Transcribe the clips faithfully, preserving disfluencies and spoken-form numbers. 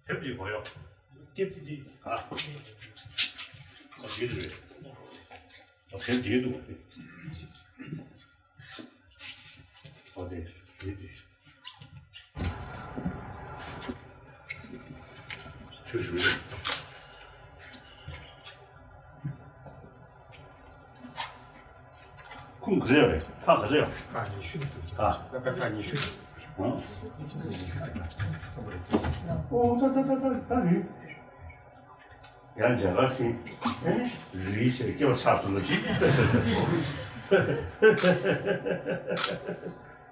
དེབ་འདི་གོ་ཡོད། དེབ་འདི། ཨ། ཨ། དེ་རེད། ཨ། དེབ་འདི་འདུག་པ། ཨ། དེ་དེ་དེ། ཆུ་ཞུ། ཁུངས་ག་ཚོད་ཡོད་རེད། ཁག་ག་ཚོད་ཡོད། ཁག་ཉི་ཤུ་འདུག་ཨ། ཁག་ཁག་ཉི་ཤུ་འདུག་ཨ། ཨོ་ད་ད་ད་ད་ད་རེད། ཡང་མཇལ་ཁ་ཕྱིན། ཨེ་རིལ་ཞིག་སྐྱེ་བ་ཆགས་སོང་ལ་ཞིག་ལྟ་ཟེར་ཏེ།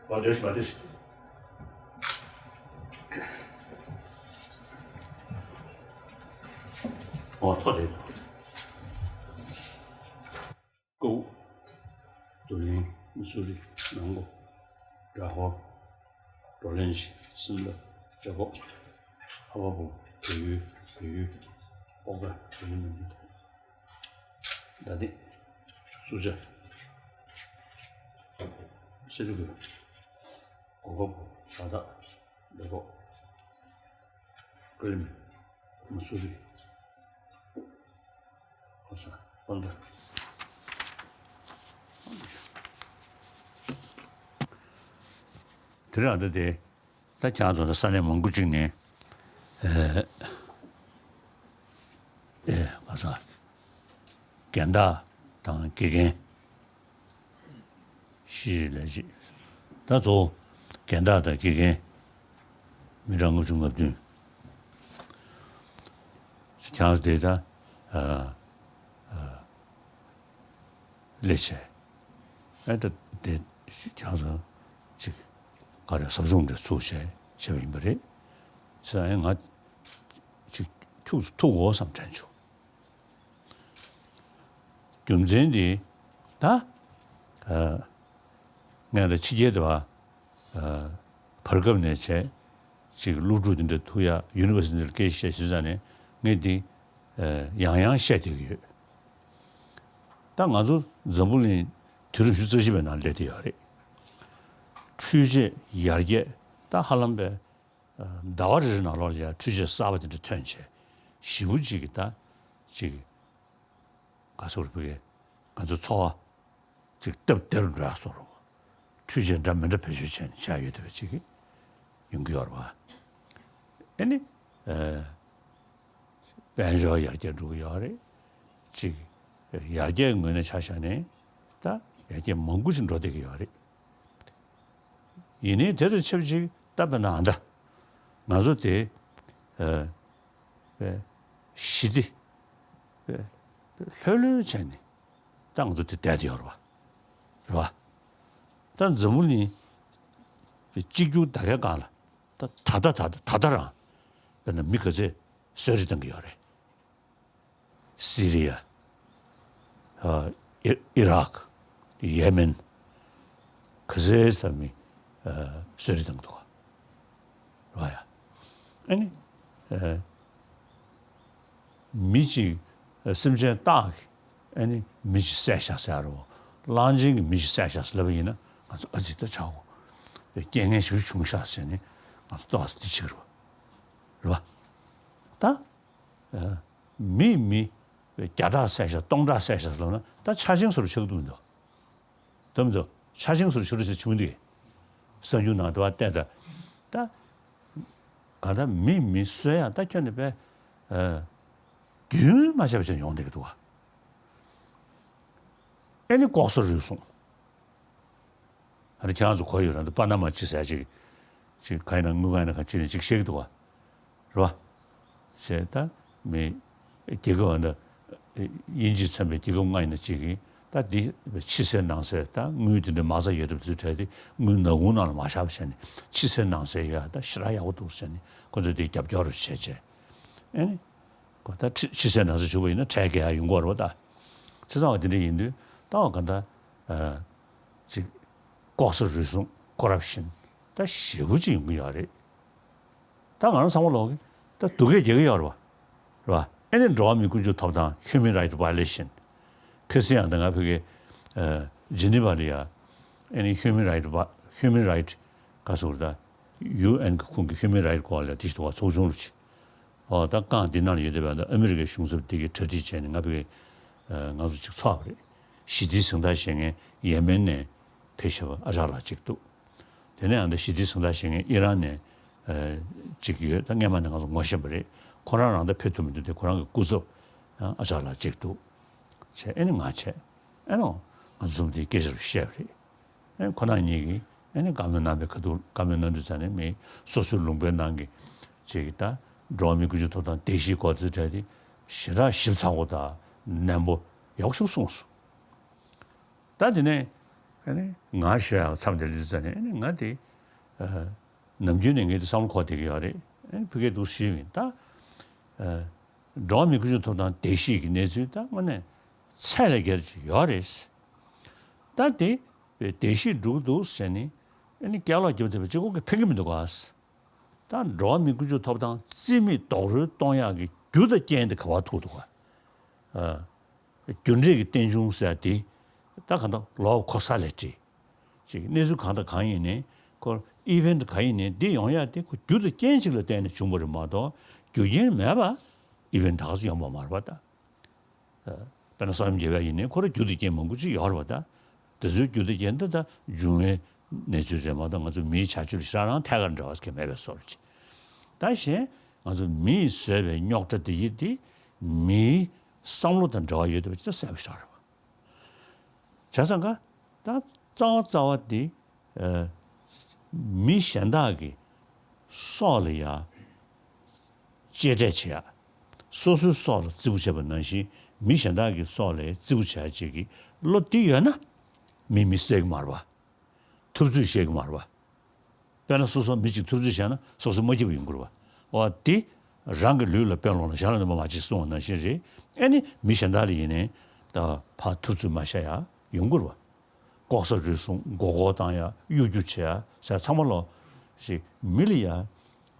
ཨོ་འདོད་ཤི་མ་འདོད་ཤི། ཨོ་ཐོ་རེད། ཀོའུ། རྡོར་གླིང་། མ་སུ་རི། ནང་མགོ། བྲག་འཁོར། བགྲོ་གླེང་གཞི། སིམ་ལ། བྱ་ཁོག་ཧ་བ་བུ། བལ་ཡུལ། བལ་ཡུལ། ཨོ་ཀ་ཨོ་ཡུལ་མི་འདུག་ཟླ་སྡིངས། སུ་ཇ། སེ་རུ་ཀུ། གོ་ཁ་བུ། ད་ད། ལེ་ཁོག་ཀ་ལི་མི། མ་སུ་རི། ཨོ་ས། པན་ཏྲ། དེ་རིང་ཨ་ད་དེ། ད་ཁྱེད་རང་ཚོ་ད་ས་གནས་མང་པོ་ཅིག་ནས། ཨེ། ཨེ། ང་ཚོ། རྒན་བདག་དང་དགེ་རྒན། བཞི་ལས་བྱེད། ད་གཙོ་བོ་རྒན་བདག་དང་དགེ་རྒན། མི་གྲངས་ལྔ་བཅུ་ང་བདུན། ཁྱེད་རང་ཚོ་དེ་ད། ཨ། ཨ། ལས་བྱས། ཨེ་ད་དེ་ཁྱེད་རང་ཚོ་ཅིག་ག་རེ་ཟབ་སྦྱོང་འདྲ་ཚུགས་བྱས་བྱས་པ་ཡིན་པ་རེད། ཟེར་ཨེ་ང་ཅིག་ཐུག་ཐུག་འོ་བསམ་དྲན་བྱུང་། རྒྱུ་མཚན་འདི་ད། ཨ། ངས་ད་ཕྱི་རྒྱལ་དུ་བ། ཨ། བར་སྐབས་ནས་བྱས། ཅིག་སློབ་ཕྲུག་འདི་འདྲ་ཐུག་ཡ་ཡུ་ནི་ཝར་སི་ཊི་འདིར་སྐད་ཆ་བཤད་བྱེད་ཙང་ནས་ངས་འདི། ཨ། ཡང་ཡང་བཤད་བསྡད་ཀྱི་ཡོད། ད་ང་ཚོ་འཛམ་བུ་གླིང་དུས་རབས་ཉི་ཤུ་རྩ་བཞི་པའི་ནང་སླེབས་བསྡད་ཡོད་རེད། འཕྲུལ་ཆས་ཡར་རྒྱས་ད་ཧ་ལམ་པའི། ཨ། ཟླ་བ་རེ་རེ་ནང་ལོགས་ལ་ཡ་འཕྲུལ་ཆས་གསར་པ་དེ་འདྲ་ཐོན་བྱས། ཞེ་པོ་ཅིག་གི་ད་ཅིག་ག་ཟེར་དགོས་རེད། ང་ཚོ་འཚོ་བ་ཅིག་སྟབས་བདེ་རུ་འགྲོ་ཡ་བཟོ་འདྲ། འཕྲུལ་ཆས་འདྲ་མི་འདྲ་བེད་སྤྱོད་བྱས་ནས་བྱས་ཡོད་བསྡད་པ་ཅིག་ཡོང་གི་ཡོད་རེད་བ། ཨ་ནི། ཨ། དཔལ་འབྱོར་ཡར་རྒྱས་འགྲོ་གི་ཡོད་རེད། ཅིག་ཡར་རྒྱས་ངོས་ནས་ཆ་བཞག་ནས་ད་ཡར་རྒྱས་མང་པོ་ཞིག་འགྲོ་བསྡད་ཀྱི་ཡོད་རེད། ཡིན་ནའི་དེ་དང་ཆབས་ཅིག་ད་དཔེར་ན་ཨ་ད་ང་ཚོ་དེ། ཨ། པའི་ཞི་བདེ། པའི་ལྷོད་ལྷོད་བྱས་ནས་ད་ང་ཚོ་དེ་བསྡད་དེ་ཡོད་རེད་བ། རེད་བ། ད་འཛམ་བུ་གླིང་གཅིག་གྱུར་ད་གའི་སྒང་ལ་ད་ད་ལྟ་ད་ལྟ་ད་ལྟ་རང་དཔེར་ན་མི་ག་ཚད་གསོད་རེས་བཏང་གི་ཡོད་རེད། སི་རི་ཡ། ཨ། ཨི་ཨི་རག་ཡེ་མེན། ག་ཚད་ཙམ་མི། ཨ། གསོད་རེས་བཏང་གི་འདུག་ག་རེད་བ་ཡ། ཨ་ནི། ཨ། མི་གཅིག་ཨ། སེམས་ཅན་སྟག་གིས་ཨ་ནི་མི་གཅིག་བསད་བཞག་ཟེར་ཡ་རེད་བ། གླང་ཆེན་གྱིས་མི་གཅིག་བསད་བཞག་ཟེར་ལབ་པ་ཡིན་ན་ང་ཚོ་ཨ་ཙི་ད་ཆགས་གོ། རྐྱེན་ངན་ཞེ་པོ་བྱུང་བཞག་ཟེར་ནས་ང་ཚོ་ལྟ་བ་འདི་བྱེད་ཀྱི་རེད་བ། རེད་བ། ད། ཨ། མིས་མི་བརྒྱ་ཕྲག་བསད་བཞག་སྟོང་ཕྲག་བསད་བཞག་ཟེར་ལབ་ན་ད་ཆ་ཆེན་བཟོ་འདྲ་ཆགས་ཀྱི་འདུག་མི་འདུག་འདུག་མི་འདུག་ཆ་ཆེན་བཟོ་འདྲ་ཆགས་འདུག་ཟེར་བྱུང་འདུག་གསར་འགྱུར་ནང་དུ་བ་བལྟས་ད། ད་ག་ད་མིས་མི་གསོད་ཡ་ད་ཁྱོན་ནས་པས། ཨ། རྒྱུན་མ་ཆད་པ་བྱས་ནས་ཡོང་བསྡད་ཀྱི་འདུག་བ། ཨེ་ནི་ལྐོག་ཟ་རུལ་སུངས། ཨ་ནི་ཁྱེད་རང་ཚོ་གོ་ཡོད་རེད་འདུག་པ་ན་མ་ཅིག་ཟེར་ཅིག་ཅིག་ག་ཡིན་ན་དངུལ་ཁང་ཡིན་ན་ག་ཅིག་ནས་ཅིག་བཤད་ཀྱི་འདུག་བ། རེད་བ། ཞེས་ད་མི་རྒྱལ་ཁབ་འདི་དབྱིན་ཇིས་མཚོན་པའི་རྒྱལ་ཁབ་ལྔ་ཡིན་ན་གཅིག་གིས་ད་འདི་ཕྱི་གསལ་ནང་གསལ་ད་དངུལ་དེ་འདྲ་མ་རྩ་ཡོད་རབས་དུས་གྲས་དེ་དངུལ་ནག་ཁུང་ནང་ལ་མ་བཞག་པ་བྱས་ནས་ཕྱི་གསལ་ནང་གསལ་ཡོད་ད་ཞེ་དྲག་ཡག་པོ་འདུག་ཟེར་ནས་ཁོ་ཚོས་དེ་རྒྱབ་སྐྱོར་རུ་བྱས་བྱས་ཨེ་ནི་ཁོ་ད་ཕྱི་ཕྱི་གསལ་ནང་གསལ་བྱུང་བ་ཡིན་ན་ཁྲལ་ག་ཡ་ཡོང་གི་རེད་བ་ད། བྱས་ཙང་བ་དེ་འདྲ་ཡིན་དུས་ད་བ་ག་ད་ཅིག་ལྐོག་ཟ་རུལ་སུངས་ཀོ་རབ་ཤན་ད་ཞེ་པོ་ཅིག་ཡོང་གི་ཡོད་རེད། ད་ང་རང་ཚང་མ་ལོག་གི་ད་སྡུག་སྐད་རྒྱག་གི་ཡོད་རེད་བ། རེད་བ། ཨེ་ནི་འགྲོ་བ་མི་ཀུན་སྤྱོད་ཐོབ་ཐང་Human Right Violation། ཁ་སང་ཡང་ད་ང་ཕ་གི་ཨ། ཇི་ནི་ཝ་ལ་ཡ་ཨེ་ནི་Human Right Human Right ག་ཟེར་ད་ཡུ་ཨེན་གི་ཁོང་གི་Human Right སྐོར་ལ་དེ་ཞིག་འདུག་བ་ཚོགས་ཆུང་རུ་ཆེ། ཨོ་ད་རྐང་འདི་ནང་ལ་ཡོད་བསྡད་པ་ད་ཨ་མི་རི་ཀའི་གཞུང་ཚབ་འདི་གིས་གྲ་སྒྲིག་བྱས་ནས་ང་ཕ་གི་ང་ཚོ་ཅིག་ཚོགས་པ་རེད། ཞི་བདེའི་གཟེངས་རྟགས་བཞེས་མཁན་ཡེ་མེན་ནས་ཕེབས་བཞག་པ་ཨ་ཅག་ལགས་གཅིག་འདུག་དེ་ནས་ཨ་ད་ཞི་བདེའི་གཟེངས་རྟགས་བཞེས་མཁན་ཨི་རན་ནས་ཅིག་ཡོད། ད་སྔས་མ་ནས་ང་ཚོ་ངོ་ཤེས་པ་རེད། ཁོ་རང་རང་ད་ཕེབས་ཐུབ་མི་འདུག་དེ་ཁོ་རང་གི་སྐུ་ཚབ་ཨ་ཅག་ལགས་གཅིག་འདུག་བྱས། ཨེ་ནི་ང་བྱས། ཨེ་ནོ་ང་ཚོ་འཛོམས་དེ་སྐད་ཆ་རུ་བཤད་པ་རེད། ཨེ་ཁོ་རང་གཉིས་ཀྱིས་ཨེ་ནི་བཀའ་མོལ་གནང་བའི་ཁ་ཐུག་བཀའ་མོལ་གནང་དུས་ཙང་ནས་མི་སོ་སོའི་ལུང་པའི་ནང་གི་ཅིག་ད་འགྲོ་བ་མིའི་ཀུན་སྤྱོད་ཐོབ་ཐང་རྒྱལ་སྤྱིའི་སྐོར་དེ་གྲས་དེ་ཞེ་དྲག་ཞིབ་ཚགས་པོ་དང་ནན་པོ་ཡག་ཤོས་གསུངས་སོང་། ད་དེ་ནས་ཨེ་ནི་ང་ཞུ་ཡག་མཚམས་དེར་སླེབས་དུས་ཙང་ནས་ཨེ་ནི་ང་དེ་ནམ་རྒྱུན་ནས་ངས་དེ་བསམ་བློ་འཁོར་བསྡད་ཀྱི་ཡོད་རེད། ཨེ་ཕ་གིར་འདུག་ཞུས་ཡིན་ད། འགྲོ་བ་མིའི་ཀུན་སྤྱོད་ཐོབ་ཐང་རྒྱལ་སྤྱིའི་གི་གནས་ཚུལ་ད་དངོས་གནས་ཚད་ལས་བརྒལ་ཅིག་ཡོད་རེད། ད་དེ་བས་རྒྱལ་སྤྱིའི་འགྲོ་གི་འདུག་ཟེར་ནས་ཨ་ནི་སྐད་ལོག་རྒྱབ་བསྡད་པ་གཅིག་པོ་གིས་ཕན་གྱི་མི་འདུག་ག་ད་འགྲོ་བ་མིའི་ཀུན་སྤྱོད་ཐོབ་ཐང་རྩིས་མེད་རྡོག་རོལ་གཏོང་ཡག་གི་རྒྱུ་དང་རྐྱེན་དེ་ག་པར་ཐུག་འདུག་ག་རྒྱུ་འབྲས་ཀྱི་རྟེན་འབྱུང་ཟེར་ཡག་དེ་ད་གང་ལྟར་ལོག་གོ་ས་ལས་བྲིས། ཅིག་གནས་ཚུལ་གང་དང་གང་ཡིན་ནའི་ཁོ་ཨི་ཝེན་ཊི་ག་ཡིན་ནའི་འདི་ཡོང་ཡག་དེ་ཁོ་རྒྱུ་དང་རྐྱེན་ཅིག་ལ་བརྟེན་ནས་བྱུང་བ་རེད་མ་གཏོགས་རྒྱུ་རྐྱེན་མེད་པ་ཨི་ཝེན་ཊི་ག་ཚོད་ཡོང་བ་མ་རེད་པ་ད། དཔེར་ན་གསར་ཡུམ་རྒྱལ་བ་ཡིན་ནའི་ཁོ་ལ་རྒྱུ་དང་རྐྱེན་མང་པོ་ཅིག་ཡོད་རེད་པ་ད། དེ་ཚོའི་རྒྱུ་དང་རྐྱེན་འདི་ད་འབྱུང་བའི་གནས་ཚུལ་རེད་མ་གཏོགས་ང་ཚོ་མིའི་བྱ་སྤྱོད་ལ་ཞེ་དྲག་རང་ཐད་ཀར་འབྲེལ་བ་གང་ཡང་མེད་པའི་བཟོ་འདྲ་ཅིག་ད་གཞན་ང་ཚོ་མིས་བཟོས་པའི་རྙོག་དྲ་འདི་ཡིས་དེ་མིའི་བསམ་བློ་དང་འབྲེལ་བ་ཡོད་བསྡད་པ་ཅིག་ད་གསལ་པོ་ཞིག་རེད་པ། བྱས་ཙང་ཀ་ད་རྩ་བ་རྩ་བ་དེ་ཨ་མི་གཞན་དག་གི་སྲོག་ལ་ཡ་གཅེས་སྤྲས་བྱེད་ཡ། སོ་སོའི་སྲོག་ལ་བརྩི་བཀུར་བྱེད་པ་ནང་བཞིན་མི་གཞན་དག་གི་སྲོག་ལ་བརྩི་བཀུར་བྱེད་ཡ་བཅས་ཀྱི་བློ་དེ་ཡོད་ན་མི་མི་བསད་ཀྱི་མ་རེད་པ། ཐུབ་ཚོད་བཤད་ཀྱི་མ་རེད་པ། དཔེར་ན་སོ་སོ་མི་གཅིག་ཐུབ་ཚོད་བཤད་ན་སོ་སོ་མ་སྐྱིད་པ་ཡོང་གི་རེད་པ། འོ་དེ་རང་གི་ལུས་ལ་དཔེ་ལོངས་ལ་གཞན་ལ་གནོད་པ་མ་བྱེད་གསུངས་པ་ནང་བཞིན་རེད། ཨེ་ནི་མི་གཞན་དག་ལ་ཡིན་ནའི་ད་ཕར་ཐུབ་ཚོད་མ་བཤད་ཡ་ཡོང་གི་རེད་པ། ལྐོག་ཟ་རུལ་སུངས་མགོ་སྐོར་བཏང་ཡ་གཡོ་སྒྱུ་བྱེད་ཡ་ཟེར་ཚང་མ་ལོ་ཞིག་མི་ལ་ཡ་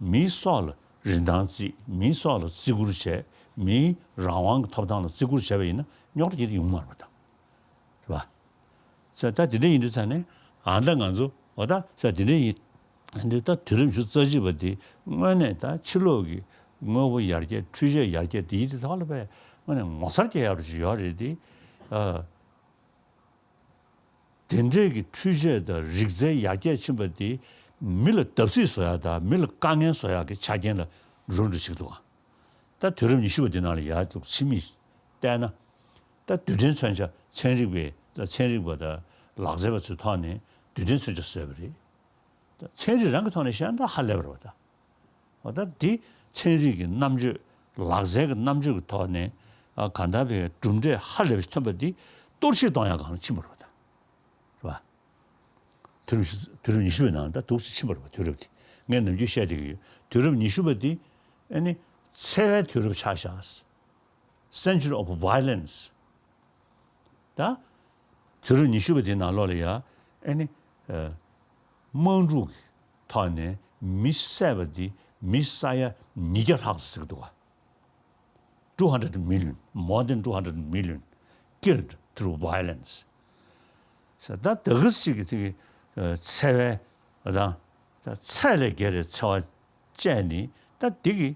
མིའི་སྲོག་ལ་རིན་ཐང་བརྩི་མིའི་སྲོག་ལ་བརྩི་བཀུར་བྱས་མིའི་རང་དབང་གི་ཐོབ་ཐང་ལ་བརྩི་བཀུར་བྱས་པ་ཡིན་ན་རྙོག་དྲ་གལ་ཏེ་ཡོང་མ་རེད་པ་ད། རེད་པ། ས་ད་དེ་འདྲ་ཡིན་དུས་ཙང་ནས་ཨ་ད་ང་ཚོ་འོ་ད་ས་དེ་འདྲ་ཡིན་དུས་ད་དུས་རབས་ཉི་ཤུ་རྩ་གཅིག་པ་འདི་དངོས་གནས་ད་ཕྱི་ལོགས་ཀྱི་དངོས་པོ་ཡར་རྒྱས་འཕྲུལ་ཆས་ཡར་རྒྱས་དེ་ཡིན་དུས་ཐོག་ལ་བས་དངོས་གནས་ངོ་མཚར་སྐྱེ་ཡག་རུ་ཅིག་ཡོད་རེད་དེ། ཨ་དེ་འདྲའི་གི་འཕྲུལ་ཆས་དང་རིག་རྩལ་ཡར་རྒྱས་ཕྱིན་པ་དེ་མི་ལ་བརྡབ་གསིག་བཟོ་ཡག་དང་མི་ལ་དཀའ་ངལ་བཟོ་ཡག་གི་ཆ་རྐྱེན་ལ་འགྲོ་འགྲོ་ཅིག་འདུག་ད་དུས་རབས་ཉི་ཤུ་པ་འདི་ནང་ལ་ཡར་ཙུག་ཕྱི་མིག་བལྟས་ན། ད་རྡུལ་ཕྲན་མཚོན་ཆ་ཚན་རིག་པས་ད་ཚན་རིག་པ་དང་ལག་རྩལ་པ་ཚོའི་ཐོག་ནས་རྡུལ་ཕྲན་མཚོན་ཆ་བཟོས་པ་རེད། ད་ཚན་རིག་རང་གི་ཐོག་ནས་བཤད་ན་ད་ཧ་ལས་པ་རེད་པ་ད། འོ་ད་འདི་ཚན་རིག་གི་རྣམ་དཔྱོད་ལག་རྩལ་གྱི་རྣམ་དཔྱོད་ཀྱི་ཐོག་ནས་ཨ་གང་ལྟར་བའི་གྲུབ་འབྲས་ཧ་ལས་པ་ཞིག་ཐོན་པ་འདི་གཏོར་བཤིག་གཏོང་ཡག་སྒང་ལ་ཕྱིན་པ་རེད་པ་ད། རེད་པ། དུས་རབས་དུས་རབས་ཉི་ཤུ་པའི་ནང་ད་འདུག་སེ་ཕྱིན་པ་རེད་པ། དུས་རབས་དེ་ངས་ནམ་རྒྱུན་བཤད་བསྡད་ཀྱི་ཡོད། དུས་རབས་ཉི་ཤུ་པ་འདི་ཨ་ནི་འཚེ་བའི་དུས་རབས་ཆགས་ཤག Century of Violence། ད་དུས་རབས་ཉི་ཤུ་པ་དེའི་ནང་ལོགས་ལ་ཡ་ཨ་ནི་ཨ་དམག་འཁྲུག་གི་ཐོག་ནས་མི་བསད་པ་འདི་མི་ས་ཡ་ཉིས་བརྒྱ་ལྷག་ཙམ་ཟིན་འདུག་ག two hundred million, more than two hundred million killed through violence. ས་ད་ད་གི་ཅིག་གི་དེ་གི་ཨ་འཚེ་བའི་དང་ད་ཚད་ལས་བརྒལ་བའི་འཚེ་བ་བཅད་ནི་ད་དེ་གི་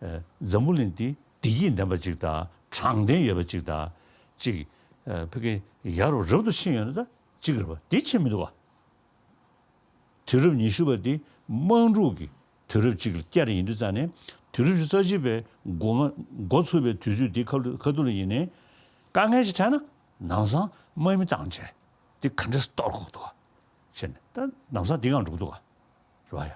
ཨ་འཛམ་བུ་གླིང་འདི་བདེ་སྐྱིད་ལྡན་པ་ཅིག་དང་དྲང་བདེན་ཡོད་པ་ཅིག་དང་ཅིག་ཨ་ཕ་གི་ཡ་རབས་རབ་ཏུ་ཕྱིན་ཡོད་ན་ད་ཅིག་རེད་པ། དེ་ཕྱིན་མི་འདུག་ག་དུས་རབས་ཉི་ཤུ་པ་འདི་དམག་འཁྲུག་གི་དུས་རབས་ཅིག་ལ་བསྐྱལ་ཡིན་དུས་ཙང་ནས་དུས་རབས་ཉི་ཤུ་རྩ་གཅིག་པའི་འགོ་མ་འགོ་ཚུགས་པའི་དུས་ཚོད་འདི་ཁ་ཐུག་ཁ་ཐུག་ལ་ཡིན་ནའི་དཀའ་ངལ་ཞིག་འཕྲད་ན་ལམ་སང་དམག་མི་བཏང་བྱས་འདི་ག་འདྲས་གཏོར་དགོས་འདུག་ག་བྱས་ནས་ད་ལམ་སང་འདི་གང་འགྲོ་གི་འདུག་ག་རེད་པ་ཡ།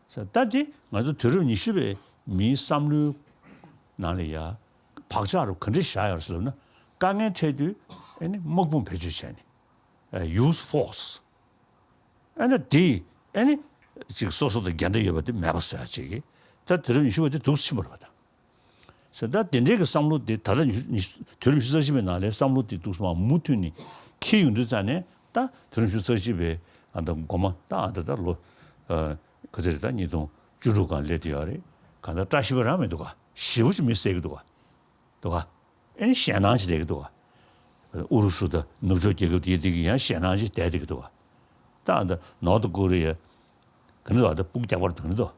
ས་ད་འདི་ང་ཚོ་དུས་རབས་ཉི་ཤུ་པའི་མིའི་བསམ་བློའི་ནང་ལ་ཡ་བག་ཆགས་རུ་ག་འདྲས་བཞག་ཡོད་རེད་ཟེར་ལབ་ན་དཀའ་ངལ་འཕྲད་དུས་ཨེ་ནི་དམག་དཔུང་བེད་སྤྱོད་བྱས་ནས་use force། ཨ་ནི་དེ་ཨ་ནི་ཅིག་སོ་སོ་དང་འགལ་ཟླ་ཡོད་པ་དེ་མེད་པ་བཟོ་ཡ་ཅིག་གིས་ད་དུས་རབས་ཉི་ཤུ་པ་དེ་འདུག་སེ་ཕྱིན་པ་རེད་པ་ད། ཟེར་ད་དེ་འདྲའི་གི་བསམ་བློ་དེ་ད་ལྟ་ཉི་ཤུ་ཉི་ཤུ་དུས་རབས་ཉི་ཤུ་རྩ་གཅིག་པའི་ནང་ལ་བསམ་བློ་དེ་འདུག་སེ་མར་མུ་མཐུད་ནས་འཁྱེར་ཡོང་དུས་ཙང་ནས་ད་དུས་རབས་ཉི་ཤུ་རྩ་གཅིག་པའི་ཨ་ད་འགོ་མ་ད་ཨ་ད་ད་ལོ་ཨ་ག་ཚོད་རེད། ད་ཉིས་སྟོང་བཅུ་དྲུག་སྒང་སླེབས་བསྡད་ཡོད་རེད། གང་ལྟར་བཀྲ་ཤིས་པ་རང་མི་འདུག་ག་ཞེ་པོ་ཅིག་མི་བསད་ཀྱི་འདུག་ག་འདུག་ག་ཨེ་ནི་ཞེད་སྣང་ཅིག་སླེབས་ཀྱི་འདུག་ག་ཨུ་རུ་སུ་དང་ནུབ་ཕྱོགས་རྒྱལ་ཁབ་དེ་དེ་གི་ཡང་ཞེད་སྣང་ཅིག་བསྡད་བསྡད་ཀྱི་འདུག་ག་ད་ཨ་ད་ནོར་ཐ་ཀོ་རི་ཡ་ག་ནི་འདུག་ཨ་ད་སྤུ་གུ་རྒྱག་པར་འདུག་ག་ནི་འདུག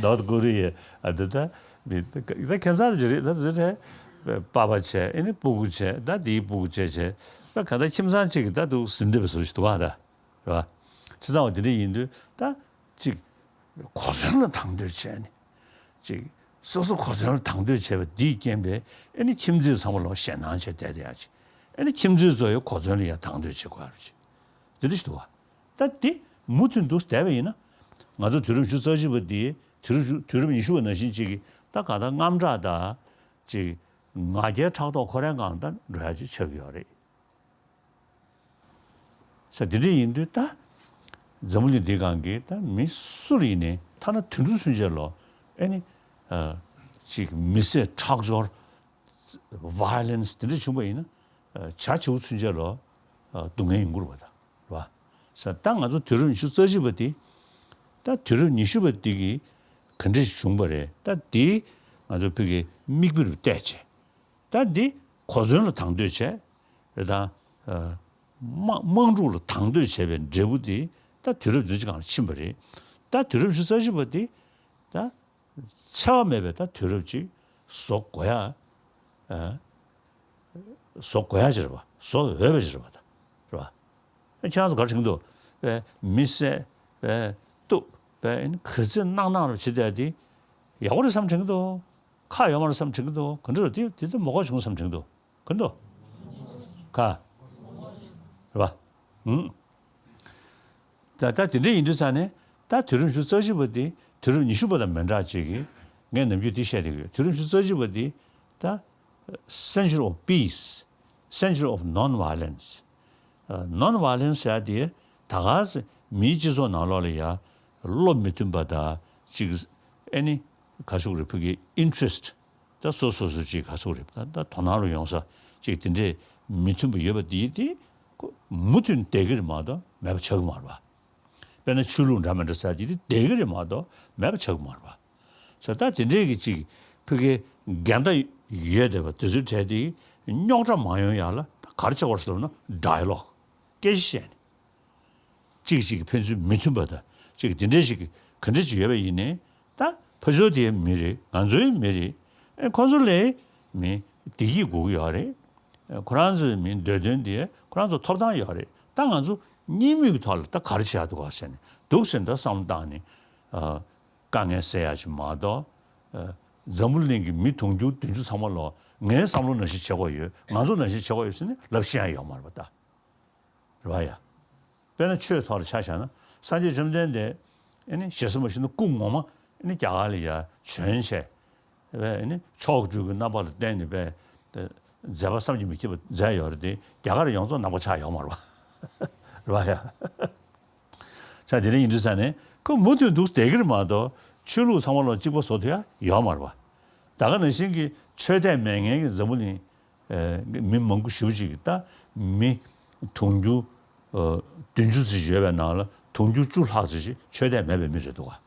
North Korea ཨ་འདི་ད་མི་ད་ཁྱད་མཚར་ཅིག་རེད། ད་འདི་རེད། པ་ཕ་བྱས། ཨེ་ནི་སྤུ་གུ་བྱས། ད་དེའི་སྤུ་གུ་བྱས་བྱས། ད་ག་ད་ཁྱིམ་ཚང་གཅིག་གི་ད་འདུག་ཟིན་བསྡད་པའི་བཟོ་ཞིག་འདུག་ཨ། ད་རེད་བ། བྱས་ཙང་བ་འདི་འདྲ་ཡིན་དུས་ད་གཅིག་གོ་མཚོན་ལ་དང་དོད་བྱས་ནས། གཅིག་སོ་སོ་གོ་མཚོན་ལ་དང་དོད་བྱས་པ་འདིས་རྐྱེན་པས། ཨེ་ནི་ཁྱིམ་མཚེས་ཚང་མ་ལོག་ཞེད་སྣང་བྱས་བསྡད་བསྡད་ཡ་ཅིག་ཨེ་ནི་ཁྱིམ་མཚེས་ཚོ་ཡང་གོ་མཚོན་ལ་ཡ་དང་དོད་བྱེད་དགོས་ཡ་ཅིག་འདི་འདྲ་ཞིག་འདུག་བ། ད་འདི་མུ་མཐུད་འདུག་བསྡད་པ་ཡིན་ན། ང་ཚོ་དུས་རབས་ཉི་ཤུ་རྩ་གཅིག་པ་འདི་དུས་རབས་དུས་རབས་ཉི་ཤུ་པ་ནང་བཞིན་ཅིག་གི་ད་ག་ད་དངངས་སྐྲག་དང་། ཅིག་ང་རྒྱལ་ཕྲག་དོག་ཁོ་རང་སྒང་ད་འགྲོ་ཡ་ཅིག་ཆགས་ཀྱི་ཡོད་རེད། ས་དེ་འདྲ་ཡིན་དུས་ད་འཛམ་བུ་གླིང་འདི་སྒང་གི་ད་མི་སུ་ལ་ཡིན་ནའི་ཐ་ན་དུད་འགྲོ་ཚུན་ཆད་ལོ། ཨེ་ནི་ཨ་ཅིག་མི་བསད་ཁྲག་སྦྱོར། violence དེ་འདྲ་བྱུང་བ་ཡིན་ན། ཨ་བྱ་བྱིའུ་ཚུན་ཆད་ལོ། ཨ་སྡུག་བསྔལ་ཡོང་གི་རེད་བ། ད་རེད་བ། ས་ད་ང་ཚོ་དུས་རབས་ཉི་ཤུ་རྩ་གཅིག་པ་འདི། ད་དུས་རབས་ཉི་ཤུ་པ་འདི་གི་ག་འདྲ་ཞིག་བྱུང་བ་རེད། ད་འདི་ང་ཚོ་བོད་ཀྱི་མིག་དཔེ་རུ་བལྟས་བྱས། ད་འདི་གོ་མཚོན་ལ་དང་དོད་བྱས། རེད་དང་། ཨ་དམངས་དམངས་ཕྲུག་ལ་དང་དོད་བྱས་པའི་འབྲས་བུ་དེ་ད་དུས་རབས་འདི་ཅིག་སྒང་ལ་ཕྱིན་པ་རེད། ད་དུས་རབས་ཉི་ཤུ་རྩ་གཅིག་པ་དེ་ད་འཚེ་བ་མེད་པའི་ད་དུས་རབས་ཅིག་བཟོ་དགོས་ཡ། ཨ་བཟོ་དགོས་ཡ་ཅིག་རེད་པ། བཟོ་འོས་པ་ཅིག་རེད་པ། ད་རེད་པ། ཨ་ཁྱེད་རང་ཚོ་ག་རེ་དྲན་གྱི་འདུག་པས་མི་བསད་པས་གཏུབ་པས་ཨེ་ནི་ག་ཚོད་གནང་གནང་རུ་བྱེད་བསྡད་དེ་ཡག་པོ་རེད་བསམ་དྲན་གྱི་འདུག་ཁག་ཡོད་མ་རེད་བསམ་དྲན་གྱི་འདུག་ག་འདྲ་རེད། དེ་དེ་ཚོ་མ་གོ་བྱུང་བསམ་དྲན་གྱི་འདུག་ག་འདུག་ག་རེད་པ། ཨུང་། ད་ད་དེ་འདྲ་ཡིན་དུས་ཙང་ནས་ད་དུས་རབས་ཉི་ཤུ་རྩ་གཅིག་པ་དེ་དུས་རབས་ཉི་ཤུ་པ་དང་མི་འདྲ་ཅིག་གིས། ངས་ནམ་རྒྱུན་དེ་བཤད་བསྡད་ཀྱི་ཡོད། དུས་རབས་ཉི་ཤུ་རྩ་གཅིག་པ་དེ་ད་century of peace, century of non-violence. ཨ་non-violence ཟེར་ཡ་དེ་ད་ག་ཚོད་མིའི་སྤྱི་ཚོགས་ནང་ལོགས་ལ་ཡ་བློ་མི་མཐུན་པ་དང་ཅིག་ཨེ་ནི་ག་ཟེར་དགོས་རེད། བོད་ཀྱི་interest ད་སོ་སོ་སོ་ཅིག་ག་ཟེར་དགོས་རེད། ད་ད་དོ་སྣང་རུ་ཡོང་ས་ཅིག་དེ་འདྲས་མི་མཐུན་པ་ཡོད་པ་དེ་དེ་མུ་མཐུད་བསྡད་ཀྱི་རེད་མ་གཏོགས་མེད་པ་ཆགས་ཀྱི་མ་རེད་པ། དཔེར་ན་ཆོས་ལུགས་འདྲ་མི་འདྲ་ཟེར་དེ་དེ་བསྡད་ཀྱི་རེད་མ་གཏོགས་མེད་པ་ཆགས་ཀྱི་མ་རེད་པ། ས་ད་དེ་འདྲས་ཀྱི་ཅིག་ཕ་གིའི་འགལ་ཟླ་ཡོད་བསྡད་པ་དེ་ཚོའི་གྲས་དེ་རྙོག་དྲ་མ་ཡོང་ཡག་ལ་ད་ག་རེ་བྱེད་དགོས་རེད་ཟེར་ལབ་ན་dialogue སྐད་ཆ་བཤད་ནས། གཅིག་གིས་གཅིག་གི་ཕན་ཚུན་མི་མཐུན་པ་དང་གཅིག་དེ་འདྲས་ཞིག་གི་ག་འདྲས་ཅིག་ཡོད་པ་ཡིན་ནའི། ད་ཕར་ཕྱོགས་དེའི་མི་རེད། ང་ཚོའི་མི་རེད། ཨེ་ཁོ་ཚོ་ལའི་མི་བདེ་སྐྱིད་དགོས་ཀྱི་ཡོད་རེད། ཁོ་རང་ཚོའི་མི་འདོད་དོན་དེ་ཁོ་རང་ཚོ་ཐོབ་ཐང་ཡོད་རེད། ད་ང་ཚོ་གཉིས་མོས་ཀྱི་ཐོག་ལ་ད་ག་རེ་བྱེད་ཡག་འདུག་ག་ཟེར་ནས་འདུག་ཟེར་ནས་ད་བསམ་བློ་བཏང་ནས། ཨ་དཀའ་ངལ་སེལ་ཡག་ཅིག་མ་གཏོགས། ཨ་འཛམ་བུ་གླིང་གི་མི་དུང་ཕྱུར་བདུན་ཅུ་ཚང་མ་ལོ་ངའི་བསམ་བློ་ནང་བཞིན་བྱེད་དགོས་ཡོད། ང་ཚོ་ནང་བཞིན་བྱེད་དགོས་ཡོད་ཟེར་ནས་ལབ་ཤེས་ཡག་ཡོད་མ་རེད་པ་ད། རེད་པ་ཡ། དཔེར་ན་ཆོས་ཐོག་ལ་ཆ་བཞག་ན་སངས་རྒྱས་བཅོམ་ལྡན་འདས་ཨེ་ནི་ཞེ་ས་མ་ཞུ་ན་སྐུ་ངོ་མ་ཨེ་ནི་རྒྱ་གར་ལ་ཡ་བྱོན་བྱས། ཨེ་ནི་མཆོག་སྤྲུལ་གྱི་རྣམ་པ་ལ་བསྟན་ནས་པས་མཛད་པ་བསམ་གྱིས་མི་ཁྱབ་པ་མཛད་ཡོད་རེད་དེ། རྒྱ་གར་ཡོངས་རྫོགས་ནང་པ་ཆགས་ཡོད་མ་རེད་པ། རེད་པ་ཡ། ས་དེ་འདྲ་ཡིན་དུས་ས་ནས་ཁོ་མུ་མཐུད་འདུག་བསྡད་ཀྱི་རེད་མ་གཏོགས་ཆོས་ལུགས་ཚང་མ་ལ་གཅིག་པ་བཟོ་ཐུབ་ཡ་ཡོད་མ་རེད་པ། ད་ག་ནང་བཞིན་གྱི་ཆོས་དད་མེད་མཁན་གྱི་འཛམ་བུ་གླིང་ཨེ་མི་མང་པོ་ཞེ་པོ་ཅིག་གིས་ད་མི་དུང་ཕྱུར་ཨ་བདུན་ཅུ་ཙམ་ཡོད་པའི་ནང་ལ་དུང་ཕྱུར་བཅུ་ལྷག་ཙམ་ཅིག་ཆོས་དད་མེད་པའི་མི་རེད་འདུག་ག་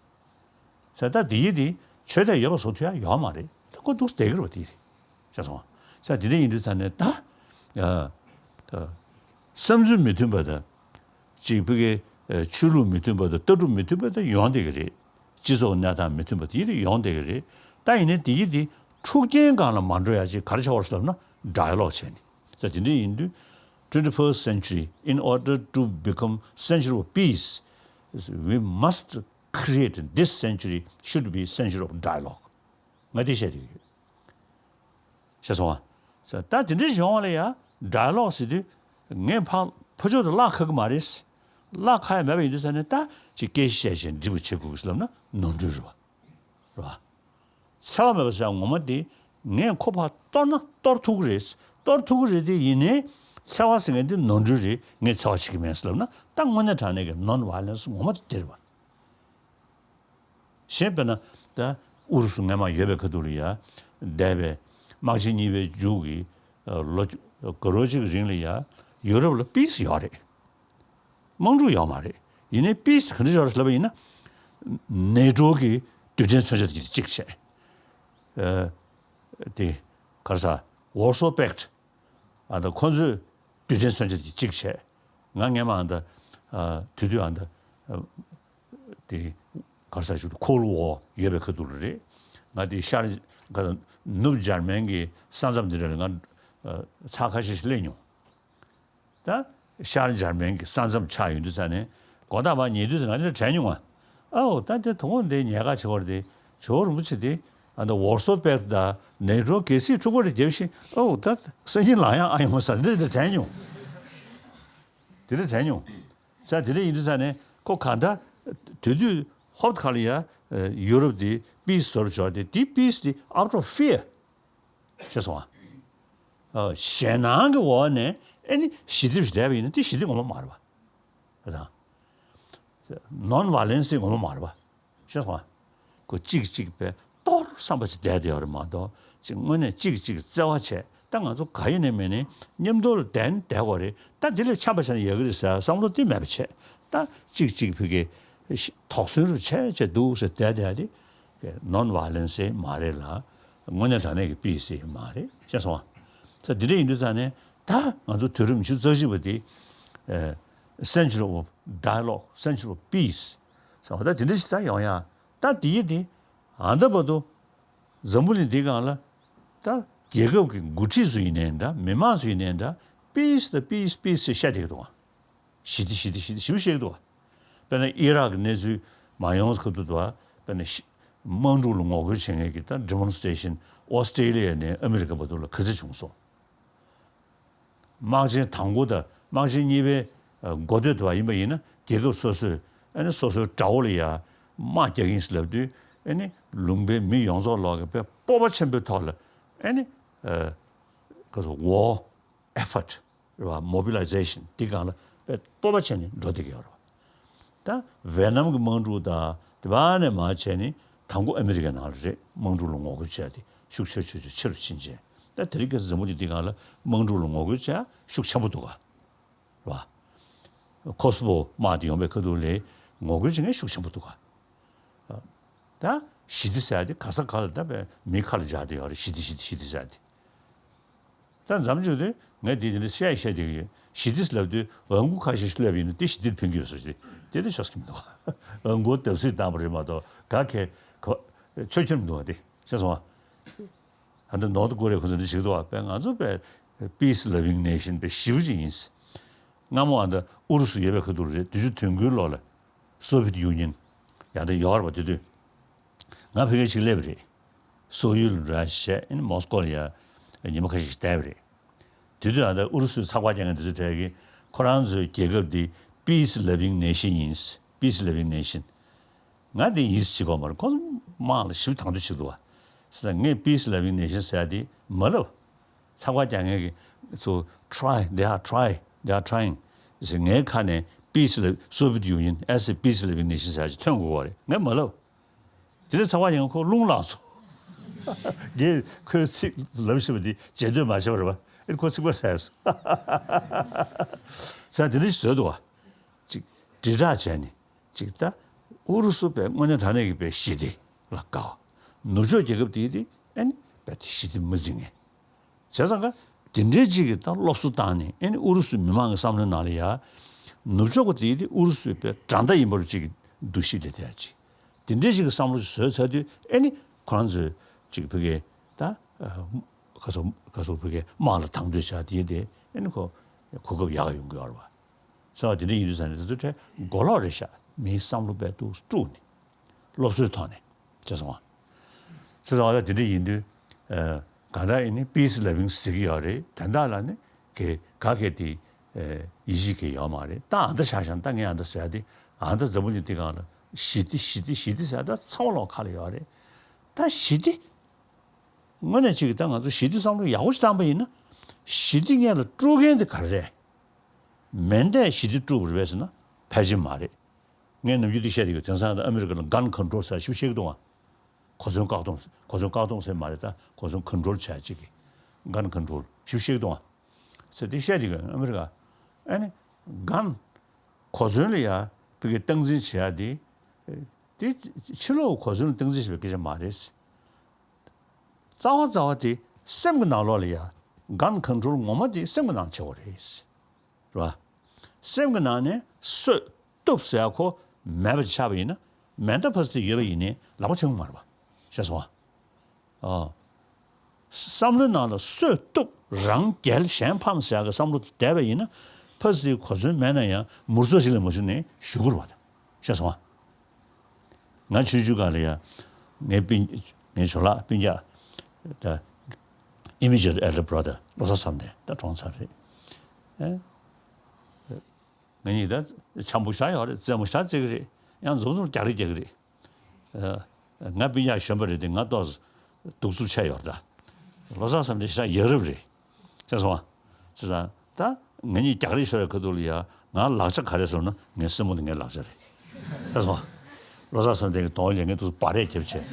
ས་ད་དེ་ཡི་དེ་ཆོས་དད་ཡོད་པ་བཟོ་ཐུབ་ཡ་ཡོད་མ་རེད། ད་ཁོ་འདུག་བསྡད་ཀྱི་རེད་པ་དེ་རེད། ཤེས་སོང་ང་། ས་དེ་འདྲ་ཡིན་དུས་ཙང་ནས་ད་ཨ་ད་བསམ་ཚུལ་མི་མཐུན་པ་དང་། གཅིག་བོད་ཀྱི་ཨ་ཆོས་ལུགས་མི་མཐུན་པ་དང་ལྟ་གྲུབ་མི་མཐུན་པ་དེ་ཡོང་བསྡད་ཀྱི་རེད། སྤྱི་ཚོགས་གནས་སྟངས་མི་མཐུན་པ་དེ་ཡི་དེ་ཡོང་བསྡད་ཀྱི་རེད། ད་ཡིན་ནའི་དེ་ཡི་དེ་འཁྲུག་རྐྱེན་སྒང་ལ་མ་འགྲོ་ཡ་ཅིག་ག་རེ་བྱ་བར་ཟེར་ལབ་ན་dialogue བྱས་ནས། ས་དེ་འདྲ་ཡིན་དུས་twenty-first century, in order to become century of peace, we must create, this century should be century of dialogue. ང་དེ་བཤད་དེ་ཡོད། ཤེས་སོང་ང་། ད་དེ་འདྲའི་བྱུང་བ་ལ་ཡ་dialogue ཟེར་དུས་ངས་ཕ་ཕ་ཕྱོགས་དུ་གླགས་ཁ་གི་མ་རེད། གླགས་ཁ་ཡ་མེད་པ་ཡིན་དུས་ས་ནས་ད་ཅིག་སྐད་ཆ་བཤད་བྱས་འགྲིག་པ་བྱེད་དགོས་ཀྱི་ལབ་ན་ནོར་འཁྲུལ་རེད་པ། རེད་པ། འཚེ་བ་མེད་པ་ཟེར་ངོ་མ་དེ་ངས་ཁོ་ཕར་གཏོར་ན་གཏོར་ཐུབ་ཀྱི་རེད། གཏོར་ཐུབ་ཀྱི་རེད་དེ་ཡིན་ནའི་འཚེ་བ་ཟེར་མཁན་དེ་ནོར་འཁྲུལ་རེད། ངས་འཚེ་བ་བྱེད་ཀྱི་མེད་ཟེར་ལབ་ན་ད་དངོས་གནས་དྲང་གནས་ཀྱི་non violence ངོ་མ་དེ་དེ་རེད་པ། གཞན་དཔེར་ན་ད་ཨུ་རུ་སུ་སྔས་མ་ཡོད་པའི་ཁ་ཐུག་ལ་ཡ་འདས་པའི་དམག་ཆེན་གཉིས་པའི་མཇུག་གི་ལོ་དགུ་ལོ་གཅིག་གི་རིང་ལ་ཡ་ཡུ་རོབ་ལ་peace ཡོད་རེད། དམག་འཁྲུག་ཡོད་མ་རེད། ཡིན་ནའི་peace ག་འདྲ་ཡོད་རེད་ལབ་པ་ཡིན་ན། NATO གི་རྡུལ་ཕྲན་མཚོན་ཆ་དེ་གཅིག་བྱས། ཨ་དེ་ག་རེ་ཟ་Warsaw Pact ཨ་ད་ཁོ་ཚོས་རྡུལ་ཕྲན་མཚོན་ཆ་དེ་གཅིག་བྱས། ང་སྔས་མ་ཨ་ད་ཨ་དུས་དུས་ཨ་ད་ཨ་ དེ་ག་རེ་ཟེར་ཞུ་དུ་ཁོལ་ཝར་ཡོད་པའི་ཁ་ཐུག་ལ་རེད། ང་དེ་ཤར་ག་ནུབ་འཇར་མན་གྱི་ས་མཚམས་དེ་འདྲ་ལ་ང་ཚར་ཁ་ཤས་ཤིག་སླེབས་མྱོང་། ད་ཤར་འཇར་མན་གྱི་ས་མཚམས་ཆགས་ཡོང་དུས་ཙ་ནས་དགོང་དག་མར་ཉལ་དུས་ཙ་ང་དེ་འདྲ་དྲན་མྱོང་ང་། ཨའོ་ད་དེ་དུང་དེ་ཉལ་ཁ་ཆེ་བར་དེ་ཇོ་བོ་རིན་པོ་ཆེ་དེ་ཨ་ད་ཝོར་སོ་པེག་དང་ནེ་གྲོ་གལ་སྲིད་ཕྲུ་གུ་རེ་རྒྱབ་ཤིང་ཨའོ་ད་སེམས་ཅན་ལ་ཡང་ཨ་ཡོང་ས་འདི་འདྲ་དྲན་མྱོང་། དེ་འདྲ་དྲན་མྱོང་། ས་དེ་འདྲ་ཡིན་དུས་ཙ་ནས་ཁོ་གང་ལྟར་དུས་དུས་ཧོབ་ཁ་ལ་ཡ་ཡུ་རོབ་དེ་པིས་བཟོ་རུ་འཇོག་དེ་དེ་པིས་དེ་out of fear ཤེས་སོང་ཨ། ཞེད་སྣང་གི་འོག་ནས་ཨེ་ནི་ཞི་བདེ་ཞིག་བསྡད་པ་ཡིན་ན་དེ་ཞི་བདེ་ངོ་མ་མ་རེད་པ། རེད་དང་། ནོན་ཝ་ལེན་སི་ངོ་མ་མ་རེད་པ། ཤེས་སོང་ཨ། ཁོ་གཅིག་གཅིག་པའི་གཏོར་བསམ་པ་ཅིག་བསྡད་དེ་ཡོད་རེད་མ་གཏོགས་ཅིག་དངོས་གནས་གཅིག་གཅིག་བརྩེ་བ་བྱས་ད་ང་ཚོ་ག་ཡིན་ནས་མིན་ནས་མཉམ་དུ་ལ་བསྡད་བསྡད་དགོས་རེད། ད་འདི་ལས་འཆམ་པ་བྱས་ན་ཡག་གི་རེད་ཟེར་བསམ་བློ་དེ་མེད་པ་བྱས་ད་གཅིག་གཅིག་ཕ་གི་དོགས་ཟོན་རུ་བྱས་བྱས་འདུག་ཟེར་བསྡད་བསྡད་དེ། ནོན་ཝ་ལེན་སི་མ་རེད་ལ། དངོས་གནས་དྲང་གནས་ཀྱི་པིས་མ་རེད་ཤེས་སོང་ཨ། ད་འདི་འདྲ་ཡིན་དུས་ཙང་ནས་ད་ང་ཚོ་དུས་རབས་ཉི་ཤུ་རྩ་གཅིག་པ་དེ་ཨེ་century of dialogue, century of peace ཟེར་བ་ད་དེ་འདྲ་ཞིག་ད་ཡོང་ཡ། ད་དེ་ཡི་དེ་ཨ་ད་བར་དུ་འཛམ་བུ་གླིང་འདི་སྒང་ལ་ད་རྒྱལ་ཁབ་ཀྱི་འགོ་ཁྲིད་ཚོ་ཡིན་ནའི་འདྲ་མི་མང་ཚོ་ཡིན་ནའི་འདྲ་པིས་ད་པིས་པིས་ཟེར་བཤད་བསྡད་ཀྱི་འདུག་ཨ། ཞི་བདེ་ཞི་བདེ་ཞི་བདེ་ཞེ་པོ་བཤད་ཀྱི་འདུག་བ། དཔེར་ན་ཨི་རག་གི་གནས་ཚུལ་མ་ཡོང་ཁ་ཐུག་ཏུ་བ་དཔེར་ན་ཤི་དམག་འཁྲུག་ལ་ངོ་རྒོལ་བྱེད་མཁན་གྱི་ད་ཌི་མོན་སི་ཊེ་ཤན་ཨོ་སི་ཀྲེ་ལི་ཡ་ནས་ཨ་མི་རི་ཀ་བར་དུ་ལ་ག་ཚོད་བྱུང་སོང་། དམག་ཆེན་དང་པོ་དང་དམག་ཆེན་གཉིས་པའི་འགོ་སྟོད་དུ་བ་ཡིན་པ་ཡིན་ན་རྒྱལ་ཁབ་སོ་སོས་ཨ་ནི་སོ་སོའི་དགྲ་བོ་ལ་ཡ་དམག་རྒྱག་གིན་ཟེར་ལབ་དུས་ཨ་ནི་ལུང་པའི་མི་ཡོངས་རྫོགས་ལོག་གི་དཔེ་སྤོབས་པ་ཆེན་པོའི་ཐོག་ལ་ཨ་ནི་ག་ཚོད་ཝོ་ཨེ་ཕོར་ཊི་རེད་བ། མོ་བི་ལའི་ཛེ་ཤན་འདི་སྒང་ལ་དཔེ་སྤོབས་པ་བྱས་ནས་འགྲོ་བསྡད་ཀྱི་ཡོད་རེད་བ། ད་ཝེ་ནམ་གྱི་དམག་འཁྲུག་དང་དེ་བ་ནས་མར་བྱས་ནས་དང་པོ་ཨ་མི་རི་ཀའི་ནང་ལ་རེད། དམག་འཁྲུག་ལ་ངོ་རྒོལ་བྱས་ཏེ་ཤུགས་ཆེ་ཆེ་ཆེ་ཆེ་རུ་ཕྱིན་བྱས། ད་དེ་རིང་ཁ་སང་འཛམ་བུ་གླིང་འདི་སྒང་ལ་དམག་འཁྲུག་ལ་ངོ་རྒོལ་བྱས་ཤུགས་ཆེན་པོ་འདུག་ག་རེད་བ། ཁོ་སོ་བོ་དམག་དེ་ཡོང་པའི་ཁ་ཐུག་ལ་ངོ་རྒོལ་བྱེད་མཁན་ཤུགས་ཆེན་པོ་འདུག་ག་ད་ཞི་བདེ་ཟེར་ཡ་དེ་ག་ས་ག་ལ་ད་དཔེ་མི་ཁ་ལ་འཇགས་དེ་ཡོད་རེད། ཞི་བདེ་ཞི་བདེ་ཞི་བདེ་ཟེར་ཡ་དེ། ད་མཚམས་ཅིག་དུས་ངས་འདི་འདི་འདྲ་བཤད་བཤད་བསྡད་ཀྱི་ཡོད། ཞི་བདེ་ལབ་དུས་ཨང་གུ་ཁ་ཤས་ཤིག་སླེབས་ཡིན་ན་དེ་ཞི་བདེར་ཕན་གྱི་ཡོད་ས་ཞིག་དེ་དེ་ཤོད་ཀྱི་མི་འདུག་ཨང་གུ་བརྡབ་གསིག་བཏང་བ་རེད་མ་གཏོགས་ག་གེ་ག་ཆོས་ཁྱོན་མི་འདུག་བ་དེ་ཤེས་སོང་བ། ད་ལྟ་ནོར་ཐ་ཀོ་རི་ཡ་ཁོ་ཚོ་འདི་ཞིག་འདུག་བ། དཔེ་ང་ཚོ་དཔེ་peace loving nation དཔེ་ཞེ་པོ་ཅིག་ཡིན། སྔ་མོ་ཨ་ད་ཨུ་རུ་སུ་ཡོད་པའི་ཁ་ཐུག་རེད། དུས་ཚོད་དུས་འགོའི་ལོག་ལ་སོ་བྷི་ཡེ་ཊི་ཡུ་ནི་ཡན་ཡང་ད་ཡོད་རེད་བ། དེ་དུས་ང་ཕ་གིར་ཅིག་སླེབས་པ་རེད། སོག་ཡུལ་ལ་འགྲོ་ཡ་བྱས་ཨ་ནི་མོ་སི་ཀོ་ལ་ཡ་ཉི་མ་ཁ་ཤས་ཤིག་བསྡད་པ་རེད། དེ་དུས་ཨ་ད་ཨུ་རུ་སུའི་ཚགས་པར་རྒྱག་མཁན་དེ་ཚོའི་གྲས་ཀྱིས་ཁོ་རང་ཚོའི་རྒྱལ་ཁབ་འདི་peace loving nation ཡིན། Peace loving nation ང་འདི་ཡིད་ཆེས་གོ་མ་རེད། ཁོ་ཚོ་དམག་ལ་ཞིབ་དང་དུ་བྱེད་འདུག་བ། ཟེར་ན་ངས་peace loving nation ཟེར་ཡ་དེ་མ་ལབ། ཚགས་པར་རྒྱག་མཁན་གྱི་ཚོ་try, they are try, they are trying ཟེར། ངའི་ཁ་ནས་peace loving Soviet Union as a peace loving nation ཟེར་ཡ་ཅིག་ཐོན་དགོས་པ་རེད། ངས་མ་ལབ། དེ་ནས་ཚགས་པར་རྒྱག་མཁན་ཁོ་རླུང་ལངས་སོང་། ངས་ཁོའི་ཚིག་ལབ་བཞིན་པ་འདི་བརྗེད་འདོད་མ་བྱས་པ་རེད་པ། ཨེ་ཁོ་ཚིག་པ་ཟས་སོང་། ཟེར་དེ་འདྲ་ཞིག་བཟོས་འདུག་བ། ཅིག་དྲིལ་བསྒྲགས་བྱས་ནས་ཅིག་ད་ཨུ་རུ་སུ་པའི་དངོས་གནས་དྲང་གནས་ཀྱི་པའི་ཞི་བདེ་ལ་དགའ་བ། ནུབ་ཕྱོགས་རྒྱལ་ཁབ་དེའི་དེ་ཨེ་ནི་པའི་དེ་ཞི་བདེ་མི་འཛིན་མཁན། བྱས་ཙང་ཀ་དེ་འདྲའི་ཅིག་གི་ད་སློབ་གསོ་བཏང་ནས་ཨེ་ནི་ཨུ་རུ་སུའི་མི་མང་གི་བསམ་བློའི་ནང་ལ་ཡ། ནུབ་ཕྱོགས་ཀྱི་དེའི་དེ་ཨུ་རུ་སུའི་པའི་དགྲ་ཟླ་ཡིན་པ་རུ་ཅིག་གི་འདུ་ཤེས་དེ་དེ་ཡ་ཅིག་དེ་འདྲའི་ཅིག་གི་བསམ་བློ་ཞིག་བཟོས་ཚར་དུས་ཨེ་ནི་ཁོ་རང་ཚོས་ཅིག་ཕ་གི་ད་ག་སོ་ག་སོ་ཕ་གི་དམག་ལ་དང་དོད་བྱ་དེའི་དེ་ཨེ་ནི་ཁོ་གོ་སྐབས་ཡག་ཡོང་གི་ཡོད་རེད་བ། ཟེར་བ་དེ་འདྲ་ཡིན་དུས་ཙང་ནས་དེ་ཚོ་གྲས་མགོ་ལོག་རེད་ཤག་མིའི་བསམ་བློ་དཔེ་ཏོག་དཀྲུགས་ནས་སློབ་གསོའི་ཐོག་ནས་བྱས་སོང་བ། ཟེར་བ་ལ་དེ་འདྲ་ཡིན་དུས་གང་ལྟར་ཡིན་ནི་peace loving ཟེར་གྱི་ཡོད་རེད། དོན་དག་ལ་ནི་གེ་ག་གེ་དེ་ཡིད་ཆེས་གི་ཡོད་མ་རེད། ད་ཨ་མདའ་ཆགས་ཤག་ད་ངས་ཨ་མདའ་ཟེར་ཡ་དེ་ཨ་མདའ་འཛམ་བུ་གླིང་འདི་སྒང་ལ་ཞི་བདེ་ཞི་བདེ་ཞི་བདེ་ཟེར་ཡ་ད་ཚང་མ་ལོག་ཁ་ལ་ཡོད་རེད། ད་ཞི་བདེ། དངོས་གནས་ཅིག་ད་ང་ཚོ་ཞི་བདེ་བསམ་བློ་ཡག་པོ་ཞིག་བཏང་པ་ཡིན་ན། ཞི་བདེ་སྔོན་ལ་དཀྲུག་མཁན་དེ་ག་རེ་རེད། མེ་མདས་ཞི་བདེ་དཀྲུག་པ་རེད་པས་ཟེར་ན་ཕལ་ཆེར་མ་རེད། ངས་ནམ་རྒྱུན་འདི་བཤད་དེ་ཡོད། དེང་སང་ཨ་མི་རི་ཀ་ལ་gun control ཟེར་ཞིག་བཤད་ཀྱི་འདུག་ཨ། གོ་མཚོན་བཀག་སྡོམ། གོ་མཚོན་བཀག་སྡོམ་ཟེར་མ་རེད། ད་གོ་མཚོན་control བྱ་ཅིག་གི་gun control ཞིག་བཤད་ཀྱི་འདུག་ཨ། ཟེར་དེ་བཤད་དེ་ཡོད་ཨ་མི་རི་ཀ། ཨ་ནི་gun གོ་མཚོན་ལ་ཡ་ཕ་གི་སྟངས་འཛིན་བྱེད་ཡ་དེ། དེ་ཕྱི་ལོགས་གོ་མཚོན་ལ་སྟངས་འཛིན་བྱེད་པའི་སྐད་ཆ་མ་རེད། རྩ་བ་རྩ་བ་དེ་སེམས་ཀྱི་ནང་ལོགས་ལ་ཡ་gun control ངོ་མ་དེ་སེམས་ཀྱི་ནང་བྱེད་དགོས་རེད། རེད་བ། སེམས་ཀྱི་ནང་ནས་གསོད་གཏུབ་ཟེར་ཡ་ཁོ་མེད་པ་ཆགས་པ་ཡིན་ན་ མེན་ཊལ་པོ་སི་ཊིབ་ཡོད་པ་ཡིན་ནའི་ལག་པ་འཆང་གི་མ་རེད་པ། ཤེས་སོང་ཨ། ཨ། བསམ་བློའི་ནང་ལ་སུས་གཏུག་རང་རྒྱལ་གཞན་ཕམ་ཟེར་ཡག་གི་བསམ་བློ་དེ་བསྡད་པ་ཡིན་ན་པོ་སི་ཊིབ་གོ་མཚོན་མེད་ན་ཡང་མུར་ཚོ་ཞིག་ལས་མ་བྱུང་ནས་བཞུགས་དགོས་རེད་པ། ཤེས་སོང་ཨ། ང་ཆུང་ཆུང་སྒང་ལ་ཡ། ངའི་སྤུན། ངའི་ཇོ་ལགས་སྤུན་ཀྱག་ད། Immediate elder brother བློ་བཟང་བསམ་གཏན་ད་གྲོངས་ཚར་རེད། ཨེ། ང་གཉིས་ད་འཆམ་པོ་ཞེ་དྲག་ཡོད་རེད། རྩེད་མོ་ཞེ་དྲག་རྩེ་གི་རེད། ཡང་འཛོམས་འཛོམས་རྒྱག་རེས་རྒྱག་གི་རེད། ཨ། ང་སྤུན་ཀྱག་གཞོན་པ་རེད་དེ་ང་ཏོག་ཙམ་གདུག་རྩུབ་ཆེ་ཡོད་རེད་ད། བློ་བཟང་བསམ་གཏན་ཞེ་དྲག་ཡ་རབས་རེད། ཤེས་སོང་ཨ། བྱས་ཙང་ད་ང་གཉིས་རྒྱག་རེས་ཤོར་བའི་ཁ་ཐུག་ལ་ཡ། ང་ལག་ཆ་ག་རེ་ཟེར་ན་ངའི་སྲིང་མོ་དེ་ངའི་ལག་ཆ་རེད། ཤེས་སོང་ཨ། བློ་བཟང་བསམ་གཏན་གྱི་གདོང་ལ་ངས་ཏོག་ཙམ་འབར་རེས་རྒྱབ་བྱས།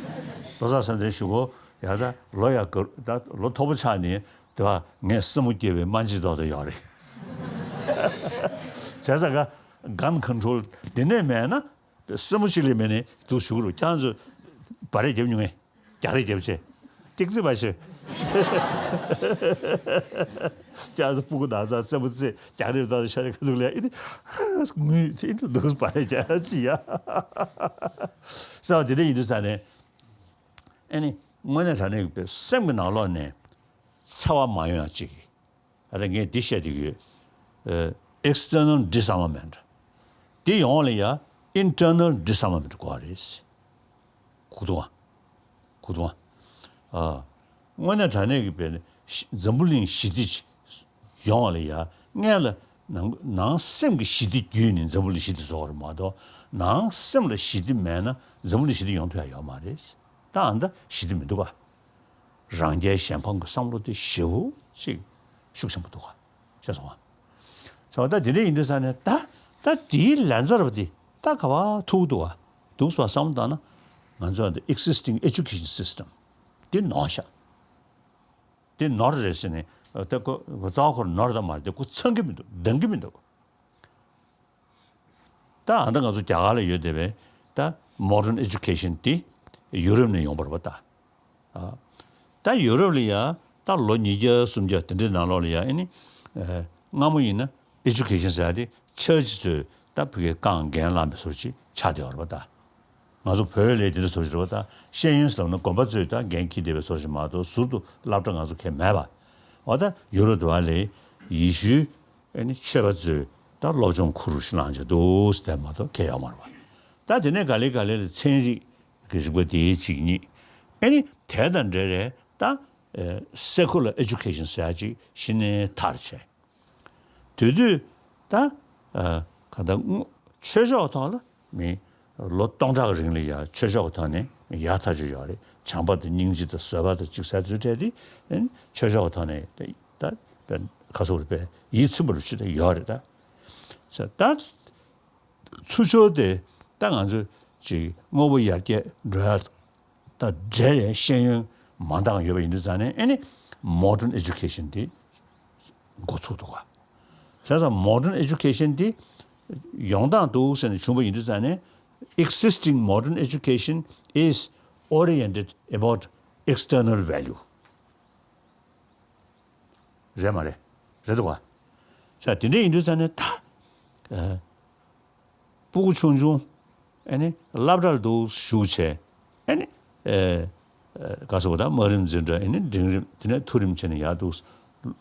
བློ་བཟང་བསམ་གཏན་གཞུག་གུ་ཡ་ད་ལོ་ཡ་ག་ད་ལོ་མཐོ་པོ་ཆགས་ནས་དེ་བ་ངས་སྲིང་མོ་སྐྱེས་པའི་སྨན་ལྗིད་ཏོག་ཏོ་ཡོད་རེད། བྱས་ཙང་ག་gun control དེ་ནས་མེད་ན། སྲིང་མོ་གཅིག་ལས་མེད་ནས་འདུག་བཞུགས་རུ་ཁྱེད་ཚོས་འབར་རེས་རྒྱབ་མྱོང་ངས། རྒྱག་རེས་རྒྱབ་བྱས། ཏིག་ཙི་མ་བྱེད། ཁྱེད་ཚོ་སྤུ་གུ་ནང་ཚ་རྩེད་མོ་རྩེ་རྒྱག་རེས་ད་ཤ་རེ་ཁ་ཐུག་ལ་ཨི་ནི་ངུས་ཨི་ནི་འདུག་འབར་རེས་རྒྱག་ཅི་ཡ། ས་བ་དེ་འདྲ་ཡིན་དུས་ས་ནས། ཨེ་ནི་དངོས་གནས་དྲང་གནས་ཀྱི་སེམས་ཀྱི་ནང་ལོགས་ནས་འཚེ་བ་མ་ཡོང་ཡ་གཅིག་གིས། ཨ་ད་ངས་འདི་བཤད་བསྡད་ཀྱི་ཡོད། ཨ། external disarmament། འདི་ཡོང་བ་ལ་ཡ་internal disarmament དགོས་པ་རེད། གོ་འདུག་ག་གོ་འདུག་ག་ཨ། དངོས་གནས་དྲང་གནས་ཀྱི་བས་ནི་ཤི། འཛམ་བུ་གླིང་ཞི་བདེ་ཡོང་བ་ལ་ཡ་སྔོན་ལ་ནང་ནང་སེམས་ཀྱི་ཞི་བདེ་བརྒྱུད་ནས་འཛམ་བུ་གླིང་ཞི་བདེ་བཟོ་བ་རེད་མ་གཏོགས། ནང་སེམས་ལ་ཞི་བདེ་མེད་ན་འཛམ་བུ་གླིང་ཞི་བདེ་ཡོང་ཐུབ་ཡ་ཡོད་མ་རེད། ད་ཨ་ད་ཞི་བདེ་མི་འདུག་ག་རང་རྒྱལ་གཞན་ཕམ་གྱི་བསམ་བློ་དེ་ཞེ་པོ་ཅིག་ཤུགས་ཆེན་པོ་འདུག་ག་ཤེས་སོང་ང་། ས་བ་ད་དེ་འདྲ་ཡིན་དུས་ས་ནས་ད་ད་དེའི་ལན་ཚར་བ་དེ་ད་ག་བ་ཐུག་འདུག་ག་འདུག་སོ་བསམ་བློ་བཏང་ན། ང་ཚོ་ཨ་ད་existing education system དེ་ནོར་ཤག་དེ་ནོར་རེད་ཟེར་ནས་ད་ཁོ་རྩ་བ་ཁོ་ནོར་ད་མ་རེད་དེ་ཁོ་ཚང་གི་མི་འདུག་འདང་གི་མི་འདུག་ད་ཨ་ད་ང་ཚོ་རྒྱ་གར་ལ་ཡོད་བསྡད་པའི་ད་modern education དེ་ཡུ་རོབ་ནས་ཡོང་བ་རེད་པ་ད། ཨ། ད་ཡུ་རོབ་ལ་ཡ་ད་ལོ་ཉིས་བརྒྱ་སུམ་བརྒྱ་དེ་འདྲའི་ནང་ལོགས་ལ་ཡ་ཨེ་ནི། ཨ། སྔ་མོ་ཡིན་ན་education ཟེར་ཡ་དེ་ཆར་ཆི་ཚོས་ད་ཕ་གིའི་རྐང་འགན་བླངས་པའི་བཟོ་ཅིག་ཆགས་བསྡད་ཡོད་རེད་པ་ད། ང་ཚོ་བོད་ལ་དེ་འདྲ་བཟོ་ཅིག་རེད་པ་ད། ཤེས་ཡོན་ཟེར་ལབ་ན་དགོན་པ་ཚོས་ད་འགན་འཁྱེར་བསྡད་པའི་བཟོ་ཅིག་མ་གཏོགས་ཟུར་དུ་སློབ་གྲྭ་ང་ཚོ་གང་ཡང་མེད་པ། འོ་ད་ཡུ་རོབ་དེ་བ་ལ་ཡེ་ཤུའི་ཨེ་ནི་ཆོས་པ་ཚོས་ད་སློབ་སྦྱོང་ཁུར་ཞིག་བླངས་བྱས་འདུག་ཟེར་དེ་མ་གཏོགས་གང་ཡང་ཡོད་མ་རེད་པ། ད་དེ་ནས་ག་ལེ་ག་ལེ་ལ་ཚན་རིག་གི་རིག་པ་དེའི་གཅིག་གཉིས། ཨེ་ནི་དེ་དང་འབྲེལ་རེད་ད། ཨ། secular education ཟེར་ཡ་གཅིག་གཞི་ནས་མཐར་བྱས། དེ་དུས་ད། ཨ། ག་ད་དངོས་ཆོས་ཕྱོགས་ཐོག་ལ་མི་ལོ་སྟོང་ཕྲག་གི་རིང་ལ་ཡ་ཆོས་ཕྱོགས་ཐོག་ནས་ཡག་ཐག་ཆོད་ཡོད་རེད། བྱམས་པ་དང་སྙིང་རྗེ་དང་བཟོད་པ་དང་ཅིག་ཟེར་དུས་འཕྲད་དེ་ཨེ་ནི་ཆོས་ཕྱོགས་ཐོག་ནས་ད་ད་ཁ་སོ་རེད་པས་ཡིད་ཚིམ་པ་ལ་ཆུ་དེ་ཡོད་རེད་ད། ད། ཚུར་ཕྱོགས་དེ་ད་ང་ཚོས་ཅིག་དངོས་པོ་ཡར་རྒྱས་འགྲོ་ཡ་དང་འབྲེལ་བའི་ཤེས་ཡོན་མ་འདང་ཡོད་པ་ཡིན་དུས་ཙང་ནས་ཨེ་ནི་modern education དེ་འགོ་ཚུགས་འདུག་ག་བྱས་ཙང་modern education དེ་ཡོང་སྟངས་འདུག་ཟེར་ནས་བྱུང་བ་ཡིན་དུས་ཙང་ནས་existing modern education is oriented about external value རེད་མ་རེད། རེད་འདུག་ག་ས་དེ་འདྲ་ཡིན་དུས་ཙང་ནས་ད། ཨ། སྤུ་གུ་ཆུང་ཆུང་ཨེ་ནི་སློབ་གྲྭར་འདུག་ཞུགས་བྱས་ཨེ་ནི། ཨ། ཨ། ག་སོ་ད་དམའ་རིམ་འཛིན་གྲྭ་ཨེ་ནི་འབྲིང་རིམ་དེ་ནས་མཐོ་རིམ་བྱས་ནས་ཡར་འདུག་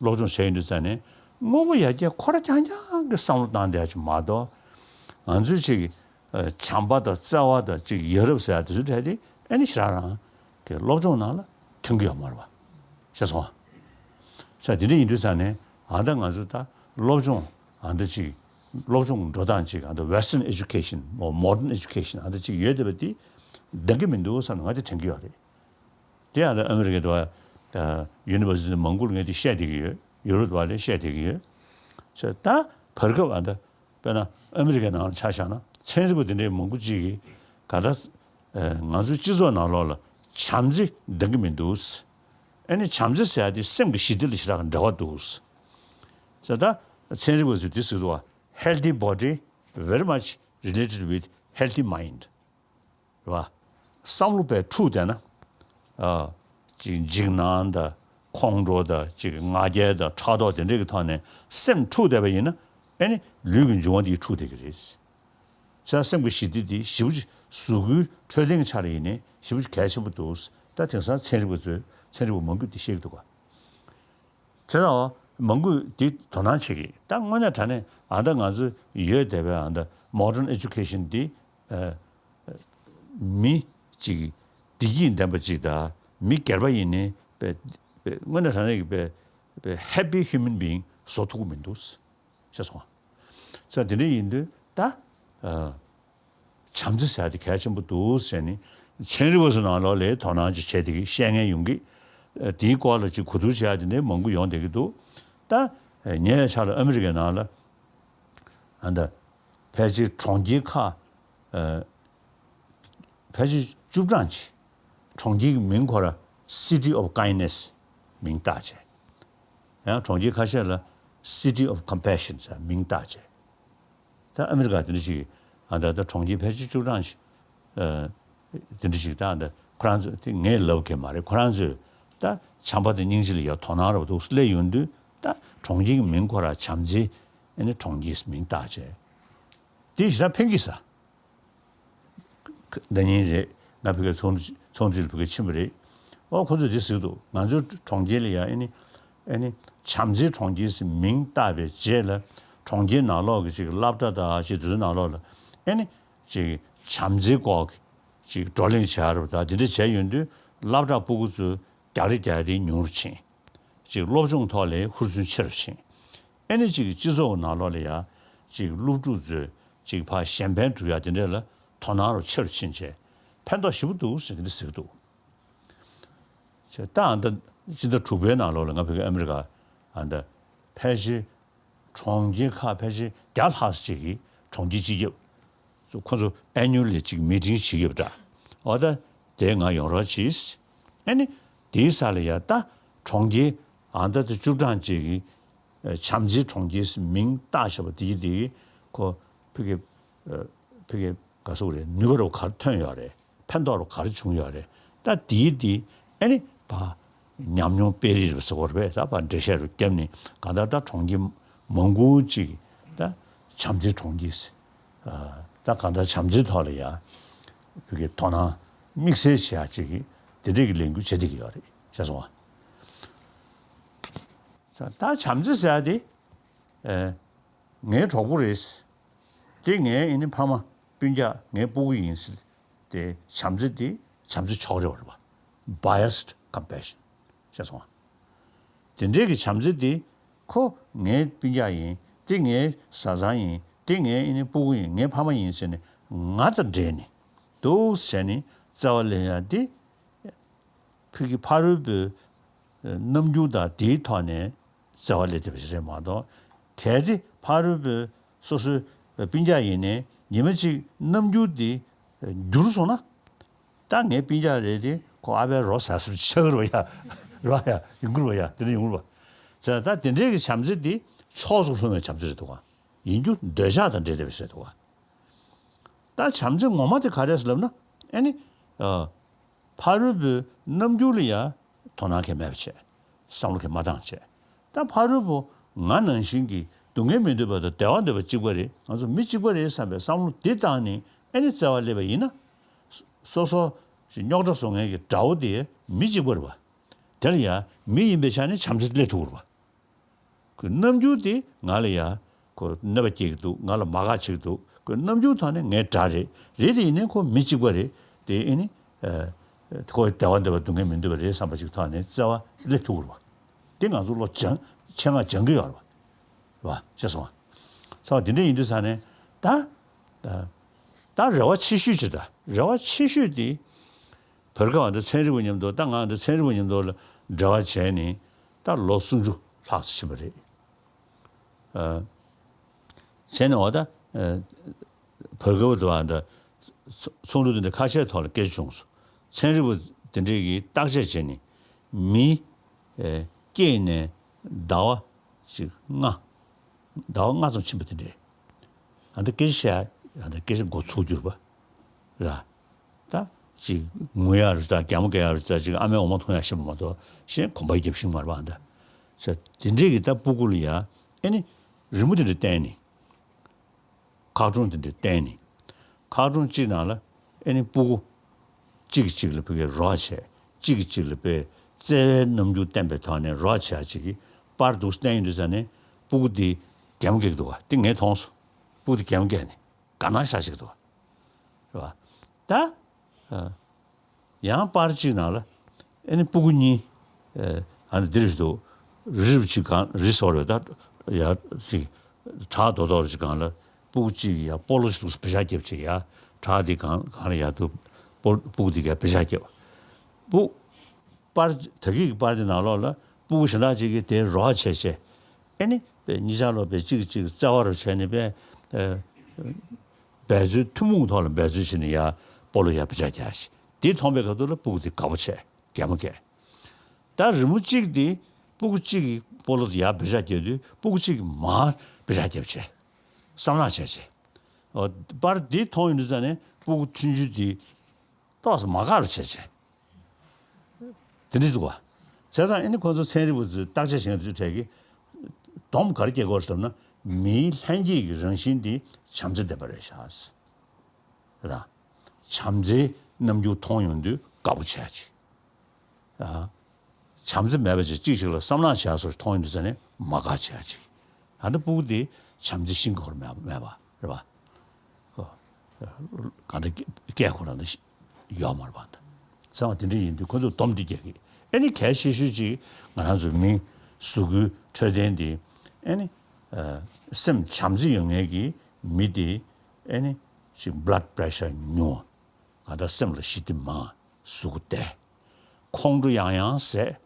སློབ་སྦྱོང་བྱས་ཡོང་དུས་ཙང་ནས་དངོས་པོ་ཡར་རྒྱས་ཁོ་རང་རྐྱང་རྐྱང་གི་བསམ་བློ་བཏང་བསྡད་ཡ་ཅིག་མ་གཏོགས། ང་ཚོའི་ཅིག་ཨ། བྱམས་པ་དང་བརྩེ་བ་དང་ཅིག་ཡ་རབས་ཟེར་ཡ་དེ་ཚོ་འདྲ་དེ་ཨེ་ནི་ཞེ་དྲག་རང་གི་སློབ་སྦྱོང་ནང་ལ་ཐོན་གྱི་ཡོད་མ་རེད་པ། ཤེས་སོང་ཨ། ས་དེ་འདྲ་ཡིན་དུས་ཙང་ནས་ཨ་ད་ང་ཚོ་ད་སློབ་སྦྱོང་ཨ་ད་ཅིག་སློབ་སྦྱོང་འགྲོ་སྟངས་ཅིག་ཨ་ད་Western education or modern education ཨ་ད་ཅིག་ཡོད་བསྡད་པ་དེ་འདང་གི་མི་འདུག་བསམ་ནས་ང་དེ་དྲན་གྱི་ཡོད་རེད། དེ་ཡང་ཨ་མི་རི་ཀའི་དུ་བ་ཡུ་ནི་ཝར་སི་ཊི་མང་པོ་ལ་ངས་དེ་བཤད་བསྡད་ཀྱི་ཡོད། ཡུ་རོབ་དུ་བ་ལ་བཤད་བསྡད་ཀྱི་ཡོད། ད་བར་སྐབས་ཨ་ད་དཔེར་ན་ཨ་མི་རི་ཀའི་ནང་ལ་ཆ་བཞག་ན་ཚན་རིག་པ་དེ་འདྲའི་མང་པོ་ཅིག་གིས་ག་ད་ང་ཚོའི་སྤྱི་ཚོགས་ནང་ལོགས་ལ་བྱམས་བརྩེ་འདང་གི་མི་འདུག་ཨ་ནི་བྱམས་བརྩེ་ཟེར་ཡ་དེ་སེམས་ཀྱི་ཞི་བདེ་ལ་ཞེ་དྲག་འབྲེལ་བ་འདུག་ད་ཚན་རིག་པ་ཚོས་དེ་ཟེར་འདུག་བ། Healthy body very much related with healthy mind རེད་བ། བསམ་བློ་དཔེ་འཁྲུགས་བསྡད་ན། ཨ། ཅིག་འཇིགས་སྣང་དང་ཁོང་ཁྲོ་དང་ཅིག་ང་རྒྱལ་དང་ཕྲག་དོག་དེ་འདྲས་ཀྱི་ཐོག་ནས་སེམས་འཁྲུགས་བསྡད་པ་ཡིན་ན་ཨེ་ནི་ལུས་ཀྱི་འབྱུང་བ་འདི་འཁྲུགས་བསྡད་ཀྱི་རེད། བྱས་ཙང་སེམས་ཀྱི་ཞི་བདེ་འདི་ཞེ་པོ་ཅིག་གཟུགས་པོའི་འཕྲོད་བསྟེན་གྱི་ཆ་ལ་ཡིན་ནའི་ཞེ་པོ་ཅིག་གལ་ཆེན་པོ་འདུག། ད་དེང་སང་ཚན་རིག་པ་ཚོས་ཚན་རིག་པ་མང་པོས་འདི་བཤད་ཀྱི་འདུག་ག། བྱས་ཙང་མང་པོས་འདི་དོ་སྣང་བྱེད་ཀྱི། ད་དངོས་གནས་དྲང་གནས་ཨ་ད་ང་ཚོ་ཡོད་བསྡད་པའི་ཨ་ད་modern education འདི་ཨ་མི་ཅིག་བདེ་སྐྱིད་ལྡན་པ་ཅིག་དང་མི་སྒེར་པ་ཡིན་ནའི་དཔེ་དཔེ་དངོས་གནས་དྲང་གནས་ཀྱི་དཔེ་དཔེ་happy human being བཟོ་ཐུབ་ཀྱི་མི་འདུག། ཤེས་སོང་། ཙང་དེ་འདྲ་ཡིན་དུས་ད་ཨ་བྱམས་བརྩེ་ཟེར་ཡ་དེ་གལ་ཆེན་པོ་འདུག་ཟེར་ནས་ཚན་རིག་པ་ཚོ་ནང་ལོགས་ལ་དོ་སྣང་ཅིག་བྱས་བསྡད་ཀྱི་བཤད་མཁན་ཡོང་གི། ཨ་དེའི་སྐོར་ལ་ཅིག་གོ་བསྡུར་བྱེད་ཡ་དེ་འདྲ་མང་པོ་ཡོང་བསྡད་ཀྱི་འདུག། ད་ཨ་ཉེ་བའི་ཆར་ལ་ཨ་མི་རི་ཀའི་ནང་ལ་ཨ་ད་ཕལ་ཆེར་གྲོང་ཁྱེར་ཁག་ཨ་ཕལ་ཆེར་བཅུ་གྲངས་ཅིག་གྲོང་ཁྱེར་གྱི་མིང་ཁོ་ར་City of Kindness མིང་བཏགས་བྱས། ཡང་གྲོང་ཁྱེར་ཁ་ཤས་ལ་City of Compassion ཟེར་མིང་བཏགས་བྱས། ད་ཨ་མི་རི་ཀ་དེ་འདྲ་ཞིག་ཨ་ད་ད་གྲོང་ཁྱེར་ཕལ་ཆེར་བཅུ་གྲངས་ཤིག་ཨ་དེ་འདྲ་ཞིག་ད་ཨ་ད་ཁོ་རང་ཚོས་དེ་ངས་ལབ་གི་མ་རེད། ཁོ་རང་ཚོས་ད་བྱམས་པ་དང་སྙིང་རྗེ་ལ་ཡ་དོ་སྣང་རབ་འདུག་སླེབས་ཡོང་དུས། ད་གྲོང་ཁྱེར་གྱི་མིང་ཁོ་ར་བྱམས་བརྩེ་ཨ་ནི་གྲོང་ཁྱེར་མིང་བཏགས་བྱས། དེ་ཞེ་དྲག་ཕན་གྱི་ས། ཟླ་ཉིན་རེད། ང་བོད་སྐད་ཚོང་ཚོང་འཛིན་ལ་བོད་སྐད་ཕྱིན་པ་རེད། ཨོ་ཁོ་ཚོས་འདི་ཟེར་གྱི་འདུག། ང་ཚོའི་གྲོང་ཁྱེར་ལ་ཡ་ཨ་ནི་ཨ་ནི་བྱམས་བརྩེའི་གྲོང་ཁྱེར་ཟེར་མིང་བཏགས་པའི་རྗེས་ལ་གྲོང་ཁྱེར་ནང་ལོགས་ཀྱི་ཅིག་སློབ་གྲྭ་དང་ཅིག་དེ་ཚོའི་ནང་ལོགས་ལ་ཨ་ནི་ཅིག་བྱམས་བརྩེའི་སྐོར་གྱི་ཅིག་བགྲོ་གླེང་བྱ་རབས་དང་དེ་འདྲ་བྱས་ཡོང་དུས་སློབ་གྲྭ་སྤུ་གུ་ཚོས་རྒྱག་རེས་རྒྱག་ཡ་དེ་ཉུང་རུ་ཕྱིན། ཅིག་སློབ་སྦྱོང་ཐོག་ལ་ཧུར་བརྩོན་ཆེ་རུ་ཕྱིན། ཨེ་ནི་ཅིག་སྤྱི་ཚོགས་ནང་ལོགས་ལ་ཡ་ཅིག་སློབ་ཕྲུག་ཚོས་ཅིག་ཕར་གཞན་ཕན་སྒྲུབ་ཡ་དེ་འདྲ་ལ་དོ་སྣང་རུ་ཆེ་རུ་ཕྱིན་བྱས་ཕན་ཐོགས་ཞེ་པོ་འདུག་ཟེར་གྱི་འདི་ཟེར་གྱི་འདུག། ཅེས་ད་ཨ་ད་སྤྱི་ཟླ་དྲུག་པའི་ནང་ལོགས་ལ་ང་བོད་ཀྱི་ཨ་མི་རི་ཀ་ཨ་ད་ཕལ་ཆེར་གྲོང་ཁྱེར་ཁག་ཕལ་ཆེར་བརྒྱ་ལྷག་ཙམ་ཅིག་གིས་གྲོང་ཁྱེར་སྤྱི་ཁྱབ་ཚོ་ཁོ་ཚོ་annually་ཅིག་meeting་བྱེད་ཀྱི་ཡོད་པ་འདྲ། འོ་ད་དེ་ང་ཡོང་རོགས་གྱིས། ཨ་ནི་དེའི་ས་ལ་ཡ་ད་གྲོང་ཁྱེར་ཨ་ད་དེ་བཅུ་གྲངས་ཅིག་གིས་བྱམས་བརྩེའི་གྲོང་ཁྱེར་མིང་བཏགས་བྱས་པ་དེ་གི་དེ་གི་ཁོ་ཕ་གི་ཕ་གི་ག་སོག་རེད། ནུས་པ་རུ་ག་རེ་ཐོན་ཡོད་རེད། ཕན་ཐོགས་རུ་ག་རེ་བྱུང་ཡོད་རེད། ད་དེའི་དེ་ཨ་ནི་ཕ་ཉམས་མྱོང་སྤེལ་རེས་རུ་ཟེར་བ་རེད་པས། ད་ཕ་འགྲེལ་བཤད་རུ་བརྒྱབ་ནས་གང་ལྟར་ད་གྲོང་ཁྱེར་མང་པོ་ཅིག་ད་བྱམས་བརྩེའི་གྲོང་ཁྱེར་ད་གང་ལྟར་བྱམས་བརྩེའི་ཐོག་ལ་ཡ་བོད་ཀྱི་དོ་སྣང་དམིགས་བསལ་བྱེད་ཡ་ཅིག་གི་དེ་འདྲས་ཀྱི་ལས་འགུལ་བྱེད་བསྡད་ཀྱི་ཡོད་རེད། ཤེས་སོང་ང་། ད་བྱམས་བརྩེ་ཟེར་ཡ་དེ་ཨེ་ངའི་གྲོགས་པོ་རེད། དེ་ངའི་ཨ་ནི་ཕ་མ་སྤུན་ཀྱག་ངའི་སྤུ་གུ་ཡིན་ཟེར་ཏེ་བྱམས་བརྩེ་དེ་བྱམས་བརྩེ་ཕྱོགས་རེ་བ་རེད་པ། biased compassion། ཤེས་སོང་ང་། དེ་འདྲའི་གི་བྱམས་བརྩེ་དེ་ཁོ་ངའི་སྤུན་ཀྱག་ཡིན། དེ་ངའི་བཟའ་ཚང་ཡིན། དེ་ངའི་ཨ་ནི་སྤུ་གུ་ཡིན། ངའི་ཕ་མ་ཡིན་ཟེར་ནས་ང་དང་འབྲེལ་ནས་འདུག་ཟེར་ནས་བརྩེ་བ་ལེན་ཡ་དེ་ཕ་གི་ཕ་རོལ་པོའི་རྣམ་འགྱུར་དང་དེའི་ཐོག་ནས་བརྩེ་བ་སླེབས་བསྡད་པ་ཞིག་རེད་མ་གཏོགས། གལ་ཏེ་ཕ་རོལ་པོའི་སོ་སོའི་སྤུན་ཀྱག་ཡིན་ནའི་ཉི་མ་གཅིག་རྣམ་འགྱུར་དེ་འགྱུར་སོང་ན། ད་ངའི་སྤུན་ཀྱག་རེད་དེ་ཁོ་ཨ་ཕའི་རོ་ཟ་སུ་ཆགས་ཀྱི་རེད་པ་ཡ། རེད་པ་ཡ། ཡོང་གི་རེད་པ་ཡ། དེ་འདྲ་ཡོང་གི་རེད་པ། ཙང་ད་དེ་འདྲའི་གི་བྱམས་བརྩེ་དེ་ཕྱོགས་སུ་ལྷུང་བའི་བྱམས་བརྩེ་རེད་འདུག་ག། ཡིན་རྒྱུ་འདོད་ཆགས་དང་འབྲེལ་བསྡད་པ་ཞིག་རེད་འདུག་ག། ད་བྱམས་བརྩེ་ངོ་མ་དེ་ག་རེ་རེད་ལབ་ན། ཨ་ནི་ཨ་ཕ་རོལ་པོའི་རྣམ་འགྱུར་ལ་ཡ་དོ་སྣང་གང་མེད་པ་བྱས། བསམ་བློ་གང་མ་བཏང་བྱས། ད་ཕ་རོལ་པོ་ང་ནང་བཞིན་གྱི་སྡུག་བསྔལ་མི་འདོད་པ་དང་བདེ་བ་འདོད་པ་གཅིག་པ་རེད། ང་ཚོ་མི་གཅིག་པ་རེད་བསམ་པའི་བསམ་བློ་འདི་བཏང་ནས་ཨ་ནི་བརྩེ་བ་སླེབས་པ་ཡིན་ན། སོ་སོ་རྙོག་དྲ་བཟོ་མཁན་གྱི་དགྲ་བོ་དེ་མི་གཅིག་པ་རེད་པ། དེ་ལ་ཡ་མི་ཡིན་པའི་ཆ་ནས་བྱམས་བརྩེ་སླེབས་ཐུབ་ཀྱི་རེད་པ། ཁོའི་རྣམ་འགྱུར་དེ་ང་ལ་ཡ་ཁོ་གནོད་པ་སྐྱེལ་གྱི་འདུག། ང་ལ་མ་དགའ་བྱེད་ཀྱི་འདུག། ཁོའི་རྣམ་འགྱུར་ཐོག་ནས་ངའི་དགྲ་རེད། རེད་དེ་ཡིན་ནའི་ཁོ་མི་གཅིག་པ་རེད། དེ་ཨ་ནི་ཨ་ཁོ་བདེ་བ་འདོད་པ་སྡུག་བསྔལ་མི་འདོད་པ་རེད་བསམ་པ་ཅིག་ཐོག་ནས་བརྩེ་བ་སླེབས་ཐུབ་ཀྱི་རེད་པ། དེ་ང་ཚོ་བློ་སྦྱང་ཆེད་མངགས་སྦྱང་གི་ཡོད་རེད་པ། རེད་པ། ཤེས་སོང་ང་། ཚ་བ་དེ་འདྲ་ཡིན་དུས་ཙང་ནས་ད་ད་ད་རེ་བ་ཆེ་ཤོས་ཅིག་ད་རེ་བ་ཆེ་ཤོས་དེ། བར་སྐབས་འདི་ཚན་རིག་པ་མཉམ་དུ། ད་ང་འདི་ཚན་རིག་པ་མཉམ་དུ་ལ་འབྲེལ་བ་བྱས་ནས་ད་ལོ་སུམ་ཅུ་ལྷག་ཙམ་ཕྱིན་པ་རེད། ཨ། བྱས་ནས་འོ་ད་ཨ་བར་སྐབས་དུ་བ་འདི་ཚོགས་འདུ་འདི་འདྲ་ཁ་ཤས་ཐོག་ལ་སྐད་ཆ་བྱུང་སོང་། ཚན་རིག་པ་འདི་འདྲས་ཀྱིས་བརྟག་དཔྱད་བྱས་ནས་མི་ཨ་སྐྱེས་ནས་ཟླ་བ་གཅིག་ལྔ། ཟླ་བ་ལྔ་ཙམ་ཕྱིན་པ་དེ་འདྲས། ཨ་ད་སྐད་ཆ་བཤད་ཡ། ཨ་ད་སྐད་ཆ་འགོ་ཚུགས་རྒྱུ་རེད་པ། ར། ད་ཅིག་ངུ་ཡ་རེད་ད། གད་མོ་བགད་ཡ་རེད་ད། ཅིག་ཨ་མའི་འོ་མ་འཐུང་ཡ་ཤེས་པ་མ་གཏོགས་གཞན་གོམ་པ་རྒྱབ་ཤེས་མ་རེད་པ། ཨ་ད་ཟེར་དེ་འདྲས་ཀྱི་ད་སྤུ་གུ་ལ་ཡ་ཨེ་ནི་རི་མོ་དེ་འདྲས་བསྟན་ནས། ཁ་ཀྲོང་དེ་འདྲས་བསྟན་ནས། ཁ་སྒྲུང་གཅིག་ནང་ལ་ཨེ་ནི་སྤུ་གུ་གཅིག་གིས་གཅིག་ལ་ཕ་གིར་རོགས་བྱས། གཅིག་གིས་གཅིག་ལ་དཔེ་བརྩེ་བའི་རྣམ་འགྱུར་བསྟན་པའི་ཐོག་ནས་རོགས་བྱས་ཅིག་གིས་པར་འདུག་བསྟན་ཡོང་དུས་ཙ་ནས་སྤུ་གུ་དེ་གད་མོ་བགད་ཀྱི་འདུག་བ། དེ་ངས་མཐོང་སོང་། སྤུ་གུ་དེ་གད་མོ་བགད་ནས་དགའ་སྣང་ཤར་ཅིག་འདུག་བ། རེད་བ། ད། ཨ། ཡང་པར་གཅིག་ནང་ལ་ཨེ་ནི་སྤུ་གུ་གཉིས། ཨ་ནི་འདིར་འདུག་རི་རུ་གཅིག་སྒང་རི་སོར་བའི་ད་ཡ་གཅིག་བྲག་རྡོ་རྡོ་རུ་གཅིག་སྒང་ལ་སྤུ་གུ་གཅིག་གིས་ཡ་སྤོ་ལོ་ཞིག་འདུག་བེ་ཤ་རྒྱབ་ཅིག་ཡ་བྲག་འདི་སྒང་སྒང་ལ་ཡ་འདུག་སྤོ་སྤུ་གུ་འདི་གས་བེ་ཤ་རྒྱབ། སྤུ་པར་ད་གི་གི་པར་འདི་ནང་ལོགས་ལ་སྤུ་གུ་གཞན་དག་ཅིག་གིས་དེ་རོགས་བྱས་བྱས་ཨེ་ནི་པའི་གཉིས་ཆ་ལོ་པའི་གཅིག་གིས་གཅིག་བརྩེ་བ་རུ་བྱས་ནས་པའི། འབད་རྩོལ་ཐུན་མོང་ཐོག་ལ་འབད་རྩོལ་བྱས་ནས་ཡར་སྤོ་ལོ་ཡར་བེ་ཤ་རྒྱག་ཞིག་དེ་མཐོང་པའི་སྐབས་དུ་ལ་སྤུ་གུ་དེ་དགའ་པོ་བྱས། གད་མོ་བགད། ད་རི་མོ་གཅིག་དེ་སྤུ་གུ་གཅིག་གིས་སྤོ་ལོ་དེ་ཡར་བེ་ཤ་རྒྱག་དུས་སྤུ་གུ་གཅིག་གིས་མར་བེ་ཤ་རྒྱབ་བྱས། བསམ་ནག་བྱས་བྱས། འོ། པར་དེ་མཐོང་ཡོང་དུས་ཙ་ནས་སྤུ་གུ་ཆུང་ཆུང་དེ་ཏོག་ཙམ་མ་དགའ་རུ་བྱས་བྱས། དེ་འདྲ་འདུག་བ། བྱས་ཙང་ཨེ་ནི་ཁོ་ཚོ་ཚན་རིག་པ་ཚོས་བརྟག་དཔྱད་བྱེད་མཁན་ཚོའི་གྲས་ཀྱིས་སྡོམ་ག་རེ་སྐྱེལ་དགོས་ཟེར་ན། མིའི་ལྷན་སྐྱེས་ཀྱི་རང་བཞིན་དེ་བྱམས་བརྩེ་ལྡན་པ་རེད་ཤག་རེད་དང་། བྱམས་བརྩེའི་རྣམ་འགྱུར་མཐོང་ཡོང་དུས་དགའ་པོ་བྱས་ཅིག་ཨ། བྱམས་བརྩེ་མེད་པ་ཅིག་གཅིག་ཞིག་ལ་བསམ་ནག་བྱས་སོགས་མཐོང་ཡོང་དུས་ཙ་ནས་མ་དགའ་བྱས་ཅིག་ཨ་ནི་སྤུ་གུ་དེ་བྱམས་བརྩེ་ཤིང་གི་ཁོར་མེད་མེད་པ་རེད་བ། ཁོ། གང་འདྲ་སྐད་ཁོ་རང་ད་ཡོད་མ་རེད་པ་ད། ཚང་མ་དེ་འདྲ་ཡིན་དུས་ཁོ་ཚོས་སྡོམ་འདི་རྒྱག་གི་ཨེ་ནི་གལ་ཆེ་ཤོས་ཅིག་ང་རང་ཚོའི་མི་གཟུགས་པོའི་འཕྲོད་བསྟེན་འདི་ཨེ་ནི། ཨ། སེམས་བྱམས་བརྩེ་ཡོད་མཁན་གྱི་མི་དེ་ཨེ་ནི་ཅིག་blood pressure ཉུང་། གང་ལྟར་སེམས་ལ་ཞི་བདེ་མང་། གཟུགས་པོ་བདེ། ཁོང་ཁྲོ་ཡང་ཡང་ཟད།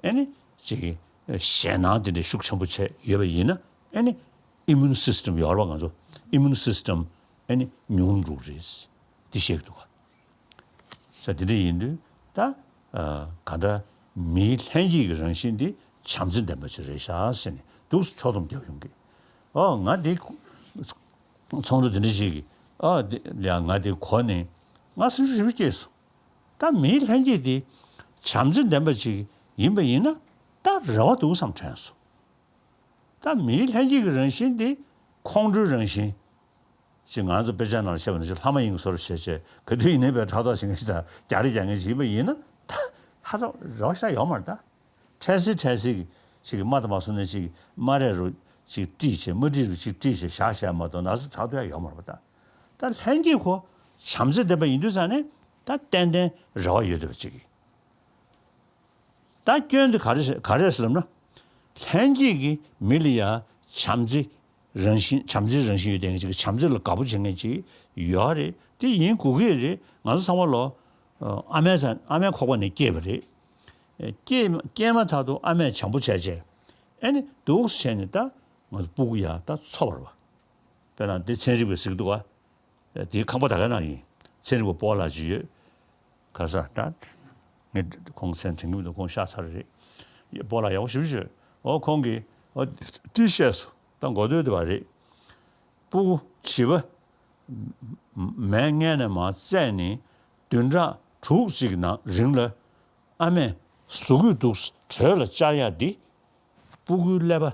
ཨེ་ནི་ཅིག་ཞེད་སྣང་དེ་འདྲ་ཤུགས་ཆེན་པོ་བྱས་ཡོད་པ་ཡིན་ན་ཨེ་ནི་immune system ཡོད་རེད་པ། ང་ཚོ་immune system ཨེ་ནི་ཉུང་རུ་འགྲོ་གི་རེད། འདི་བཤད་ཀྱི་འདུག་ག་ས་དེ་འདྲ་ཡིན་དུས་ད། ཨ། གང་ལྟར་མིའི་ལྷན་སྐྱེས་ཀྱི་རང་བཞིན་དེ་བྱམས་བརྩེ་ལྡན་པ་ཅིག་རེད་ཤག་ཟེར་ནས་འདུག་སེ་ཕྱོགས་བསྡོམས་རྒྱག་ཡོང་གི་ཨོ། ང་དེ་ཚོང་ཁྲོ་དེ་འདྲ་ཞིག་གིས་ཨོ་དེ་ལ་ང་དེ་གོ་ནས་ང་སེམས་ཤུགས་ཞེ་པོ་སྐྱེས་སོང་། ད་མིའི་ལྷན་སྐྱེས་དེ་བྱམས་བརྩེ་ལྡན་པ་ཅིག་ཡིན་པ་ཡིན་ན་ད་རེ་བ་འདུག་བསམ་དྲན་སོང་། ད་མིའི་ལྷན་སྐྱེས་ཀྱི་རང་བཞིན་དེ་ཁོང་ཁྲོའི་རང་བཞིན། ཅིག་ང་ཚོ་དཔེ་ཆ་ནང་ལ་བཤད་པ་ནང་བཞིན་ལྷ་མ་ཡིན་གྱི་བཟོ་འདྲ་བྱས་བྱས་ག་དུས་ཡིན་ནའི་དཔེ་ཕྲག་དོག་བྱེད་མཁན་ཞིག་དང་རྒྱག་རེས་རྒྱག་མཁན་ཞིག་ཡིན་པ་ཡིན་ན་ད་ཧ་ཅང་རེ་བ་ཞེ་དྲག་ཡོད་མ་རེད་ད། འཕྲལ་སེལ་འཕྲལ་སེལ་གྱི་ཅིག་རྨ་དང་མ་སོང་ནས་ཅིག་རྨ་རེད་རུ་ཅིག་དཀྲིས་བྱས་རྨ་དཀྲིས་རུ་ཅིག་དཀྲིས་བྱས་བཞག་བཞག་མ་གཏོགས་ན་ཚ་དྲག་ཐུབ་ཡ་ཡོད་མ་རེད་པ་ད། ད་ལྷན་སྐྱེས་ཁོ་བྱམས་བརྩེ་ལྡན་པ་ཡིན་དུས་ཙང་ནས་ད་ཏན་ཏན་རེ་བ་ཡོད་བསྡད་པ་ཅིག་གིས། ད་སྐྱོན་འདི་ག་རེ་ག་རེ་ཟེར་ལབ་ན། ལྷན་སྐྱེས་ཀྱི་མི་ལ་ཡ་བྱམས་བརྩེ་རང་བཞིན་བྱམས་བརྩེའི་རང་བཞིན་ཡོད་དེ་ཅིག་བྱམས་བརྩེ་ལ་དགའ་པོ་བྱེད་མཁན་ཅིག་ཡོད་རེད། དེ་ཡིན་དགོས་ཀྱི་རེད། ང་ཚོ་ཚང་མ་ལོ། ཨ་མའི་ཚ་ཨ་མའི་ཁོག་པ་ནས་སྐྱེས་པ་རེད། སྐྱེས་སྐྱེས་མ་ཐག་ཏུ་ཨ་མས་བྱམས་པོ་བྱས་བྱས། ཨེ་ནི་འདུག་སེ་བྱས་ནས་ད་ང་ཚོ་སྤུ་གུ་ཡ་ད་འཚོ་བ་རེད་བ། དཔེར་ན་འདི་ཚན་རིག་པས་གཟིགས་འདུག་བ། དེའི་ཁང་པ་ད་ག་ནང་ཡིན། ཚན་རིག་པ་སྤོ་ལགས་ཅིག་ཡོད། ག་ས་ད། ངས་ཁོང་མཚན་དྲན་གྱི་མི་འདུག་ཁོང་ཤག་ཚར་རེད། སྤོ་ལགས་ཡག་པོ་ཞེ་པོ་ཅིག་ཡོད། འོ་ཁོང་གིས་འོ་ཏི་བཤད་སོང་། ད་མགོ་ཐོས་དེ་བ་རེད། སྤུ་གུ་བྱིས་པ་མའི་མངལ་ནས་མར་བཙས་ནས་བདུན་ཕྲག་དྲུག་ཅིག་ནང་རིང་ལ་ཨ་མས་གཟུགས་པོའི་འདུག་དྲོད་ལ་བཅར་ཡག་འདི་སྤུ་གུའི་ཀླད་པ།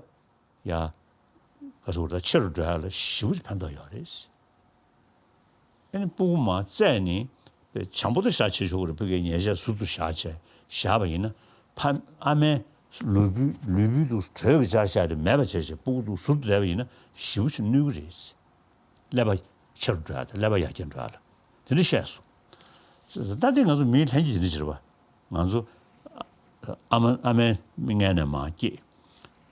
ཡ། ག་ཚོད་ར་ཆེ་རུ་འགྲོ་ཡ་ལ་ཞེ་པོ་ཅིག་ཕན་ཐོགས་ཡོད་རེད། ཨ་ནི་སྤུ་གུ་མར་བཙས་ནས་པའི་བྱམས་པོ་དེ་བཞག་བྱེད་ཆོག་གི་རེད། ཕ་གིའི་ཉལ་ཆས་ཟུར་དུ་བཞག་བྱས་བཞག་པ་ཡིན་ན་ཕ་ཨ་མའི་ལུས་པོའི་ལུས་པོའི་དུ་དྲོད་ཀྱི་བཅར་བཞག་དེ་མེད་པ་བྱས་བྱས་སྤུ་གུ་དུ་ཟུར་དུ་བསྡད་པ་ཡིན་ན་ཞེ་པོ་ཅིག་གནོད་ཀྱི་རེད། ཀླད་པ་ཆེ་རུ་འགྲོ་ཡ་དང་ཀླད་པ་ཡར་རྒྱས་འགྲོ་ཡ་ལ་དེ་འདྲ་བཤད་སོང་། ད་ལྟའི་ང་ཚོ་མིའི་ལྷན་སྐྱེས་དེ་འདྲ་བྱེད་པ། ང་ཚོ་ཨ་མ་ཨ་མའི་མངལ་ནས་མར་སྐྱེས།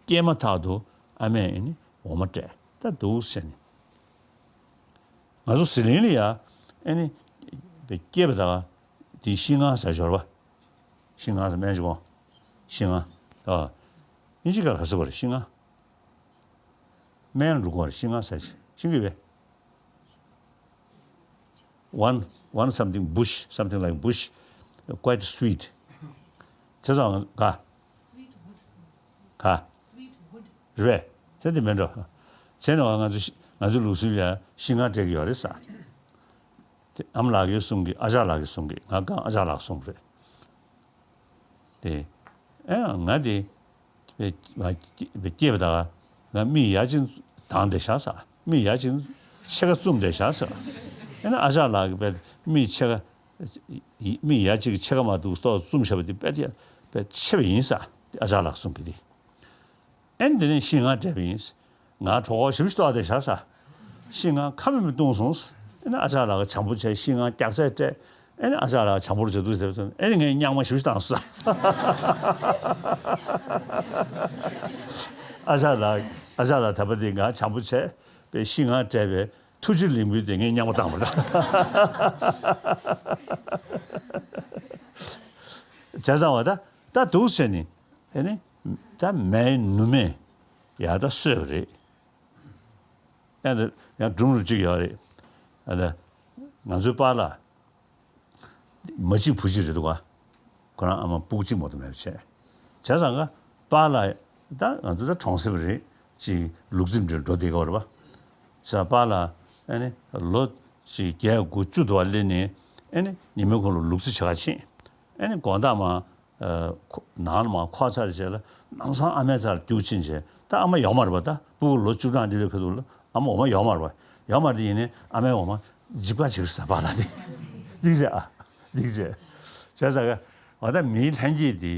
སྐྱེས་མ་ཐག་ཏུ་ཨ་མས་ཨེ་ནི་འོ་མ་སྤྲད་ད་འདུག་ཟེར་ནས། ང་ཚོ་ཟི་ལིང་ལ་ཡ་ཨེ་ནི་སྐྱེས་པ་ད་དེ་ཤིང་ང་ཟེར་ཞོར་བ། ཤིང་ང་ཟེར་སྨན་ཅིག་གོ་ཤིང་ང་། ཨ། ཨིན་ཇི་སྐད་ལ་ག་ཟེར་བ་རེད་ཤིང་ང་། སྨན་འགྲོ་གོ་རེད་ཤིང་ང་ཟེར་ཤིང་གི་བས། One, one something bush, something like bush, quite sweet. ཚེ་སང་ག་ག་རེད་པས། ཚེ་འདི་མེད་འགྲོ། ཚེ་ནི་ང་ཚོ་ང་ཚོ་ལུགས་སྲོལ་ལ་ཤིང་ང་སྤྲད་ཀྱི་ཡོད་རེད་ས། དེ་ཨ་མ་ལགས་ཀྱིས་གསུང་གི་ཨ་ཅག་ལགས་ཀྱིས་གསུང་གི་ང་གང་ཨ་ཅག་ལགས་གསུང་རེད། དེ། ཨེ་ང་དེ། སྐྱེས་པ་ད་ང་མིག་ཡ་གཅིག་དང་བསྡད་བཞག་ས། མིག་ཡ་གཅིག་ཕྱེད་ཀ་བཙུམ་བསྡད་བཞག་ས། ཨེ་ན་ཨ་ཅག་ལགས་ཀྱིས་དཔེ་མིག་ཕྱེད་ཀ་མིག་ཡ་གཅིག་ཕྱེད་ཀ་མ་འདུག་སོགས་བཙུམས་བཞག་པ་དེ་དཔེ་དེ་དཔེ་ཆེ་བ་ཡིན་ས། ཨ་ཅག་ལགས་གསུང་གི་དེ། ཨེ་ན་དེ་ནས་ཤིང་སྔ་སྤྲད་པ་ཡིན། ང་གྲོད་ཁོག་ཞེ་པོ་ཅིག་ལྟོགས་བསྡད་བཞག་ས། ཤིང་སྔ་ཁ་མེད་མི་བཏུང་སོང་། ཨེ་ན་ཨ་ཅག་ལགས་ཀྱིས་བྱང་བུ་བྱས། ཤིང་སྔ་རྒྱགས་ཚད་སྤྲད། ཨེ་ན་ཨ་ཅག་ལགས་བྱང་བུར་བྱ་འདུག་ཟེར་སོང་། ཨེ་ན་ངས་སྙང་མ་ཞེ་པོ་ཅིག་བཏང་སོང་། ཨ་ཅག་ལགས་ཨ་ཅག་ལགས་ད་ལྟ་དེ་ང་བྱང་བུ་བྱས་པའི་ཤིང་སྔ་སྤྲད་པའི་ཐུགས་རྗེ་ལེགས་འབུལ་དེ་ངས་སྙང་མ་བཏང་བ་དང་། བྱས་ཙང་བ་ད་ད་འདུག་ཟེར་ནས། ཨེ་ནི། ད་མའི་ནུ་མས་ཡར་ད་གསོས་པ་རེད། ཡང་ད་ཡང་སྒྲུང་རུ་གཅིག་ཡོད་རེད། ཨ་ད་ང་ཚོའི་པཱ་ལགས་མ་གཅིག་བུ་གཅིག་རེད་འདུག་ག་ཁོ་རང་ཨ་མ་སྤུ་གུ་གཅིག་མ་གཏོགས་མེད་པ་བྱས། བྱས་ཙང་ག་པཱ་ལགས་ད་ང་ཚོ་ད་གྲོང་གསེབ་རེད། ཅིག་ལུག་རྫི་འདྲ་འགྲོ་བསྡད་ཀྱི་ཡོད་རེད་པ། བྱས་ཙང་པཱ་ལགས་ཨེ་ནི་ལོ་ཅིག་བརྒྱད་དགུ་བཅུ་དུ་བ་སླེབས་ནས་ཨེ་ནི་ཉི་མའི་གུང་ལ་ལུག་རྫི་བྱེད་ག་ཕྱིན། ཨེ་ནི་དགོང་དག་མ། ཨ་ཁོ་ནང་ལ་མར་འཁོར་ཚར་རྗེས་ལ་ལམ་སང་ཨ་མའི་རྩ་ལ་རྒྱུགས་ཕྱིན་བྱས། ད་ཨ་མ་ཡོད་མ་རེད་པ། ད་སྤུ་གུ་ལོ་བཅུ་གྲངས་འདི་འདྲའི་ཁ་ཐུག་ལ་ཨ་མ་འོ་མ་ཡོད་མ་རེད་པ། ཡོད་མ་རེད་དེ་ཡིན་ནའི་ཨ་མའི་འོ་མ་འཇིབ་ག་བྱེད་ཟེར་པ་ལ་དེ། འདི་བྱས་ཨ། འདི་བྱས། བྱས་ཙང་ག་འོ་ད་མིའི་ལྷན་སྐྱེས་འདི་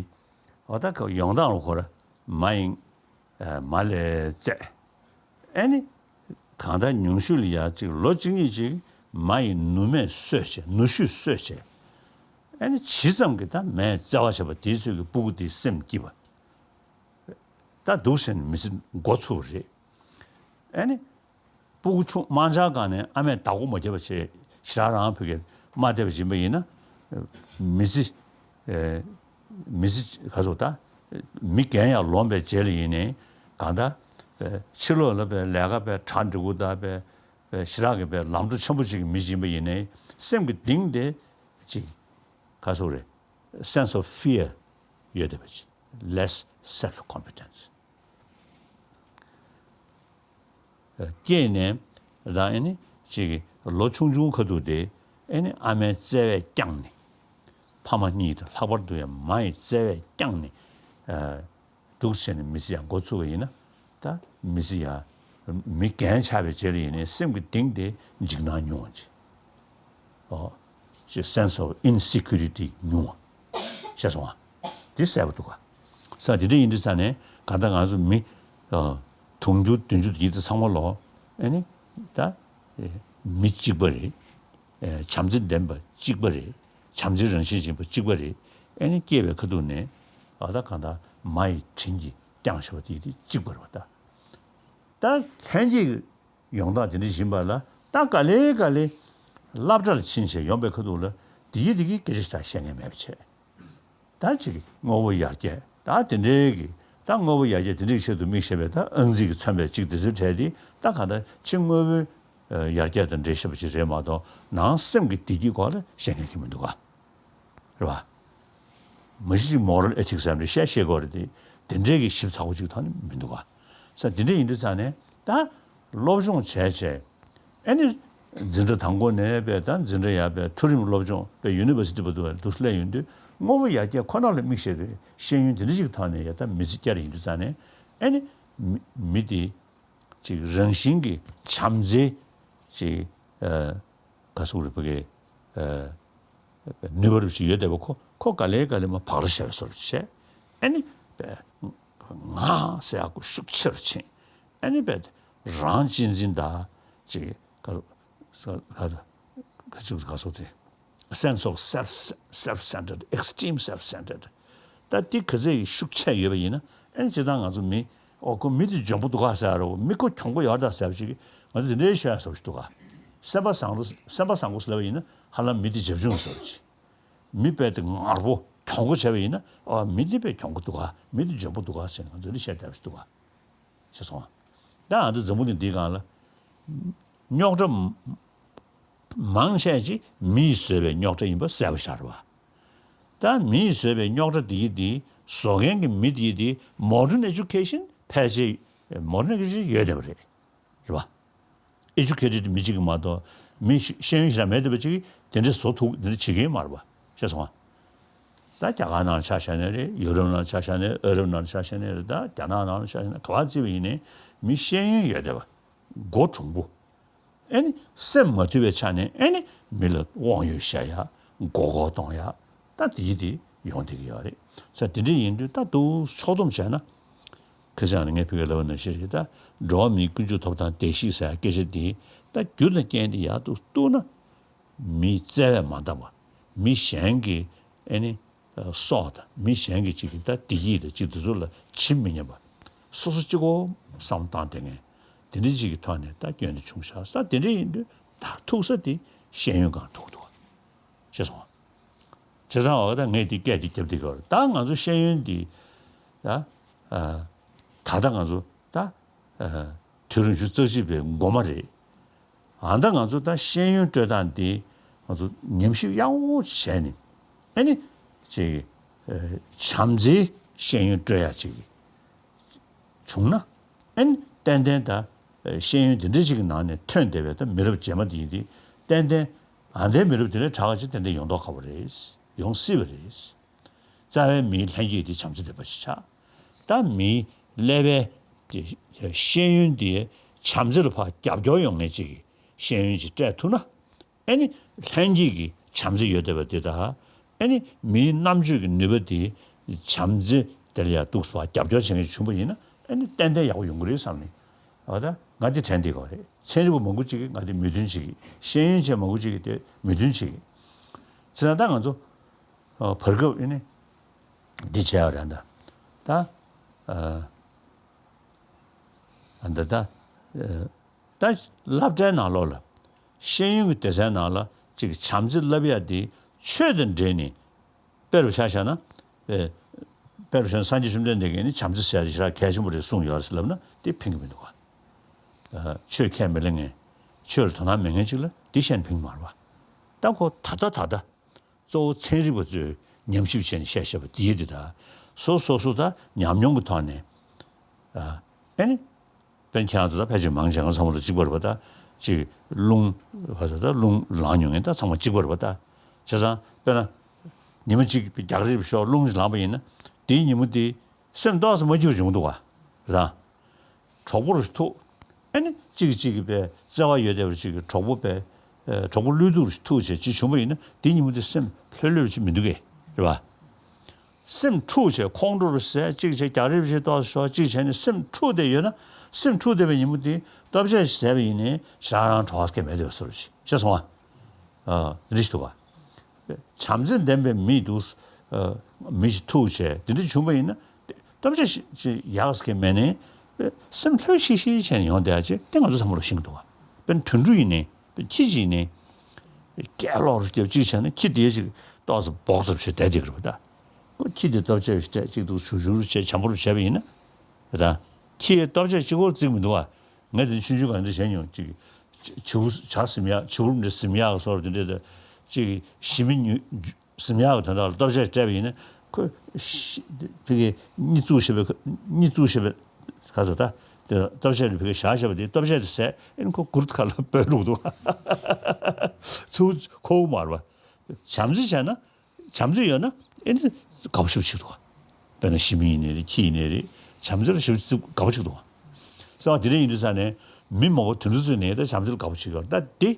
འོ་ད་ཁོ་ཡོང་སྟངས་ལ་ཁོ་ར་མ་ཡིན། ཨ་མ་ལས་བཙས། ཨེ་ནི། གང་ལྟར་ཉུང་ཤོས་ལ་ཡ་གཅིག་ལོ་གཅིག་གཉིས་ཅིག་མ་ཡི་ནུ་མས་གསོས་བྱས། ནུ་ཞོས་གསོས་བྱས། ཨེ་ནི་ཇི་ཙམ་གྱིས་ད་མས་བརྩེ་བ་བྱས་པ་དེའི་ཚོད་ཀྱིས་སྤུ་གུ་དེའི་སེམས་སྐྱིད་པ། ད་འདུག་ཟེར་ནས་མི་ཚེ་འགོ་ཚུགས་པ་རེད། ཨེ་ནི། སྤུ་གུ་ཆུང་དམར་འབྱར་སྒང་ནས་ཨ་མས་བདག་པོ་མ་བརྒྱབ་པ་བྱས། ཞེ་དྲག་རང་ཕ་གིར་མ་བསྡད་པ་ཡིན་པ་ཡིན་ན། མི་ཚེ། ཨེ། མི་ཚེ་ག་ཚོད་ད། མི་རྒན་ཡང་ལོན་པའི་རྗེས་ལ་ཡིན་ནའི་གང་ལྟར། ཨེ། ཕྱི་ལོགས་ལ་པའི་ལས་ཀ་པའི་གྲ་འགྲིག་པོ་དང་པའི། པའི་ཞེ་དྲག་གི་པའི་ལམ་འགྲོ་ཆེན་པོ་ཅིག་གི་མི་ཅིག་ཡིན་པ་ཡིན་ནའི་སེམས་ཀྱི་གཏིང་དེ་ཅིག་ག་ཚོད་རེད། Sense of fear ཡོད་བསྡད་པ་ཅིག Less self confidence། སྐྱེས་ནས་རང་ཨེ་ནི་ཅིག་ལོ་ཆུང་ཆུང་ཁ་ཐུག་དེ་ཨེ་ནི་ཨ་མའི་བརྩེ་བས་བསྐྱངས་ནས། ཕ་མ་གཉིས་དང་ལྷག་པར་དུ་ཡང་མ་ཡི་བརྩེ་བས་བསྐྱངས་ནས། ཨ། འདུག་བྱས་ནས་མི་ཚེ་ཡང་འགོ་ཚུགས་པ་ཡིན་ན། ད་མི་ཚེ་ཡང་མི་རྒན་ཆགས་པའི་རྗེས་ལ་ཡིན་ནའི་སེམས་ཀྱི་གཏིང་དེ་འཇིགས་སྣང་ཉུང་བ་ཅིག་ཨོ། ཅིག་sense of insecurity ཉུང་བ། ཤེས་སོང་ཨ། འདི་གསལ་པོ་འདུག་ག་ས་འདི་འདྲ་ཡིན་དུས་ཙང་ནས་གང་ལྟར་ང་ཚོ་མི། ཨ། དུང་ཕྱུར་བདུན་ཅུ་དེ་ཚོ་ཚང་མ་ལོ། ཨེ་ནི། ད། ཨེ། མི་གཅིག་པ་རེད། ཨེ། བྱམས་བརྩེ་ལྡན་པ་གཅིག་པ་རེད། བྱམས་བརྩེའི་རང་བཞིན་ཅན་པ་གཅིག་པ་རེད། ཨེ་ནི་སྐྱེས་པའི་ཁ་ཐུག་ནས་ཨ་ད་གང་ལྟར་མ་ཡི་དྲིན་གྱིས་བསྐྱངས་བཞག་པ་དེ་དེ་གཅིག་པ་རེད་པ་ད། ད་ལྷན་སྐྱེས་ཡོང་སྟངས་དེ་འདྲ་ཡིན་པ་ལ་ད་ག་ལེ་ག་ལེ་སློབ་གྲྭ་ལ་ཕྱིན་བྱས་ཡོང་པའི་ཁ་ཐུག་ལ་དེ་ཡི་དེ་གི་སྐད་ཆ་ཞིག་བཤད་མཁན་མེད་པ་བྱས། ད་ཅིག་དངོས་པོ་ཡར་རྒྱས་ད་དེ་འདྲའི་གི་ད་དངོས་པོ་ཡར་རྒྱས་དེ་འདྲའི་ཆེད་དུ་དམིགས་བྱས་པའི་ད་ཨང་རྩིས་ཀྱིས་མཚོན་པའི་ཅིག་དེ་ཚོའི་གྲས་དེ་ད་གང་ལྟར་ཕྱི་དངོས་པོའི་ཡར་རྒྱས་དང་འབྲེལ་བཞག་པ་ཅིག་རེད་མ་གཏོགས་ནང་སེམས་ཀྱི་བདེ་སྐྱིད་སྐོར་ལ་བཤད་མཁན་གྱི་མི་འདུག་ག་རེད་བ། མ་གཞི་moral ethics ཟེར་བ་འདྲ་བཤད་ཤེས་དགོས་རེད་དེ། དེ་འདྲའི་གི་ཞིབ་ཚགས་པོ་ཅིག་ཐོག་ནས་མི་འདུག་ག་ས་དེ་འདྲ་ཡིན་དུས་ཙང་ནས་ད་སློབ་སྦྱོང་བྱས་བྱས། ཨེ་ནི། འཛིན་གྲྭ་དང་པོ་ནས་པའི་ད་འཛིན་གྲྭ་ཡར་པའི་མཐོ་རིམ་སློབ་སྦྱོང་པའི་university བར་དུ་བ་དུ་སླེབས་ཡོང་དུས་དངོས་པོ་ཡར་རྒྱས་ཁོ་ན་ལ་དམིགས་བྱས་པའི་ཤེས་ཡོན་དེ་འདྲ་ཞིག་ཐོག་ནས་ཡར་ད་མི་ཚེ་བསྐྱལ་ཡིན་དུས་ཙང་ནས་ཨེ་ནི། མི་མི་དེ་ཅིག་རང་བཞིན་གྱི་བྱམས་བརྩེ་ཅིག་ཨ་ག་ཟེར་རེད་ཕ་གི་ཨ་ནུས་པ་རུ་ཅིག་ཡོད་བསྡད་པ་ཁོ་ཁོ་ག་ལེ་ག་ལེ་མ་བག་ལ་ཞ་བའི་བཟོ་འདྲ་ཅིག་བྱས། ཨེ་ནི་པའི་ང་ཟེར་ཡག་པོ་ཤུགས་ཆེ་རུ་ཕྱིན། ཨ་ནི་པའི་རང་གཅེས་འཛིན་དང་ཅིག་ག་ས་ག་ད་ག་ཅིག་ག་སོགས་དེ། Sense of self self centered, extreme self centered. ད་དེ་ག་ཚད་ཤུགས་ཆེ་ཡོད་པ་ཡིན་ན་ཨ་ནི་ཇི་ལྟར་ང་ཚོ་མི་ཨོ་ཁོ་མི་དེ་འཇོན་པོ་འདུག་ག་ཟེར་རོ། མི་ཁོ་གྱོང་པོ་ཡོད་ད་ཟེར་བ་ཅིག་ང་ཚོ་དེ་འདྲའི་ཤོད་ཡ་བཟོ་ཞིག་འདུག་ག་སེམས་པ་བཟང་རུ་སེམས་པ་བཟང་པོ་ཟེར་བ་ཡིན་ན་ཧ་ལམ་མི་དེ་བྱབ་ཆུང་བཟོ་ཞིག་མི་དཔེ་དེ་ངར་པོ་གྱོང་པོ་བྱས་པ་ཡིན་ན་ཨོ་མི་དེ་དཔེ་གྱོང་པོ་འདུག་ག་མི་དེ་འཇོན་པོ་འདུག་ག་ཟེར་ནས་ང་ཚོ་འདི་བཤད་བསྡད་པ་ཞིག་འདུག་ག་ཤེས་སོང་ཨ། ད་ང་ཚོ་འཛམ་བུ་གླིང་འདིའི་སྒང་ལ་རྙོག་དྲ་མང་ཆེ་ཅིག་མིས་བཟོས་པའི་རྙོག་དྲ་ཡིན་པ་གསལ་པོ་ཤར་བ། ད་མིས་བཟོས་པའི་རྙོག་དྲ་འདི་འདི་བཟོ་མཁན་གྱི་མི་འདི་འདི་modern education ཕལ་ཆེར་modern education ཡོད་བསྡད་པ་རེད། རེད་བ། Educated མི་གཅིག་གིས་མ་གཏོགས་མི་ཤེས་ཤེས་ཡོན་ཞེ་དྲག་མེད་བསྡད་པ་གཅིག་གིས་དེ་འདྲ་བཟོ་ཐུབ་དེ་འདྲ་བྱེད་ཀྱི་ཡོད་མ་རེད་བ། ཤེས་སོང་ང་། ད་རྒྱ་གར་ནང་ཆ་བཞག་ནའི་རེད། ཡུ་རོབ་ནང་ཆ་བཞག་ནའི་ཨ་རབ་ནང་ཆ་བཞག་ནའི་རེད། ད་རྒྱ་ནག་ནང་ཆ་བཞག་ནའི་ག་པར་བརྩིས་པ་ཡིན་ནའི་མི་ཤེས་ཡོན་ཡོད་བསྡད་པ། མགོ་གྲུང་པོ། ཨེ་ནི་སེམས་མ་དུལ་བའི་ཆ་ནས་ཨེ་ནི་མི་ལ་དབང་ཡོད་བཤད་ཡ། མགོ་སྐོར་གཏོང་ཡ། ད་དེ་ཡི་དེ་ཡོང་བསྡད་ཀྱི་ཡོད་རེད། ས་དེ་འདྲ་ཡིན་དུས་ད་འདུག་ཕྱོགས་བསྡོམས་བྱས་ན། ཁ་སང་ནས་ངས་ཕ་གིར་ལབ་པ་ནང་བཞིན་རེད། ད་འགྲོ་བ་མིའི་ཀུན་སྤྱོད་ཐོབ་ཐང་བརྡལ་བཤིག་ཟེར་སྐད་ཆ་འདི་ད་རྒྱུ་དང་རྐྱེན་འདི་ཡག་ཏུ་གཏུགས་ན། མིའི་བརྩེ་བས་མ་འདང་བ། མི་གཞན་གྱི་ཨེ་ནི་སྲོག་དང་མི་གཞན་གྱི་ཅིག་གི་ད་བདེ་སྐྱིད་དང་ཅིག་དེ་ཚོ་ལ་ཇི་མི་སྙམ་པ། སོ་སོ་གཅིག་པོ་བསམ་བློ་བཏང་བསྡད་མཁན་དེ་འདྲ་ཅིག་གི་ཐོག་ནས་ད་སྐྱོན་དེ་བྱུང་ཤག་ས། དེ་འདྲ་ཡིན་དུས་ད་ཐུག་ས་དེ་ཤེས་ཡོན་སྒང་ཐུག་འདུག་ཤེས་སོང་། བྱས་ཙང་འོ་ད་ངས་འདི་སྐད་འདི་བརྒྱབ་བསྡད་ཀྱི་ཡོད་རེད། ད་ང་ཚོ་ཤེས་ཡོན་འདི་ད་ཨ་ད་ལྟ་ང་ཚོ་ད་ཨ་དུས་རབས་ཉི་ཤུ་རྩ་གཅིག་པའི་འགོ་མ་རེད། ཨ་ད་ང་ཚོ་ད་ཤེས་ཡོན་སྤྲོད་སྟངས་འདི་ང་ཚོ་ཉམས་ཞིབ་ཡག་པོ་བྱས་ནས་ཨ་ནི་ཅིག་ཨ་བྱམས་བརྩེའི་ཤེས་ཡོན་སྤྲོད་ཡག་ཅིག་བྱུང་ན། ཨན་ཏན་ཏན་ད་ཤེས་ཡོན་དེ་འདྲ་ཞིག་གི་ནང་ནས་ཐོན་བསྡད་པའི་ད་མི་རབས་རྗེས་མ་དེ་ཡིན་དུས། ཏན་ཏན་ཨ་ནི་མི་རབས་དེ་འདྲ་དྲག་ཅིག་ཏན་ཏན་ཡོང་མདོག་ཁ་པོ་རེད། ཡོང་སྲིད་པ་རེད། རྩ་བའི་མིའི་ལྷན་སྐྱེས་དེ་བྱམས་བརྩེ་ལྡན་པ་ཞིག་ཆགས། ད་མིའི་ཀླད་པའི་ཤེས་ཡོན་དེ་བྱམས་བརྩེ་ལ་ཕར་རྒྱབ་སྐྱོར་ཡོང་མཁན་ཅིག་གི་ཤེས་ཡོན་ཅིག་སྤྲད་ཐུབ་ན། ཨེ་ནི་ལྷན་སྐྱེས་ཀྱི་བྱམས་བརྩེ་ཡོད་བསྡད་པ་དེ་དང་། ཨེ་ནི་མིའི་རྣམ་དཔྱོད་ཀྱི་ནུས་པ་དེ་བྱམས་བརྩེ་དེ་ལ་ཡང་འདུག་སེ་རྒྱབ་སྐྱོར་བྱེད་མཁན་བྱུང་པ་ཡིན་ན། ཨེ་ནི་ཏན་ཏན་ཡག་པོ་ཡོང་གི་རེད་བསམ་ནས། འོ་ད་ང་འདི་དྲན་བསྡད་ཀྱི་ཡོད་རེད། ཚན་རིག་པ་མང་པོ་ཅིག་གིས་ང་འདི་མོས་མཐུན་བྱེད་ཀྱི། ཤེས་ཡོན་ཅན་མང་པོ་ཅིག་གིས་དེ་མོས་མཐུན་བྱེད་ཀྱི། བྱས་ཙང་ད་ང་ཚོ་ཨ་བར་སྐབས་ཨེ་ནི་འདི་བྱས་པ་རེད་ད། ད་ཨ་ཨ་ད་ད་ཨ། ད་སློབ་གྲྭའི་ནང་ལོགས་ལ་ཤེས་ཡོན་གྱི་སྡེ་ཚན་ནང་ལ་ཅིག་བྱམས་བརྩེ་བསླབ་ཡ་དེ་ཆོས་དང་འབྲེལ་ནས། དཔེ་རུ་ཆ་བཞག་ན། དཔེ་དཔེ་རུ་ཆ་ན་སངས་རྒྱས་བཅོམ་ལྡན་འདས་ཀྱིས་ནི་བྱམས་བརྩེ་ཟེར་ཡ་དེ་ཞེ་དྲག་གལ་ཆེན་པོ་རེད་གསུངས་ཡོད་ཟེར་ལབ་ན་དེ་ཕན་གྱི་མི་འདུག་ག་ཆོས་ཁས་མི་ལེན་མཁན། ཆོས་ལ་དོ་སྣང་མེད་མཁན་ཅིག་ལ་དེ་བཤད་ན་ཕན་གྱི་མ་རེད་པ། ད་ཁོ་ད་ལྟ་ད་ལྟ། གཙོ་བོ་ཚན་རིག་པ་ཚོས་ཉམས་ཞིབ་བྱས་ནས་བཤད་བཤད་པ་དེ་ཡིན་དུས། ད་སོ་སོ་སོ་ད་ཉམས་མྱོང་གི་ཐོག་ནས། ཨ་ཨེ་ནི། དཔེར་ན་ཁྱེད་རང་ཚོ་ད་ཕལ་ཆེར་མང་ཆེ་བ་ཚང་མ་ལ་གཅིག་པ་རེད་པ། ད་ཅིག་རླུང་བ་ཚོ་ད་རླུང་ལངས་མྱོང་མཁན་ད་ཚང་མ་གཅིག་པ་རེད་པ། ད་བྱས་ཙང་དཔེར་ན་ཉི་མ་གཅིག་རྒྱག་རེས་ཤོག་རླུང་ཞིག་ལངས་པ་ཡིན་ན། དེའི་ཉིན་མོ་དེ་སེམས་ཏོག་ཙམ་མ་སྐྱིད་པ་བྱུང་འདུག་ག་རེད། གྲོགས་པོ་རུ་ཐུག་ཨ་ནི་གཅིག་གིས་གཅིག་གི་བའི་བརྩེ་བ་ཡོད་བསྡད་པ་ཅིག་གི་གྲོགས་པོ་བའི་ཨ་གྲོགས་པོ་བློས་གཏུག་རུ་ཐུག་བྱས་ཅིག་བྱུང་བ་ཡིན་ན། དེ་ཉིན་མོ་དེ་སེམས་ལྷོད་ལྷོད་ཅིག་མི་འདུག་གས་རེད་པ། སེམས་འཁྲུག་བྱས་ཁོང་ཁྲོ་རུ་ཟས། གཅིག་བྱས་རྒྱག་རེས་བྱས་ཏོག་ཙམ་ཤོག་གཅིག་བྱས་ནས་སེམས་འཁྲུག་བསྡད་ཡོད་ན། སེམས་འཁྲུག་བསྡད་པའི་ཉིན་མོ་དེ་ལྟོ་ཆས་ཤིག་ཟས་པ་ཡིན་ནའི་ཞེ་དྲག་རང་གྲོགས་སྐད་མེད་བསྡད་པ་བཟོ་འདྲ་ཅིག་ཤེས་སོང་ཨ། ཨ་རེད་འདུག་ག་བྱམས་བརྩེ་ལྡན་པའི་མི་འདུག་ཨ་མི་ཞིག་ཐུག་བྱས་དེ་འདྲ་བྱུང་བ་ཡིན་ན། སྟོབས་ཆེ་ཞིག་ཅིག་ཡག་ཟེར་མཁན་མེད་ནའི། སེམས་ལྷོད་ཤིག་ཤིག་བྱས་ནས་ཡོང་བསྡད་ཡ་ཅིག་དེ་ང་ཚོ་ཚང་མ་ལ་ཤེས་ཀྱི་འདུག་ག་དཔེར་ན་དུད་འགྲོ་ཡིན་ནའི། དཔེར་ན་ཁྱི་ཅིག་ཡིན་ནའི། སྐད་ལོག་རུ་རྒྱབ་གཅིག་བྱས་ན་ཁྱི་དེ་ཅིག་ཏོག་ཙམ་སྦོག་ཙམ་བྱས་བསྡད་བསྡད་ཀྱི་རེད་པ། ད་ཁོ་ཁྱི་དེ་སྟོབས་ཆེ་བ་ཞིག་སྤྲད་གཅིག་འདུག་བྱུག་བྱུག་རུ་བྱས་བྱམས་པོ་རུ་བྱས་པ་ཡིན་ན། ད་ཁྱི་སྟོབས་ཆེ་གཅིག་པོ་བརྩི་གི་མི་འདུག་ག་ངས་དེ་ཆུང་ཆུང་ག་འདྲ་བྱས་མྱོང་། ཅིག་བྱིའུ་བྱ་ཟིམ་ཡག་བྱིའུ་འདྲ་ཟིམ་ཡག་གི་སོར་དེ་འདྲ་དང་། ཅིག་ཞི་མི་ཉུ་ཟིམ་ཡག་གི་དོན་དག་ལ་སྟོབས་ཆེ་སྤྲད་པ་ཡིན་ན། ཁོས་ཤི་ཕ་གི་གཉིད་བཙུགས་བྱས་པའི་གཉིད་བཙུགས་བྱས་པའི་ག་ཚོད་ད་དེ་སྟོབས་ཆེ་ལ་ཕ་གི་བཞག་བྱས་པ་དེ་སྟོབས་ཆེ་དེ་ཟས་ཨེ་ནི་ཁོ་མགུར་ཁ་ལ་སྤོས་རུག་འདུག་ཚུར་ཁོ་མར་བ་བྱམས་བརྩེ་བྱས་ན། བྱམས་བརྩེ་ཡོད་ན་ཨེ་ནི་དགའ་པོ་ཞེ་པོ་ཅིག་འདུག་དཔེར་ན་ཞི་མི་ཡིན་ནའི་རེད། ཁྱི་ཡིན་ནའི་རེད། བྱམས་བརྩེ་ལ་ཞེ་པོ་ཅིག་དགའ་པོ་ཅིག་འདུག་ཟེར་བ་དེ་འདྲ་ཡིན་དུས་ཙང་ནས་མི་མང་པོ་དེ་འདྲ་ཚོས་ནས་ད་བྱམས་བརྩེ་ལ་དགའ་པོ་བྱེད་ཀྱི་ཡོད་རེད། ད་དེ་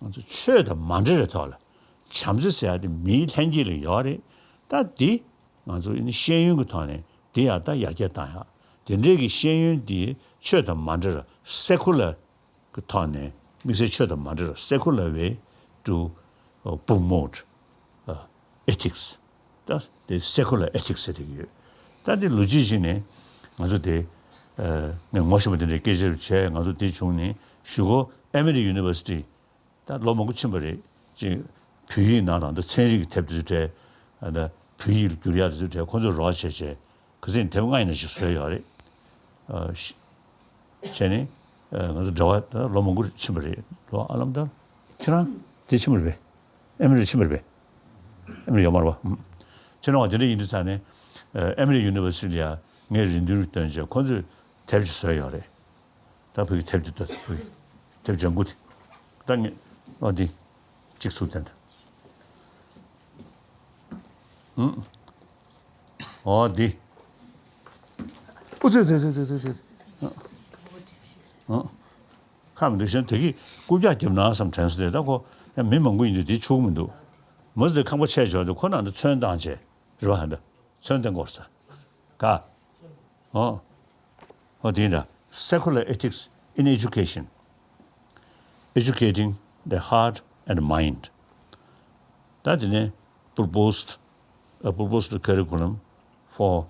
ང་ཚོ་ཆོས་དང་མ་འབྲེལ་བའི་ཐོག་ལ་བྱམས་བརྩེ་ཟེར་ཡ་དེ་མིའི་ལྷན་སྐྱེས་ལ་ཡོད་རེད། ད་དེ་ང་ཚོ་ཨེ་ནི་ཤེས་ཡོན་གྱི་ཐོག་ནས་དེ་ཡང་ད་ཡར་རྒྱས་བཏང་ཡ། དེ་འདྲའི་གི་ཤེས་ཡོན་དེ་ཆོས་དང་མ་འབྲེལ་བའི་སེ་ཁུ་ལར་གི་ཐོག་ནས། དམིགས་བསལ་ཆོས་དང་མ་འབྲེལ་བའི་secular way to uh, promote uh, ethics. ད་དེ་secular ethics ཟེར་གྱི་ཡོད། ད་དེ་ལོ་རྒྱུས་ཤིག་ནས་ང་ཚོ་དེ་ཨ་ངས་ངོ་ཤེས་པ་དེ་འདྲའི་སྐད་ཆ་རེ་བྱས། ང་ཚོ་དེ་བྱུང་ནས་གཞུག་གུ་Emory University ད་ལོ་མང་པོ་ཕྱིན་པ་རེད། ཅིག་བོད་ཡིག་ནང་དང་ད་ཚན་རིག་གི་དེབ་དེ་ཚོ་སྤྲད། ཨ་ད་བོད་ཡིག་ལ་བསྒྱུར་ཡག་དེ་ཚོ་སྤྲད། ཁོང་ཚོས་རོགས་བྱས་བྱས། ཁ་སང་དེབ་ལྔ་ཡིན་ན་ཞིག་བཟོས་ཡོད་རེད། ཨ་ཤི་བྱས་ནས་ཨ་ང་ཚོ་འབྲེལ་བ་ད་ལོ་མང་པོ་ཕྱིན་པ་རེད། ལོ་ཨ་ལམ་ད་ཁྱེད་རང་དེ་ཕྱིན་པ་རེད་པས། Emory ཕྱིན་པ་རེད་པས། Emory ཡོད་མ་རེད་པ། ཨུམ། ཕྱིན་ནའང་དེ་འདྲ་ཡིན་དུས་ཙང་ནས་ཨ་Emory University ལ་ཡ་ངས་རེ་འདུན་རེ་བཏོན་བྱས་ཁོང་ཚོས་དེབ་ཅིག་བཟོས་ཡོད་རེད། ད་བོད་ཀྱི་དེབ་དེ་ལྟ། བོད་ཀྱི་དེབ་ལྗང་གུ་དེ། ད་ངས་ཨོ་འདི་གཅིག་ཚུར་བསྟན་ད། ཨུ་ཨོ་འདི། ཨོ་ཙེ་ཙེ་ཙེ་ཙེ་ཙེ། ཨོ། ཁག་མི་འདུག་གཞན་དེ་གིས་རྐུབ་བཀྱག་བརྒྱབ་ན་བསམ་དྲན་སོང་། དེ་ད་ཁོ་ཡང་མི་མང་པོ་ཡིན་དུས་དེ་ཆུག་མི་འདུག་མི་ཚོ་དེ་ཁང་པ་ཆེ་ཆོག་དེ་ཁོ་ནང་དུ་ཚོན་བཏང་བྱས་རེད་བ། ཧ་འདྲ་ཚོན་བཏང་དགོས་ས་ག་ཨོ། ཨོ་དེ་འདྲ། Secular ethics in education, educating the heart and mind. ད་དེ་ནས་proposed, a proposed curriculum for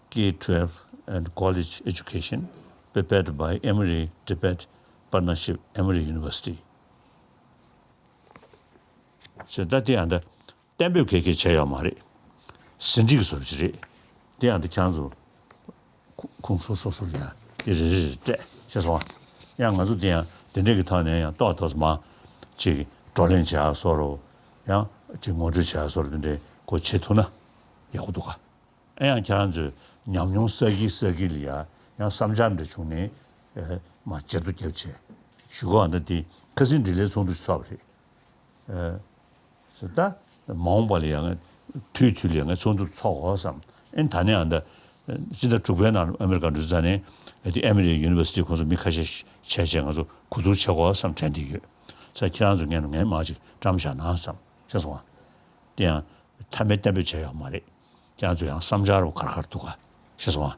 K twelve and college education prepared by Emory Tibet Partnership, Emory University. ཞེས་ད་དེ་ཡང་ད་གཏན་འབེབས་གལ་གལ་བྱས་ཡོད་མ་རེད། ཟིན་བྲིས་ཀྱི་བཟོ་ཅིག་རེད། དེ་ཡང་འདི་ཁྱེད་ཚོ་ཁུངས་སོ་སོ་སོ་ཡང་དེ་རེ་རེ་རེ་སྤྲད་ཤེས་སོང་ཨ། ཡང་ང་ཚོ་དེ་ཡང་དེ་འདྲས་ཀྱི་ཐོག་ནས་ཡང་ཏོག་ཏོག་མ་ཅིག་བགྲོ་གླེང་བྱ་བཟོ་རོགས། ཡང་ཅིག་ངོ་སྤྲོད་བྱ་བཟོ་རོགས། དེ་འདྲས་ཁོ་བྱེད་ཐུབ་ན་ཡག་པོ་འདུག་ག་ཨེ་ཡང་ཁྱེད་རང་ཚོས་ཉམས་མྱོང་བསགས་ཀྱི་བསགས་ཀྱི་ལ་ཡ་ཡང་བསམ་འཆར་འདྲ་བྱུང་ནས་ཨེ་མ་བརྗེད་ཐོ་རྒྱབ་བྱས་ཞུ་གོ་ཨ། ད་དེ་ཁ་སང་འབྲེལ་ཡོད་ཚོགས་འདུ་ཞིག་ཚོགས་པ་རེད། ཨེ་ད་མ་འོངས་པ་ལ་ཡང་དུས་དུས་ལ་ཡང་ཚོགས་འདུ་ཚོགས་དགོས་བསམ། ཨེ་ད་ནས་ཨ་ད་སྤྱི་ཟླ་དྲུག་པའི་ནང་ཨ་མེ་རི་ཀ་འགྲོ་ས་ནས་ཨེ་དེ་ཨེ་མི་རི་ཡུ་ནི་ཝར་སི་ཊི་ཁོང་ཚོ་མི་ཁ་ཤས་བྱས་བྱས་ང་ཚོ་གོ་བསྡུར་བྱེད་དགོས་བསམ་དྲན་གྱི་ཡོད། ས་ཁྱེད་རང་ཚོ་ངས་ནས་ངས་མ་ཅིག་བཀྲམ་བཞག་ན་བསམ་ཤེས་སོང་ཨ། དེ་ཡང་མཐའ་མའི་གཏན་འབེབས་བྱས་ཡོད་མ་རེད། ཁྱེད་ཚོ་ཡང་བསམ་འཆར་རོ་གར་གར་འདུག་ག་ཤེས་སོང་ཨ།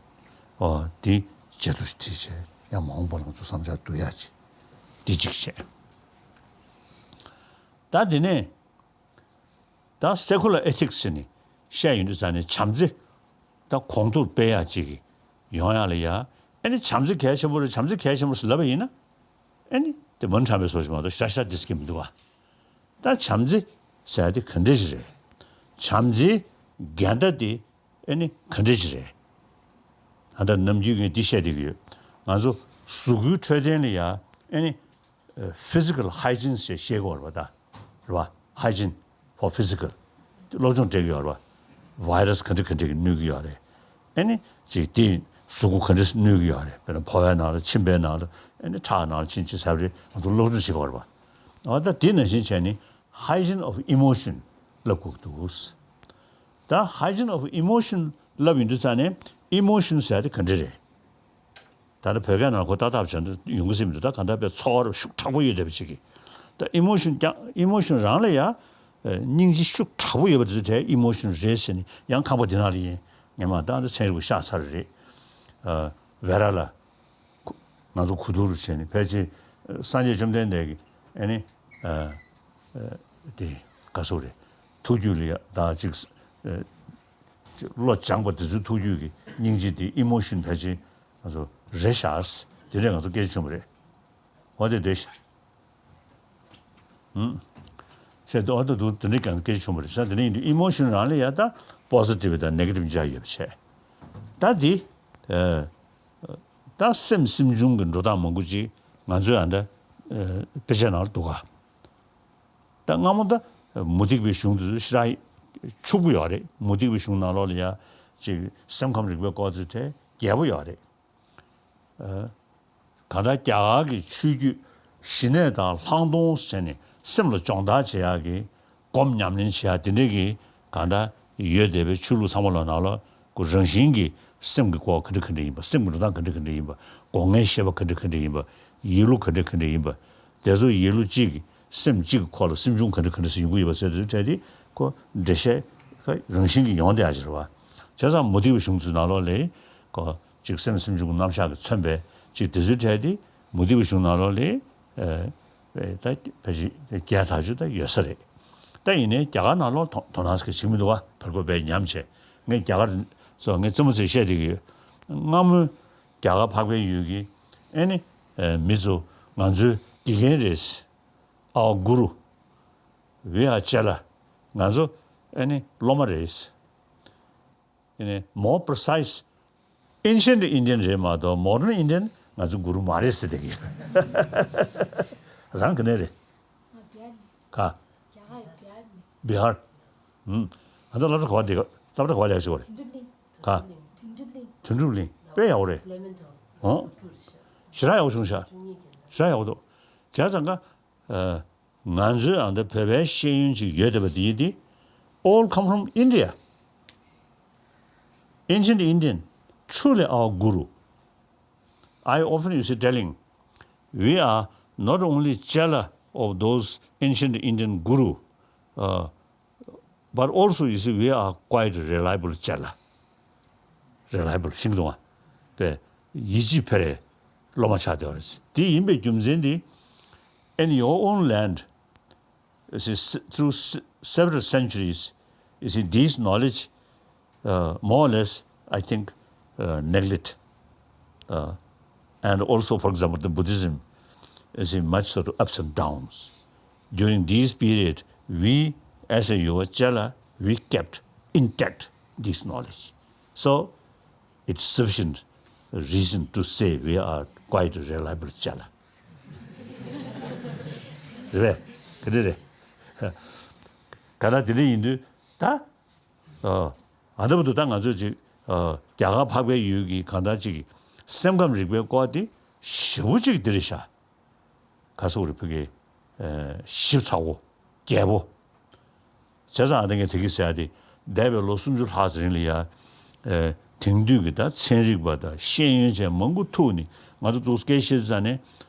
ཨོ་དེ་བརྗེད་ཐོ་ཞིག་བྲིས་བྱས་ཡང་མ་འོངས་པ་ལ་ང་ཚོ་བསམ་འཆར་བསྡུ་ཡག་ཅིག་འདི་གཅིག་བྱས། ད་དེ་ནས་ད་secular ethics ཟེར་ནས་བཤད་ཡོང་དུས་ཙ་ནས་བྱམས་བརྩེ་ད་གོང་མཐོར་སྤེལ་ཡག་ཅིག་ཡོང་ཡག་ལ་ཡ། ཨེ་ནི་བྱམས་བརྩེ་གལ་ཆེན་པོ་རེད། བྱམས་བརྩེ་གལ་ཆེན་པོ་ཟེར་ལབ་པ་ཡིན་ན། ཨེ་ནི་དེ་མུན་ཁྲང་པའི་བཟོ་ཞིག་མ་གཏོགས་ཤ་ཤ་དེ་ཟེར་གྱི་མི་འདུག་ག་ད་བྱམས་བརྩེ་ཟེར་ཡག་དེ་ག་འདྲ་ཞིག་རེད། བྱམས་བརྩེའི་འགལ་ཟླ་དེ་ཨེ་ནི་ག་འདྲ་ཞིག་རེད། ད་ལྟ་ནམ་རྒྱུན་ངས་འདི་བཤད་བསྡད་ཀྱི་ཡོད། ང་ཚོ་གཟུགས་སྐུའི་འཕྲོད་བསྟེན་ལ་ཡ་ཨེ་ནི་physical hygiene ཞེས་བཤད་ཀྱི་ཡོད་རེད་པ། ད་རེད་པ། Hygiene for physical སློབ་སྦྱོང་སྤྲད་ཀྱི་ཡོད་རེད་པ། virus ག་འདྲ་ག་འདྲ་གིས་གནོད་ཀྱི་ཡོད་རེད། ཨེ་ནི་ཅིག་དེ་གཟུགས་པོ་ག་འདྲ་གནོད་ཀྱི་ཡོད་རེད། དཔེར་ན་ཕོ་བའི་ནང་ལ་མཆིན་པའི་ནང་ལ་ཨེ་ནི་ཁྲག་ནང་ལ་ཕྱིན་ཅི་ཟེར་བ་རེད། ང་ཚོ་སློབ་སྦྱོང་བྱེད་ཀྱི་ཡོད་རེད་པ། འོ་ད་དེ་ནང་བཞིན་བྱས་ནས་hygiene of emotion ལབ་དགོས་ཀྱི་འདུག་ད་hygiene of emotion ལབ་ཡོང་དུས་ཙ་ནས་emotion ཟེར་དེ་ག་འདྲ་རེད། ད་ལྟ་བོད་སྐད་ནང་ཁོ་ཏག་ཏག་བྱས་འདུག་ཡོང་གི་སྲིད་མི་འདུག་ད་གང་ལྟར་དཔེ་ཚོར་བ་ཤུགས་དྲག་པོ་ཡོད་བསྡད་པ་ཅིག་གིས། ད་emotion ཀྱང་emotion རང་ལ་ཡ་སྙིང་རྗེ་ཤུགས་དྲག་པོ་ཡོད་པ་དེ་ཚོ་གྲས་emotion རེད་ཟེར་ནས་ཡང་ཁང་པ་འདི་ནང་ལ་ཡིན། ངས་མ་ད་ལྟ་ཚན་རིག་པ་ཤག་ཚར་རེད། ཝེ་ར་ལ་ང་ཚོ་གོ་བསྡུར་བྱས་ནས་ཕལ་ཆེར་སངས་རྒྱས་བཅོམ་ལྡན་འདས་ཀྱི་ཨེ་ནི་དེ་ག་སོ་རེད། ཐུགས་རྒྱུད་ལ་ཡ་ད་ཅིག་བློ་སྦྱངས་པ་དེ་ཚོའི་ཐུགས་རྒྱུད་ཀྱི་སྙིང་རྗེ་དེ་emotion ཕལ་ཆེར་ང་ཚོ་རེད་ཤག་དེ་འདྲས་ང་ཚོ་སྐད་ཆ་བྱུང་བ་རེད། འོ་དེ་དེ་ཤག་ཨུམ། ཟེར་དུས་འོ་དེ་དུ་དེ་འདྲས་ཀྱང་སྐད་ཆ་བྱུང་བ་རེད་ཟེར། དེ་འདྲས་ཡིན་དུས་emotion རང་ལ་ཡ་ད་positive དང་negative འཇགས་ཡོད་པ་བྱས། ད་དེ་ད་སེམས་སེམས་བྱུང་གི་འགྲོ་སྟངས་མང་པོ་ཅིག་ང་ཚོའི་ཨ་ད་དཔེ་ཆ་ནང་ལ་འདུག་ག་ད་སྔ་མོ་ད་མུ་སྟེགས་པའི་གཞུང་དེ་ཚོ་ཞེ་དྲག་ཕྱུག་པོ་ཡོད་རེད། མུ་སྟེགས་པའི་གཞུང་ནང་ལོགས་ལ་ཡ་ཅིག་སེམས་ཁམས་རིག་པའི་སྐོར་དེ་ཚོ་དེ་རྒྱས་པོ་ཡོད་རེད། གང་ལྟར་རྒྱ་གར་གྱི་ཆོས་བརྒྱུད་ཞི་གནས་དང་ལྷག་མཐོང་ཟེར་ནས་སེམས་ལ་སྦྱོང་བརྡར་བྱེད་ཡག་གི་སྒོམ་ཉམས་ལེན་བྱེད་ཡག་དེ་འདྲས་ཀྱི་གང་ལྟར་ཡོད་བསྡད་པའི་ཆོས་ལུགས་ཚང་མ་ལ་ནང་ལ་ཁོ་རང་བཞིན་གྱི་སེམས་ཀྱི་སྐོར་ག་འདྲ་ག་འདྲ་ཡིན་པ། སེམས་ཀྱི་འགྲོ་སྟངས་ག་འདྲ་ག་འདྲ་ཡིན་པ། སྒོ་ལྔའི་ཤེས་པ་ག་འདྲ་ག་འདྲ་ཡིན་པ། ཡིད་བློ་ག་འདྲ་ག་འདྲ་ཡིན་པ། དེ་ཚོ་ཡིད་བློ་གཅིག་གི་སེམས་གཅིག་གི་ཁོག་ལ་སེམས་བྱུང་ག་འདྲ་ག་འདྲ་ཞིག་ཡོང་གི་ཡོད་པ་ཟེར་དུས་འཕྲལ་དེ་ཁོ་འགྲེལ་བཤད་རང་བཞིན་གྱིས་ཡོང་བསྡད་ཡག་ཅིག་རེད་བ། བྱས་ཙང་མུ་སྟེགས་པའི་གཞུང་ཚོའི་ནང་ལོགས་ལ་ཁོ་གཅིག་སེམས་སེམས་བྱུང་གི་རྣམ་གཞག་གིས་མཚོན་པའི་གཅིག་དེ་ཚོའི་གྲས་དེ་མུ་སྟེགས་པའི་གཞུང་ནང་ལོགས་ལ་ཨེ་ད་ཕལ་ཆེར་བརྒྱ་ཐག་ཆོད་ད་ཡོད་ས་རེད། ད་ཡིན་ནའི་རྒྱ་གར་ནང་ལོགས་དོ་དོ་སྣང་ཞིག་བྱེད་ཀྱི་མི་འདུག་བ། བར་སྐོར་བས་ཉམས་བྱས། ངས་རྒྱ་གར་སོགས་ངས་རྩེད་མོ་རྩེ་བཤད་བསྡད་ཀྱི་ཡོད། སྔ་མོའི་རྒྱ་གར་འཕགས་པའི་ཡུལ་གྱི་ཨེ་ནི་ཨེ་མི་ཚོ་ང་ཚོའི་དགེ་རྒན་རེད། Our guru, we are chela. ང་ཚོ་ཨེ་ནི་སློབ་མ་རེད། ཨེ་ནི་more precise, ancient Indian རེད་མ་གཏོགས་modern Indian ང་ཚོ་གུ་རུ་མ་རེད་ཟེར་བསྡད་ཀྱི་ཡོད། རང་ག་ནས་རེད། ང་བི་ཧར་ནས། ག་རྒྱ་གར་བི་ཧར་ནས། བི་ཧར། ཨུམ། ང་ཚོ་སློབ་གྲྭ་ག་པར་བསྡད་ཀྱི། སློབ་གྲྭ་ག་པར་ལས་ཀ་བྱེད་ཀྱི་རེད། དོན་གྲུབ་གླིང་། ག་དོན་གྲུབ་གླིང་། དོན་གྲུབ་གླིང་དཔེ་ཡག་པོ་རེད། ལེ་མོན་ཊོན་ཨོ། སློབ་ཕྲུག་རེད་ཤག་ཞེ་དྲག་ཡག་པོ་བྱུང་ཤག་ཞེ་དྲག་ཡག་པོ་འདུག་བྱས་ཙང་ཀ་ཨ། ང་ཚོའི་ཨ་འདི་བོད་པའི་ཤེས་ཡོན་ཅིག་ཡོད་བསྡད་པ་འདི་འདི་all come from India. Ancient Indian, truly our guru. I often, you see, telling, we are not only chela of those ancient Indian guru, uh, but also, you see, we are quite reliable chela. Reliable ཤིན་ཏུ་ང་པའི་ཡིད་ཆེས་འཕེར་བའི་སློབ་མ་ཆགས་བསྡད་པ་རེད། དེ་ཡིན་པའི་རྒྱུ་མཚན་དེ། In your own land, you see, s- through s- several centuries, you see, these knowledge, uh, more or less, I think, uh, neglect. Uh, and also, for example, the Buddhism is in much sort of ups and downs. During this period, we, as a Yuva Chela, we kept intact this knowledge. So, it's sufficient reason to say we are quite reliable Chela. རེད་པས། ག་འདྲ་རེད། ག་ད་དེ་འདྲ་ཡིན་དུས་ད། ཨ་ད་བར་དུ་ད་ང་ཚོས་ཅིག་ཨ་རྒྱ་གར་འཕགས་པའི་ཡུལ་གྱི་གང་ལྟར་ཅིག་སེམས་ཁམས་རིག་པའི་སྐོར་དེ་ཞེ་པོ་ཅིག་འདི་རེད་ཤག་ག་སོག་རེད་བོད་སྐད་ཞིབ་ཚགས་པོ་རྒྱས་པོ། བྱས་ཙང་ཨ་ད་ངས་དེ་གི་ཟེར་ཡ་དེ་འདས་པའི་ལོ་སུམ་ཅུ་ལྷག་ཙམ་རིང་ལ་ཡ། ཨེ་དེང་དུས་ཀྱི་ད་ཚན་རིག་པ་དང་ཤེས་ཡོན་ཅན་མང་པོ་ཐུག་ནས་ང་ཚོ་འདུག་སྐད་བཤད་ཙང་ནས་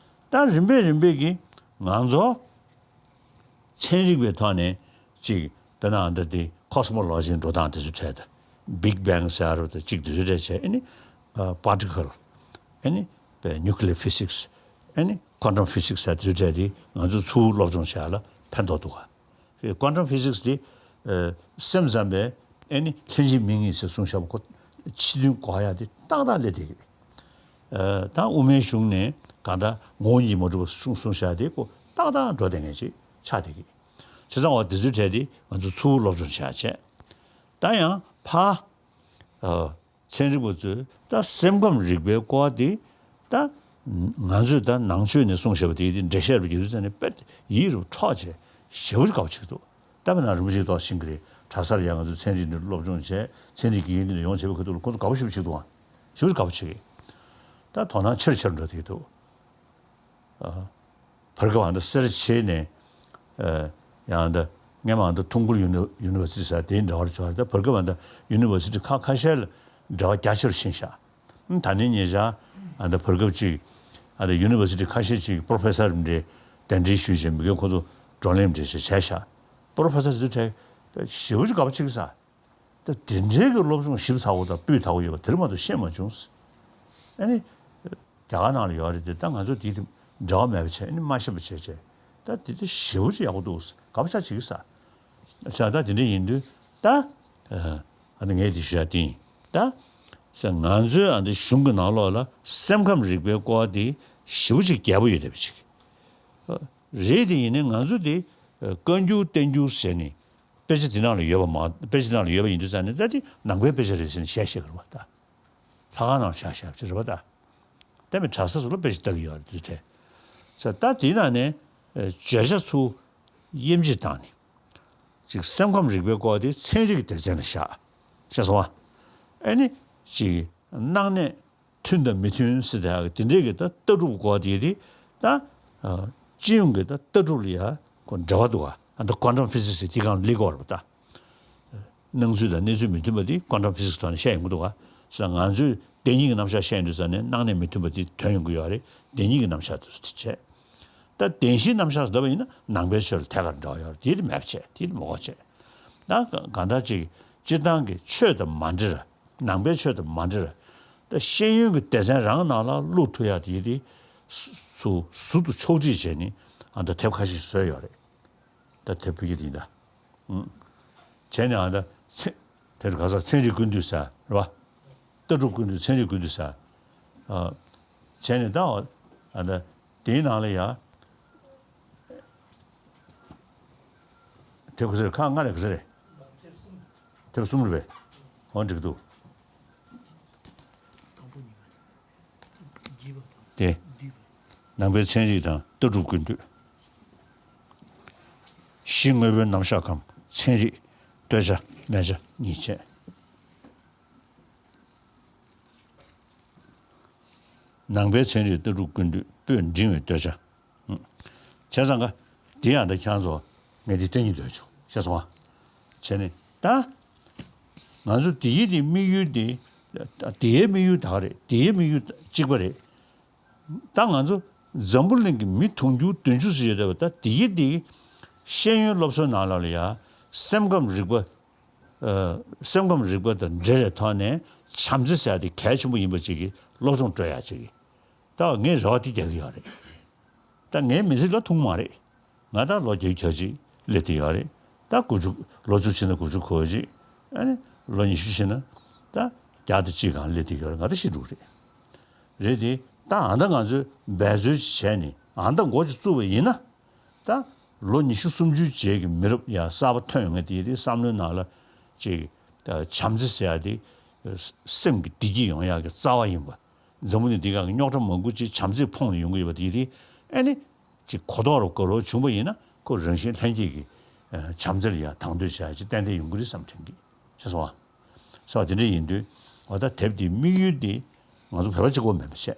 ད་རིམ་པས་རིམ་པས་ཀྱིས་ང་ཚོ་ཚན་རིག་པའི་ཐོག་ནས་ཅིག་དཔེར་ན་ཨ་ད་དེ་ཁོ་སི་མོ་ལོ་ཇིའི་འགྲོ་སྟངས་དེ་ཚོ་འཕྲད་དེ་Big Bang་ཟེར་བ་དང་ཅིག་དེ་ཚོ་འཕྲད་བྱས་ཨ་ནི་particle་ཨ་ནི་པའི་nuclear physics་ཨ་ནི་quantum physics་ཟེར་དེ་ཚོ་འཕྲད་དེ་ང་ཚོ་ཚུར་སློབ་སྦྱོང་བྱེད་ཡ་ལ་ཕན་ཐོགས་འདུག་ག Quantum physics་དེ་ཨ་སེམས་ཙམ་པས་ཨེ་ནི་ལྷན་ཅིག་མི་གཉིས་ཟེར་གསུངས་བཞག་པ་ཁོ་ཕྱི་དོན་གོ་ཡ་དེ་ཏག་ཏག་སླེབས་བསྡད་ཀྱི་རེད། ཨ་ད་དབུ་མའི་གཞུང་ནས་གང་ལྟར་ངོ་བོ་ཉིད་མ་གྲུབ་པ་གསུངས་གསུངས་བཞག་དེ་ཁོ་ཏག་ཏག་འགྲོ་བསྡད་མཁན་ཅིག་ཆགས་བསྡད་ཀྱི་རེད། བྱས་ཙང་འོ་དེ་ཚོའི་གྲས་དེ་ང་ཚོ་ཚུར་སློབ་སྦྱོང་བྱེད་ཡ་བྱས། ད་ཡང་ཕ་ཨ། ཚན་རིག་པ་ཚོས་ད་སེམས་ཁམས་རིག་པའི་སྐོར་དེ་ད་ང་ཚོས་ད་ནང་ཆོས་ནས་གསུངས་བཞག་པ་དེ་དེ་འགྲེལ་བཤད་རུ་བརྒྱབ་དུས་ཙང་ནས་དཔེ་ཡིད་རུ་འཕྲོག་བྱས་ཞེ་པོ་ཅིག་དགའ་པོ་བྱེད་ཀྱི་འདུག་ད་བས་ན་རིན་པོ་ཆེ་ཐོག་ཤིང་གི་རེད་གྲྭ་སར་ཡང་ང་ཚོ་ཚན་རིག་ནས་སློབ་སྦྱོང་བྱས་ཚན་རིག་དགེ་རྒན་འདི་ནས་ཡོང་བྱས་པའི་ཁ་ཐུག་ལ་ཁོ་ཚོ་དགའ་པོ་ཞེ་པོ་བྱེད་ཀྱི་འདུག་ཨ། ཞེ་པོ་ཅིག་དགའ་པོ་བྱེད་ཀྱི། ད་དོ་སྣང་ཆེ་རུ་ཆེ་རུ་འགྲོ་བསྡད་ཀྱི་འདུག་བར་སྐབས་ཨ་འདྲ་སེར་བྱེས་ནས་ཨ་ཡང་འདྲ་སྔས་མ་ཨ་འདྲ་ཐུང་ཀུར་ཡུ་ནི་ཡུ་ནི་ཝར་སི་ཊི་ཟེར་དེའི་འབྲེལ་བར་འབྱོར། ད་བར་སྐབས་ཨ་འདྲ་ཡུ་ནི་ཝར་སི་ཊི་ཁག་ཁ་ཤས་ལ་འབྲེལ་བ་རྒྱ་ཆེ་རུ་ཕྱིན་ཤག་ད་ནི་ཉེ་ཆར་ཨ་འདྲ་བར་སྐབས་ཅིག་ཨ་འདྲ་ཡུ་ནི་ཝར་སི་ཊི་ཁ་ཤས་ཅིག་པོ་རོ་ཕེ་སར་འདྲ་གདན་འདྲེན་ཞུས་བྱས་མི་སྒེར་ཁོ་ཚོ་བགྲོ་གླེང་འདྲ་བྱས་བྱས་ཤག་པོ་རོ་ཕེ་སར་ཚོ་གྲས་ཞེ་པོ་ཅིག་དགའ་པོ་བྱེད་ཀྱི་ས། ད་དེ་འདྲའི་གི་སློབ་སྦྱོང་ཞིབ་ཚགས་པོ་དང་སྤུས་དག་པོ་ཡོད་པ་དེ་རིང་མ་གཏོགས་ཤེས་མ་བྱུང་། ཨ་ནི། རྒྱ་གར་ནང་ལ་ཡོད་རེད་དེ་ད་ང་ཚོ་དེ་དེ་འབྲེལ་བ་མེད་པ་བྱས་ཨ་ནི་མ་ཤེས་པ་བྱས་བྱས་ད་དེ་དེ་ཞེ་པོ་ཅིག་ཡག་པོ་འདུག་དགའ་པོ་ཆགས་བྱེད་ཀྱི་ས། ས་ད་དེ་འདྲ་ཡིན་དུས་ད། ཨ་ནི་ངས་དེ་ཞུ་ཡ་དེ་ཡིན་ད། ས་ང་ཚོའི་ཨ་འདི་གཞུང་གི་ནང་ལོགས་ལ་སེམས་ཁམས་རིག་པའི་སྐོར་དེ་ཞེ་པོ་ཅིག་རྒྱས་པོ་ཡོད་བསྡད་པ་ཅིག་རེད་དེ་ཡིན་ནའི་ང་ཚོ་དེ་བཀའ་འགྱུར་བསྟན་འགྱུར་ཟེར་ནས། དཔེ་ཆ་འདི་ནང་ལ་ཡོད་པ་མ་དཔེ་ཆ་ནང་ལ་ཡོད་པ་ཡིན་དུས་ཙང་ནས་ད་དེ་ནང་པའི་དཔེ་ཆ་རེད་ཟེར་ནས་བཤད་བཤད་གི་རེད་པ་ད། ལྷ་ཁང་ནང་བཞག་བཞག་ཅིག་རེད་པ་ད། ད་མི་གྲྭ་ས་ཚོ་ལ་དཔེ་ཆ་ལྟ་གི་ཡོད་རེད་དུས་དེ། ས་ད་དེའི་ནང་ནས་ཨེ་བརྗོད་བྱ་ཚུར་དབྱེ་འབྱེད་བཏང་ནས་ཅིག་སེམས་ཁམས་རིག་པའི་སྐོར་དེ་ཚན་རིག་གི་སྡེ་ཚན་ལ་བཞག་བཤད་སོང་བ། ཨེ་ནི་ཅིག་སྣང་གནས། མཐུན་དང་མི་མཐུན་ཟེར་དེ་དེ་འདྲའི་གི་ད་ལྟ་གྲུབ་སྐོར་དེ་དེ་ད་སྤྱི་ཡོངས་ཀྱི་ད་ལྟ་གྲུབ་ལ་ཡ་ཁོ་འབྲེལ་བ་འདུག་ག་ཨ་ད་ཀོན་ཊམ་ཕི་ཟིག་སི་དེ་གང་ལི་གོ་ར་བ་ད་སྣང་ཚུལ་དང་གནས་ཚུལ་མི་མཐུན་པ་དེ་ཀོན་ཊམ་ཕི་ཟིག་སི་ཐོག་ནས་བཤད་ཡོང་གི་འདུག་ག་ས་ང་ཚོས་བདེན་གཉིས་ཀྱི་རྣམ་གཞག་བཤད་ཡོང་དུས་ས་ནས་སྣང་གནས་མི་མཐུན་པ་དེ་ཐོན་ཡོང་གི་ཡོད་རེད། བདེན་གཉིས་ཀྱི་རྣམ་གཞག་དེ་ཚོ་དེ་བྱས་ད་བདེན་བཞིའི་རྣམ་གཞག་ཟེར་བ་ཡིན་ན་ནང་པའི་ཆོས་ལ་ཐད་ཀར་འབྲེལ་བ་ཡོད་རེད། དེ་དེ་མེད་པ་བྱས་དེ་དེ་མི་གོ་བྱས་ད་གང་ལྟར་ཅིག་སྤྱིར་བཏང་གི་ཆོས་དང་མ་འབྲེལ། ནང་པའི་ཆོས་དང་མ་འབྲེལ། ད་ཤེས་ཡོན་གྱི་སྡེ་ཚན་རང་ནང་ལ་བླུག་ཐུབ་ཡ་དེ་དེ་སུ་ཟུར་དུ་ཕྱོགས་སྒྲིག་བྱས་ནས་ཨ་ད་དེབ་ཁ་ཤས་བཟོས་ཡོད་རེད། ད་དེབ་ཕུལ་གྱི་དེ་ཡིན་ད། ཨུ། བྱས་ནས་ཨ་ད་ཚན་དེ་ག་ས་ཚན་རིག་ཀུན་བཏུས་ཟེར་རེད་བ། ལྟ་གྲུབ་ཀུན་བཏུས་ཚན་རིག་ཀུན་བཏུས་ཟེར། ཨ། བྱས་ནས་ད་ཨ་ད། དེའི་ནང་ལ་ཡ། དེབ་ག་ཚོད་རེད། ཁག་ལྔ་རེད་ག་ཚོད་རེད། དེབ་གསུམ་རེད་པས། འོ་འགྲིག་འདུག་དེ། ནང་པའི་ཚན་རིག་དང་ལྟ་གྲུབ་ཀུན་བཏུས། གཞི་དངོས་པོའི་རྣམ་གཞག་གམ་ཚན་རིག་ལྟོས་བྱ་སྨད་བྱ་གཉིས་བྱས། ནང་པའི་ཚན་རིག་ལྟ་གྲུབ་ཀུན་བཏུས་པོད་འབྲིང་བའི་ལྟོས་བྱ། བྱས་ཙང་ཀ་འདི་ཡང་ད་ཁྱེད་རང་ཚོ་ངས་འདི་སྟོན་གྱི་འདོད་བྱུང་ཤེས་སོང་ང་། བྱས་ནས་ད་ང་ཚོ་འདིའི་དེ་དམིགས་ཡུལ་དེ་འདིའི་དམིགས་ཡུལ་ད་ག་རེད། འདིའི་དམིགས་ཡུལ་གཅིག་པ་རེད། ད་ང་ཚོ་ འཛམ་བུ་གླིང་གི་མི་དུང་ཕྱུར་བདུན་ཅུ་ཙམ་ཡོད་བསྡད་པ། ད་དེ་གི་དེ་ཤེས་ཡོན་སློབ་གསོའི་ནང་ལོགས་ལ་ཡ་སེམས་ཁམས་རིག་པ། ཨ། སེམས་ཁམས་རིག་པ་དང་འབྲེལ་བའི་ཐོག་ནས་བྱམས་བརྩེ་ཟེར་ཡ་དེ་གལ་ཆེན་པོ་ཡིན་པ་ཅིག་གི་སློབ་སྦྱོང་སྤྲོད་ཡ་ཅིག་གི། ད་ངས་རེ་བ་དེ་རྒྱག་གི་ཡོད་རེད། ད་ངའི་མི་ཚེ་ལ་ཐུག་མ་རེད། ང་ད་ལོ་བརྒྱད་ཅུ་གྱ་གཅིག་སླེབས་བསྡད་ཡོད་རེད། ད་དགུ་བཅུ། ལོ་བཅུ་ཕྱིན་ན་དགུ་བཅུ་གོ་གཅིག་ཨ་ནི་ལོ་ཉི་ཤུ་ཕྱིན་ན་ད་བརྒྱ་དང་གཅིག་སྒང་སླེབས་བསྡད་ཡོད་རེད། ང་ད་ཤི་འགྲོ་གི་རེད། རེད་དེ། ད་ཨ་ད་ང་ཚོས་འབད་རྩོལ་བྱས་ནས་ཨ་ད་འགོ་ཅིག་བཙུགས་པ་ཡིན་ན། ད་ལོ་ཉི་ཤུ་སུམ་ཅུའི་རྗེས་ཀྱི་མི་རབས་ཡང་གསར་པ་ཐོན་ཡོང་མཁན་དེ་དེ་བསམ་བློའི་ནང་ལ་ཅིག་བྱམས་བརྩེ་ཟེར་ཡ་དེ། སེམས་ཀྱི་བདེ་སྐྱིད་ཡོང་ཡག་གི་རྩ་བ་ཡིན་པ། འཛམ་བུ་གླིང་འདི་སྒང་གི་རྙོག་དྲ་མང་པོ་ཅིག་བྱམས་བརྩེའི་ཁོངས་ནས་ཡོང་གི་ཡོད་པ་དེ་དེ། ཨ་ནི་ཅིག་གོ་རྟོགས་རུ་དགོས་རུ་བྱུང་པ་ཡིན་ན། ཁོ་རང་བཞིན་ལྷན་སྐྱེས་ཀྱི་བྱམས་བརྩེ་ལ་ཡང་དང་དོད་བྱ་ཡ་ཅིག་ཏན་ཏན་ཡོང་གི་རེད་བསམ་དྲན་གི། ཤེས་སོང་ཨ། སོ་དེ་འདྲ་ཡིན་དུས། འོ་ད་དེབ་འདིའི་དམིགས་ཡུལ་འདི་ང་ཚོ་བོད་པ་གཅིག་པོ་མིན་པ་བྱས།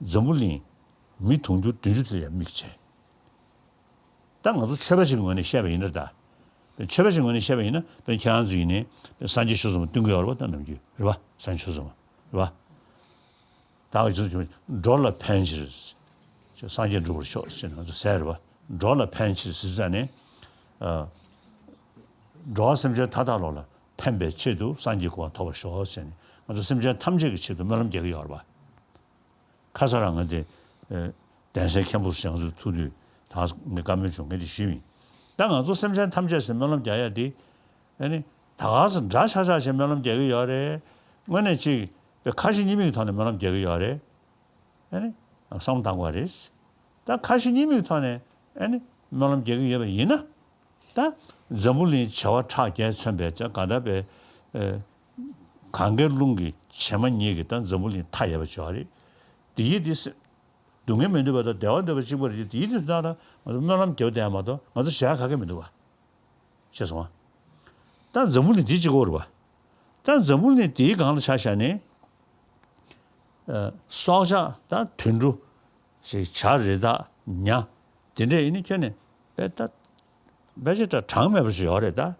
འཛམ་བུ་གླིང་མི་དུང་ཕྱུར་བདུན་ཅུ་དེ་ལ་ཡང་དམིགས་བྱས། ད་ང་ཚོ་ཆོས་པ་ཞིག་གི་ངོས་ནས་བཤད་པ་ཡིན་ན་ད། ཆོས་པ་ཞིག་གི་ངོས་ནས་བཤད་པ་ཡིན་ན་དཔེར་ཁྱེད་རང་ཚོ་ཡིན་ནའི་སངས་རྒྱས་ཆོས་ཚོགས་མ་བསྟུན་གྱི་ཡོད་རེད་པ། ད་ནམ་རྒྱུན་རེད་པ། སངས་རྒྱས་ཆོས་ཚོགས་མ་རེད་པ། ད་ང་ཚོ་འགྲོ་ལ་ཕན་ཕྱིར། སངས་རྒྱས་འགྲུབ་པར་ཤོག་ཅེས་ང་ཚོ་ཟེར་རེད་པ། འགྲོ་ལ་ཕན་ཕྱིར་ཟེར་ཙང་ནས། ཨ། འགྲོ་བ་སེམས་ཅན་མཐའ་དག་ལོག་ལ་ཕན་པའི་ཆེད་དུ་སངས་རྒྱས་གོ་འཕང་ཐོབ་པར་ཤོག་ཟེར་ནས་ང་ཚོ་སེམས་ཅན་ཐམས་ཅད་ཀྱི་ཆེད་དུ་སྨོན་ལམ་རྒྱག་གི་ཡོད་རེད་པ། ཁ་སང་རང་ང་དེ། ཨེ། གདན་སའི་མཁན་པོ་ཚོ་ང་ཚོ་ཐུག་དུས་ད་ངས་བཀའ་མོལ་བྱུང་། ངས་དེ་ཞུས་ཡིན། ད་ང་ཚོ་སེམས་ཅན་ཐམས་ཅད་ཟེར་སྨོན་ལམ་རྒྱག་ཡ་དེ། ཨ་ནི། ད་ག་ཚོད་འདྲ་ཆགས་ཆགས་བྱས་སྨོན་ལམ་རྒྱག་གི་ཡོད་རེད། དངོས་གནས་ཅིག་པའི་ཁ་ཞེ་གཉིས་མེད་ཀྱི་ཐོག་ནས་སྨོན་ལམ་རྒྱག་གི་ཡོད་རེད། ཨ་ནི། བསམ་བློ་བཏང་དགོས་རེད། ད་ཁ་ཞེ་གཉིས་མེད་ཀྱི་ཐོག་ནས་ཨ་ནི་སྨོན་ལམ་རྒྱག་གི་ཡོད་པ་ཡིན་ན། ད་འཛམ་བུ་གླིང་བྱེ་བ་ཕྲག་བརྒྱད་མཚོན་པའི་ཅག་ག་ད་པའི། ཨེ། གངྒཱའི་ཀླུང་གི་བྱེ་མ་སྙེད་ཀྱི་ད་འཛམ་བུ་གླིང་མཐའ་ཡས་པ་ཅིག་ཡོད་རེད། དེ་ཡིས་དེ་སེ། སྡུག་བསྔལ་མི་འདོད་པ་དང་བདེ་བ་འདོད་པ་གཅིག་པ་རེད། དེ་ཡིས་དེ་ད་ལ་ང་ཚོ་སྨོན་ལམ་རྒྱབ་བསྡད་ཡ་མ་གཏོགས་ང་ཚོ་བྱེད་ཡ་ག་གེ་མི་འདུག་བ། ཤེས་སོང་ཨ། ད་འཛམ་བུ་གླིང་འདི་གཅིག་པོ་རེད་པ། ད་འཛམ་བུ་གླིང་འདིའི་སྒང་ལ་ཆ་བཞག་ནས། ཨ། སྲོག་ཆགས་དང་དུད་འགྲོ་ཞིག་བྱ་རི་དྭགས་ཉ་དེ་འདྲས་ཡིན་ན་ཁྱོན་ནས་དཔེ་ད་དཔེ་ཆ་འདྲ་གྲངས་མེད་པ་ཞིག་ཡོད་རེད་ད།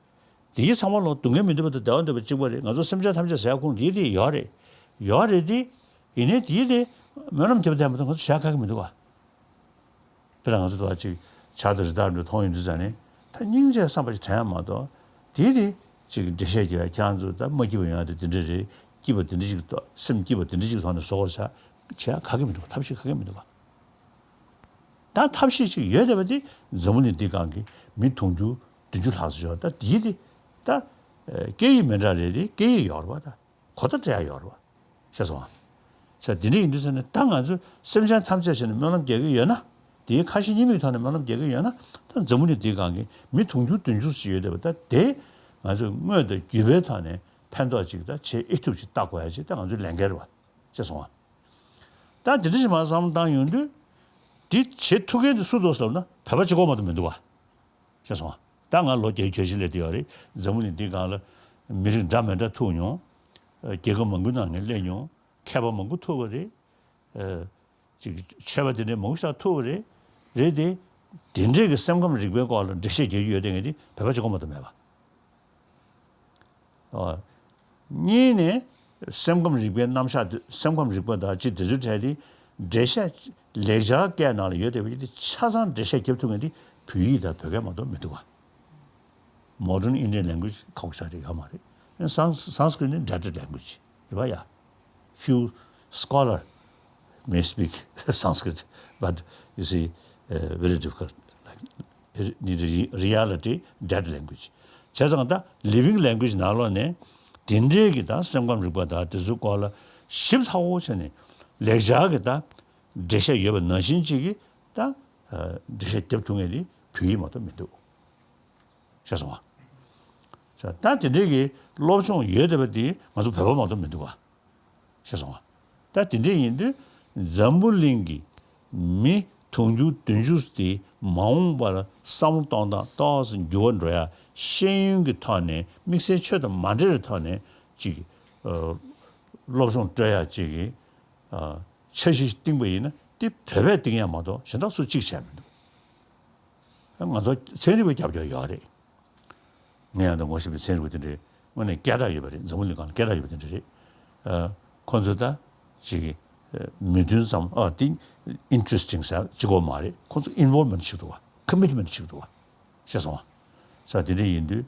དེའི་ཚང་མ་ལོ་སྡུག་བསྔལ་མི་འདོད་པ་དང་བདེ་བ་འདོད་པ་གཅིག་པ་རེད། ང་ཚོ་སེམས་ཅན་ཐམས་ཅད་ཟེར་ཡ་ཁུངས་དེའི་དེ་ཡོད་རེད། ཡོད་རེད་དེ། ཡིན་ནའི་དེའི་དེ་སྨོན་ལམ་རྒྱབ་བསྡད་མ་གཏོགས་ང་ཚོ་བྱ་ག་གེ་མི་འདུག་བ། དཔེར་ན་ང་ཚོ་དུ་བ་ཅིག་བྱ་དང་རི་དྭགས་འདྲ་མཐོང་ཡོང་དུས་ཙང་ནས་ད་སྙིང་རྗེ་བསམ་པ་ཞིག་དྲན་ཡ་མ་གཏོགས། དེའི་དེ་ཅིག་འགྲེལ་བཤད་རྒྱག་ཡ་ཁྱེད་རང་ཚོ་ད་མ་སྐྱིད་པ་ཡོང་ཡ་དེ་དེ་འདྲ་རེད། སྐྱིད་པ་དེ་འདྲ་ཞིག་ཐོག་སེམས་སྐྱིད་པ་དེ་འདྲ་ཞིག་ཐོག་ནས་བཟོ་དགོས་བྱ་བྱ་ག་གེ་མི་འདུག་ཐབས་ཤེས་ག་གེ་མི་འདུག་བ། ད་ཐབས་ཤེས་ཤིག་ཡོད་བསྡད་པ་དེ་འཛམ་བུ་གླིང་འདི་སྒང་གི་མི་དུང་ཕྱུར་བདུན་ཅུ་ལྷག་ཙམ་ཡོད། ད་དེའི་དེ་ད་སྐད་ཡིག་མི་འདྲ་རེད་དེ། སྐད་ཡིག་ཡོད་རེད་བ། ད་གོ་བརྡ་སྤྲད་ཡ་ཡོད་རེད་བ། ཤེས་སོང་ཨ། ཤ་དེ་འདྲ་ཡིན་དུས་ཙང་ནས་ད་ང་ཚོས་སེམས་ཅན་ཐམས་ཅད་ཟེར་ནས་སྨོན་ལམ་རྒྱག་གི་ཡོད་ན། དེའི་ཁ་ཞེ་གཉིས་མེད་ཐོག་ནས་སྨོན་ལམ་རྒྱག་གི་ཡོད་ན། ད་འཛམ་བུ་གླིང་འདིའི་སྒང་གི་མི་དུང་ཕྱུར་བདུན་ཅུ་ཞིག་ཡོད་བསྡད་པ། ད་དེ་ང་ཚོས་དངོས་དང་བརྒྱུད་པའི་ཐོག་ནས་ཕན་ཐོགས་ཅིག་ད་བྱེད་ཨེ་ཐུབ་ཅིག་བལྟ་དགོས་ཡ་ཅིག་ད་ང་ཚོའི་ལས་འགན་རེད་བ། ཤེས་སོང་ཨ། ད་དེ་འདྲ་ཞིག་མར་བསམ་བློ་བཏང་ཡོང་དུས། འདི་བྱེད་ཐུབ་མཁན་དེ་སུ་འདུག་ཟེར་ན་བོད་པ་གཅིག་པོ་མ་གཏོགས་མི་འདུག་བ། ཤེས་སོང་ཨ། ད་ང་ལོ་བརྒྱད་ཅུ་གྱ་བཞི་སླེབས་བསྡད་ཡོད་རེད། འཛམ་བུ་གླིང་འདི་སྒང་ལ་མི་རིགས་འདྲ་མི་འདྲ་ཐུག་མྱོང་། རྒྱལ་ཁབ་མང་པོའི་ནང་ནས་སླེབས་མྱོང་། མཁས་པ་མང་པོ་ཐུག་པ་རེད། ཨ། ཅིག་ཆོས་པ་དེ་འདྲའི་མང་པོ་ཞིག་ཐུག་པ་རེད། རེད་དེ། དེ་འདྲའི་གི་སེམས་ཁམས་རིག་པའི་སྐོར་ལ་འགྲེལ་བཤད་རྒྱག་རྒྱུ་ཡོད་བསྡད་མཁན་དེ་བོད་པ་གཅིག་པོ་མ་གཏོགས་མེད་པ། ཨ། གཉིས་ནས་སེམས་ཁམས་རིག་པའི་རྣམ་གཞག་དེ། སེམས་ཁམས་རིག་པ་དང་ཅིག་དེ་ཚོའི་གྲས་དེ་འགྲེལ་བཤད་ལེགས་སྦྱར་སྐད་ནང་ལ་ཡོད་བསྡད་པ་དེ་ཆ་ཚང་འགྲེལ་བཤད་རྒྱབ་ཐུབ་མཁན་དེ་བོད་ཡིག་དང་བོད་སྐད་མ་གཏོགས་མི་འདུག་བ། Modern Indian language ཁག་ཆགས་རེ་ཡོད་མ་རེད། Sans- Sanskrit ནི་dead language རེད་བ་ཡ། Few scholar may speak Sanskrit, but you see, uh, very difficult. Like, in reality, dead language. བྱས་ཙང་ད་living language ནང་ལོགས་ནས་དེ་འདྲའི་གི་ད་སེམས་ཁམས་རིག་པ་དང་དེ་ཚོའི་སྐོར་ལ་ཞིབ་ཚགས་པོ་བྱས་ནས་ལེགས་སྦྱར་གི་ད་འགྲེལ་བཤད་ཡོད་པ་ནང་བཞིན་ཅིག་གི་ད་འགྲེལ་བཤད་རྒྱབ་ཐུབ་མཁན་དེ་བོད་ཡིག་མ་གཏོགས་མི་འདུག་ཤེས་སོང་ང་། ད་དེ་འདྲའི་གི་སློབ་སྦྱོང་ཡོད་བསྡད་པ་དེ་ང་ཚོ་བོད་པ་མ་གཏོགས་མི་འདུག་བ། ཤེས་སོང་ང་། ད་དེ་འདྲ་ཡིན་དུས་འཛམ་བུ་གླིང་གི་མི་དུང་ཕྱུར་བདུན་ཅུ་དེ་མ་འོངས་པར་བསམ་བློ་གཏོང་སྟངས་ཏོག་ཙམ་འགྱུར་བ་འགྲོ་ཡ། ཤེས་ཡོན་གྱི་ཐོག་ནས་དམིགས་བསལ་ཆོས་དང་མ་འབྲེལ་བའི་ཐོག་ནས་ཅིག་ཨ། སློབ་སྦྱོང་སྤྲོད་ཡ་ཅིག་གི་ཨ། འཆར་གཞི་བཏིང་པ་ཡིན་ན་དེ་བོད་པས་བཏིང་ཡ་མ་གཏོགས་གཞན་དག་སུ་གཅིག་བྱས་མི་འདུག་ང་ཚོ་ཚན་རིག་པའི་རྒྱབ་སྐྱོར་ཡོད་རེད། ངས་ཡང་ད་ངོ་ཤེས་པའི་ཚན་རིག་པ་དེ་འདྲས་དངོས་གནས་སྐད་གྲགས་ཡོད་པ་རེད། འཛམ་བུ་གླིང་སྒང་ལ་སྐད་གྲགས་ཡོད་པ་དེ་འདྲས་རེད། ཨ། ཁོང་ཚོ་ད་ཅིག་ མོས་མཐུན་ཙམ་ཨ་དེ་interesting་ཟེར་གཅིག་པོ་མ་རེད། ཁོང་ཚོ་involvement་ཞིག་འདུག་བ། commitment་ཞིག་འདུག་བ། ཤེས་སོང་བ། ས་དེ་འདྲ་ཡིན་དུས་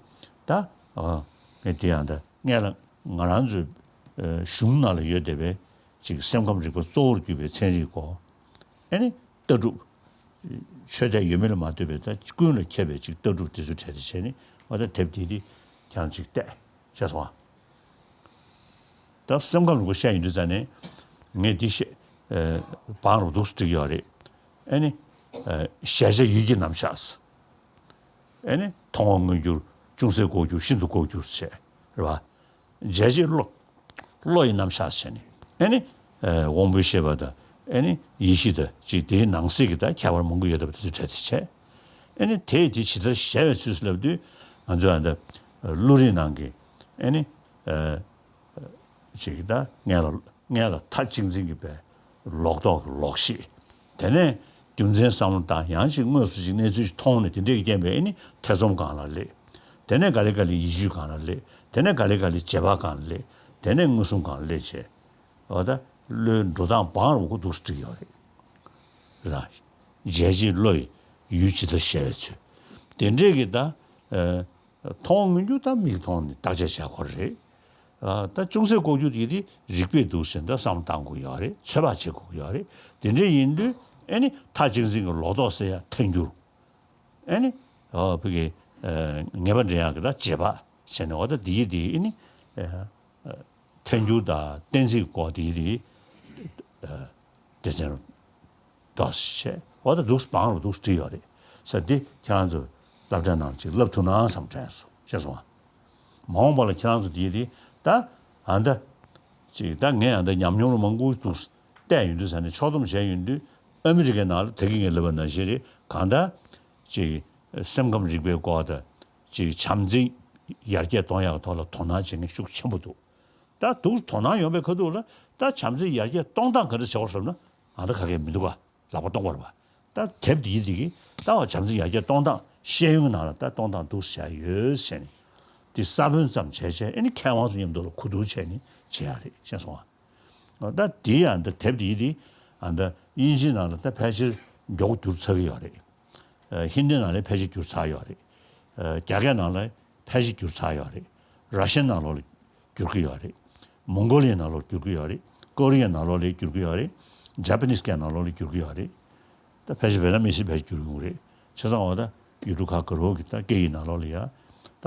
ད་ཨ་ངས་དེ་ཡང་ད་ངས་ལ་ང་རང་ཚོའི་གཞུང་ནང་ལ་ཡོད་བསྡད་པའི་ཅིག་སེམས་ཁམས་རིག་པ་གཙོ་བོར་གྱུར་པའི་ཚན་རིག་སྐོར། ཨ་ནི་ལྟ་གྲུབ། ཆོས་དད་ཡོད་མེད་ལ་མ་ལྟོས་པའི་ད་ཀུན་ལ་ཁྱབ་པའི་ཅིག་ལྟ་གྲུབ་དེ་ཚོའི་གྲས་དེ་བྱས་ནས་ཨ་ད་དེབ་དེ་དེ་ཀྱང་ཅིག་བལྟས། ཤེས་སོང་ཨ། ད་སེམས་ཁམས་རིག་པ་བཤད་ཡོང་དུས་ཙ་ནས་ངས་འདི་བཤད། ཨ་བང་རུ་འདུག་སེ་བསྒྲིགས་ཡོད་རེད། ཨ་ནི་ཨ་གཞལ་བྱ་ཡུལ་གྱི་རྣམ་གཞག་ཨ་ནི་མཐོང་བ་མངོན་གྱུར་ཅུང་ཟད་ལྐོག་གྱུར་ཤིན་ཏུ་ལྐོག་གྱུར་བྱས་རེད་བ། འཇལ་བྱེད་བློ། བློ་ཡི་རྣམ་གཞག་བྱས་ནས་ཨ་ནི་ཨ་དབང་པོའི་ཤེས་པ་དང་ཨ་ནི་ཡིད་བཞིན་དང་ཅིག་དེའི་ནང་གསེས་ཀྱི་ད་ཁྱད་པར་མང་པོ་ཡོད་པ་དེ་ཚོ་གྲས་དེ་བྱས། ཨ་ནི་དེས་དེ་ཇི་ལྟར་གཞལ་བའི་ཚུལ་ལབ་དུས་ང་ཚོ་ཨ་ད་བློ་རིག་ནང་གི་ཨ་ནི་ཨ་ཅིག་ད་ངས་ལ་ངས་ལ་མཐའ་གཅིག་འཛིན་གྱི་པའི་ལོག་རྟོག་གི་ལོག་ཤེས། དེ་ནས་རྒྱུ་མཚན་བསམ་བློ་བཏང་ཡང་ཅིག་དངོས་སུ་ཅིག་གནས་ཚུལ་ཞིག་མཐོང་ནས་དེ་འདྲས་ཀྱི་རྐྱེན་པས་ཨ་ནི་ཐེ་ཚོམ་སྒང་ལ་སླེབས། དེ་ནས་ག་ལེ་ག་ལེ་ཡིད་དཔྱོད་སྒང་ལ་སླེབས། དེ་ནས་ག་ལེ་ག་ལེ་བྱེད་པ་སྒང་ལ་སླེབས། དེ་ནས་མངོན་སུམ་སྒང་ལ་སླེབས་བྱས། འོ་ད་བློའི་འགྲོ་སྟངས་བང་རུ་ཁོ་འདུག་སེ་བསྒྲིགས་ཡོད་རེད། རེད་ལ། འཇལ་བྱེད་བློ་ཡི་ཡུལ་ཇི་ལྟར་གཞལ་བའི་ཚུལ། དེ་འདྲས་ཀྱི་ད་ཨ་མཐོང་མངོན་གྱུར་ད་མིག་མཐོང་ནས་བརྟག་དཔྱད་བྱ་དགོས་རེད། ཨ་ད་ཅུང་ཟད་ལྐོག་གྱུར་དེ་དེ་རིག་པས་འདུག་ཟེར་ད་བསམ་བློ་བཏང་དགོས་ཡོད་རེད། ཚོད་དཔག་བྱེད་དགོས་ཀྱི་ཡོད་རེད། དེ་འདྲ་ཡིན་དུས་ཨ་ནི་མཐའ་གཅིག་འཛིན་གྱི་ལོག་རྟོག་ཟེར་ཡ་ཐལ་འགྱུར། ཨ་ནི་ཨོ་བོད་ཀྱི་ཨ་ངེས་པ་འདྲེན་ཡག་གི་ད་བྱེད་པ་བྱས་ནས་འོ་ད་དེ་ཡི་དེ་ཨ་ནི་ཨ་ཐལ་འགྱུར་དང་གཏན་ཚིགས་སྐོར་དེ་ཡི་དེ་ཨ་སྡེ་ཚན་རུ་འདོགས་བྱས་འོ་ད་འདུག་སེ་བང་རུ་འདུག་སེ་བྲིས་ཡོད་རེད། ས་འདི་ཁྱེད་རང་ཚོ་སློབ་གྲྭ་ནང་ཅིག་བསླབ་ཐུབ་ན་བསམ་དྲན་སོང་། ཤེས་སོང་ཨ། མ་འོངས་པ་ལ་ཁྱེད་རང་ཚོ་དེ་དེ་ད་ཨ་ད་ཅིག་ད་ངས་ཨ་ད་ཉམས་མྱོང་རུ་མང་པོ་འདུག་བལྟས་ཡོང་དུས་ས་ནས་ཕྱོགས་བསྡོམས་བྱས་ཡོང་དུས་ཨ་མི་རི་ཀའི་ནང་ལ་ད་གིན་ངས་ལབ་པ་ནང་བཞིན་རེད། གང་ལྟར་ཅིག་སེམས་ཁམས་རིག་པའི་སྐོར་དང་ཅིག་བྱམས་བརྩེ་ཡར་རྒྱས་གཏོང་ཡག་ཐོག་ལ་དོ་སྣང་བྱེད་མཁན་ཤུགས་ཆེན་པོ་འདུག་ད་འདུག་དོ་སྣང་ཡོང་པའི་ཁ་ཐུག་ལ་ད་བྱམས་བརྩེ་ཡར་རྒྱས་གཏོང་སྟངས་ག་འདྲ་བྱེད་དགོས་ཟེར་ན་ཨ་ད་ག་གེ་མི་འདུག་ག་ལག་པ་སྟོང་པར་བ། ད་དེབ་འདིའི་འདི་གི་ལྟ་བ་བྱམས་བརྩེ་ཡར་རྒྱས་གཏོང་སྟངས་ཤེས་ཡོན་གྱི་ནང་ལ་ད་གཏོང་སྟངས་འདུག་བྱས་ཡོད་ཟེར་ནས་འདི་ས་བོན་ཙམ་བྱས་བྱས་ཨ་ནི་མཁས་དབང་ཚོ་མཉམ་དུ་ལ་གོ་བསྡུར་བྱས་ནས་བྱེད་ཡག་རེད། ཤེས་སོང་ཨ། ད་འདི་ཡང་ད་དེབ་འདིའི་འདི་ཨ་ད་དབྱིན་ཇིའི་ནང་ལ་ད་ཕལ་ཆེར་མགྱོགས་པོ་བསྒྱུར་ཚར་གི་ཡོད་རེད། ཨ་ཧིན་དི་ནང་ལ་ཕལ་ཆེར་བསྒྱུར་ཚར་ཡོད་རེད། ཨ་རྒྱ་སྐད་ནང་ལ་ཕལ་ཆེར་བསྒྱུར་ཚར་ཡོད་རེད། ར་ཤན་ནང་ལོགས་ལ་བསྒྱུར་གྱི་ཡོད་རེད། མོང་གོ་ལི་ཡའི་ནང་ལོགས་ལ་བསྒྱུར་གྱི་ཡོད་རེད། ཀོ་རི་ཡའི་ནང་ལོགས་ལ་བསྒྱུར་གྱི་ཡོད་རེད། ཇ་པ་ནིས་སྐད་ནང་ལོགས་ལ་བསྒྱུར་གྱི་ཡོད་རེད། ད་ཕལ་ཆེར་ཝེ་ཏི་ནམ་མི་སི་ཕལ་ཆེར་བསྒྱུར་གྱི་ཡོད་རེད། བྱས་ཙང་འོ་ད་ཡུལ་གྲུ་ཁག་ག་རུ་གི་ད་སྐད་ཡིག་ནང་ལོགས་ལ་ཡ་ད་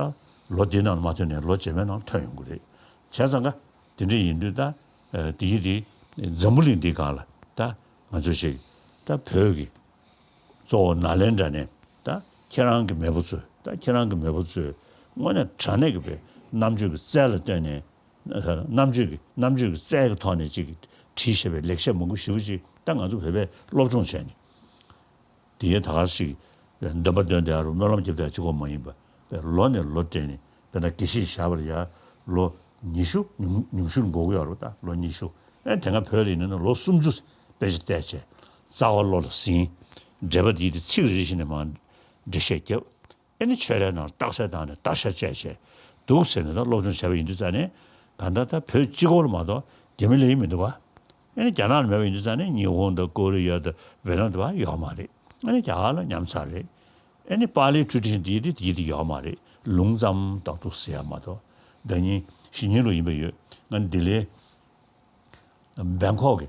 ལོ་འདིའི་ནང་ལ་མ་ཐོན་ནའི་ལོ་རྗེས་མའི་ནང་ལ་ཐོན་ཡོང་གི་རེད། བྱས་ཙང་ཀ་དེ་འདྲ་ཡིན་དུས་ད་ཨ་དེ་ཡི་དེ་འཛམ་བུ་གླིང་འདིའི་སྒང་ལ་ད་ང་ཚོ་ཞིག་ད་བོད་ཀྱི་གཙོ་བོ་ནཱ་ལེནྡྲ་ནས་ད་ཁྱེད་རང་གི་མེས་པོ་ཚོས་ད་ཁྱེད་རང་གི་མེས་པོ་ཚོས་དངོས་གནས་དྲང་གནས་ཀྱི་པའི་རྣམ་དཔྱོད་ཀྱི་རྩལ་ལ་བརྟེན་ནས་རྣམ་དཔྱོད་ཀྱི་རྣམ་དཔྱོད་ཀྱི་རྩལ་གྱི་ཐོག་ནས་ཅིག་བྲིས་བཞག་པའི་ལེགས་བཤད་མང་པོ་ཞེ་པོ་ཅིག་ད་ང་ཚོ་བོད་པས་སློབ་སྦྱོང་བྱས་ནས་དེ་ཡས་ད་ག་ཞིག་འདོན་པ་འདོན་བསྡད་ཡ་རུ་སྨོན་ལམ་རྒྱབ་བསྡད་ཡ་གཅིག་པོ་མ་ཡིན་པ་ལོ་ནས་ལོ་སྤྲད་ནས་དཔེར་ན་དགེ་བཤེས་བཞག་པར་ཡ་ལོ་ཉི་ཤུ་ཉུང་ཉུང་ཤུར་འགོར་གྱི་ཡོད་རེད། ད་ལོ་ཉི་ཤུ་ཨེ་དེ་སྔ་བོད་ལ་ཡིན་ན་ལོ་སུམ་ཅུ་དཔེ་ཆ་བལྟས་བྱས་རྩ་བ་བློ་ལ་ཟིན། འགྲེལ་པ་དེ་དེ་ཚིག་རེ་རེ་བཞིན་ནས་མར་འགྲེལ་བཤད་བརྒྱབ། ཨེ་ནི་ཆོས་རའི་ནང་རྟགས་གསལ་བཏང་ནས་བརྟག་བཤེར་བྱས་བྱས་འདུག་ཟེར་ནས་ད་སློབ་སྦྱོང་བྱས་པ་ཡིན་དུས་ཙང་ནས་གང་ལྟར་ད་བོད་གཅིག་པོ་ལ་མ་གཏོགས་རྒྱ་མི་ལ་ཡིན་མི་འདུག་ག་ཨེ་ནི་རྒྱ་ནག་ལ་མེད་པ་ཡིན་དུས་ཙང་ནས་ཉི་ཧོང་དང་ཀོ་རི་ཡ་དང་ཝེ་ནམ་དེ་བ་ཡོད་མ་རེད། ཨེ་ནི་རྒྱ་གར་ལ་ཉམས་ཚར་རེད། ཨེ་ནི་པཱ་ལིའི་ཊེ་ཌི་ཤན་དེ་ཡི་དེ་དེ་ཡི་དེ་ཡོད་མ་རེད། ལུང་ཙམ་ཏག་ཏུ་ཟེར་ཡ་མ་གཏོགས། ཟླ་ཉིན་གཞེས་ཉིན་ལོ་ཡིན་པ་ཡོད། ང་ལྡི་ལི་བེང་ཀོག་གི་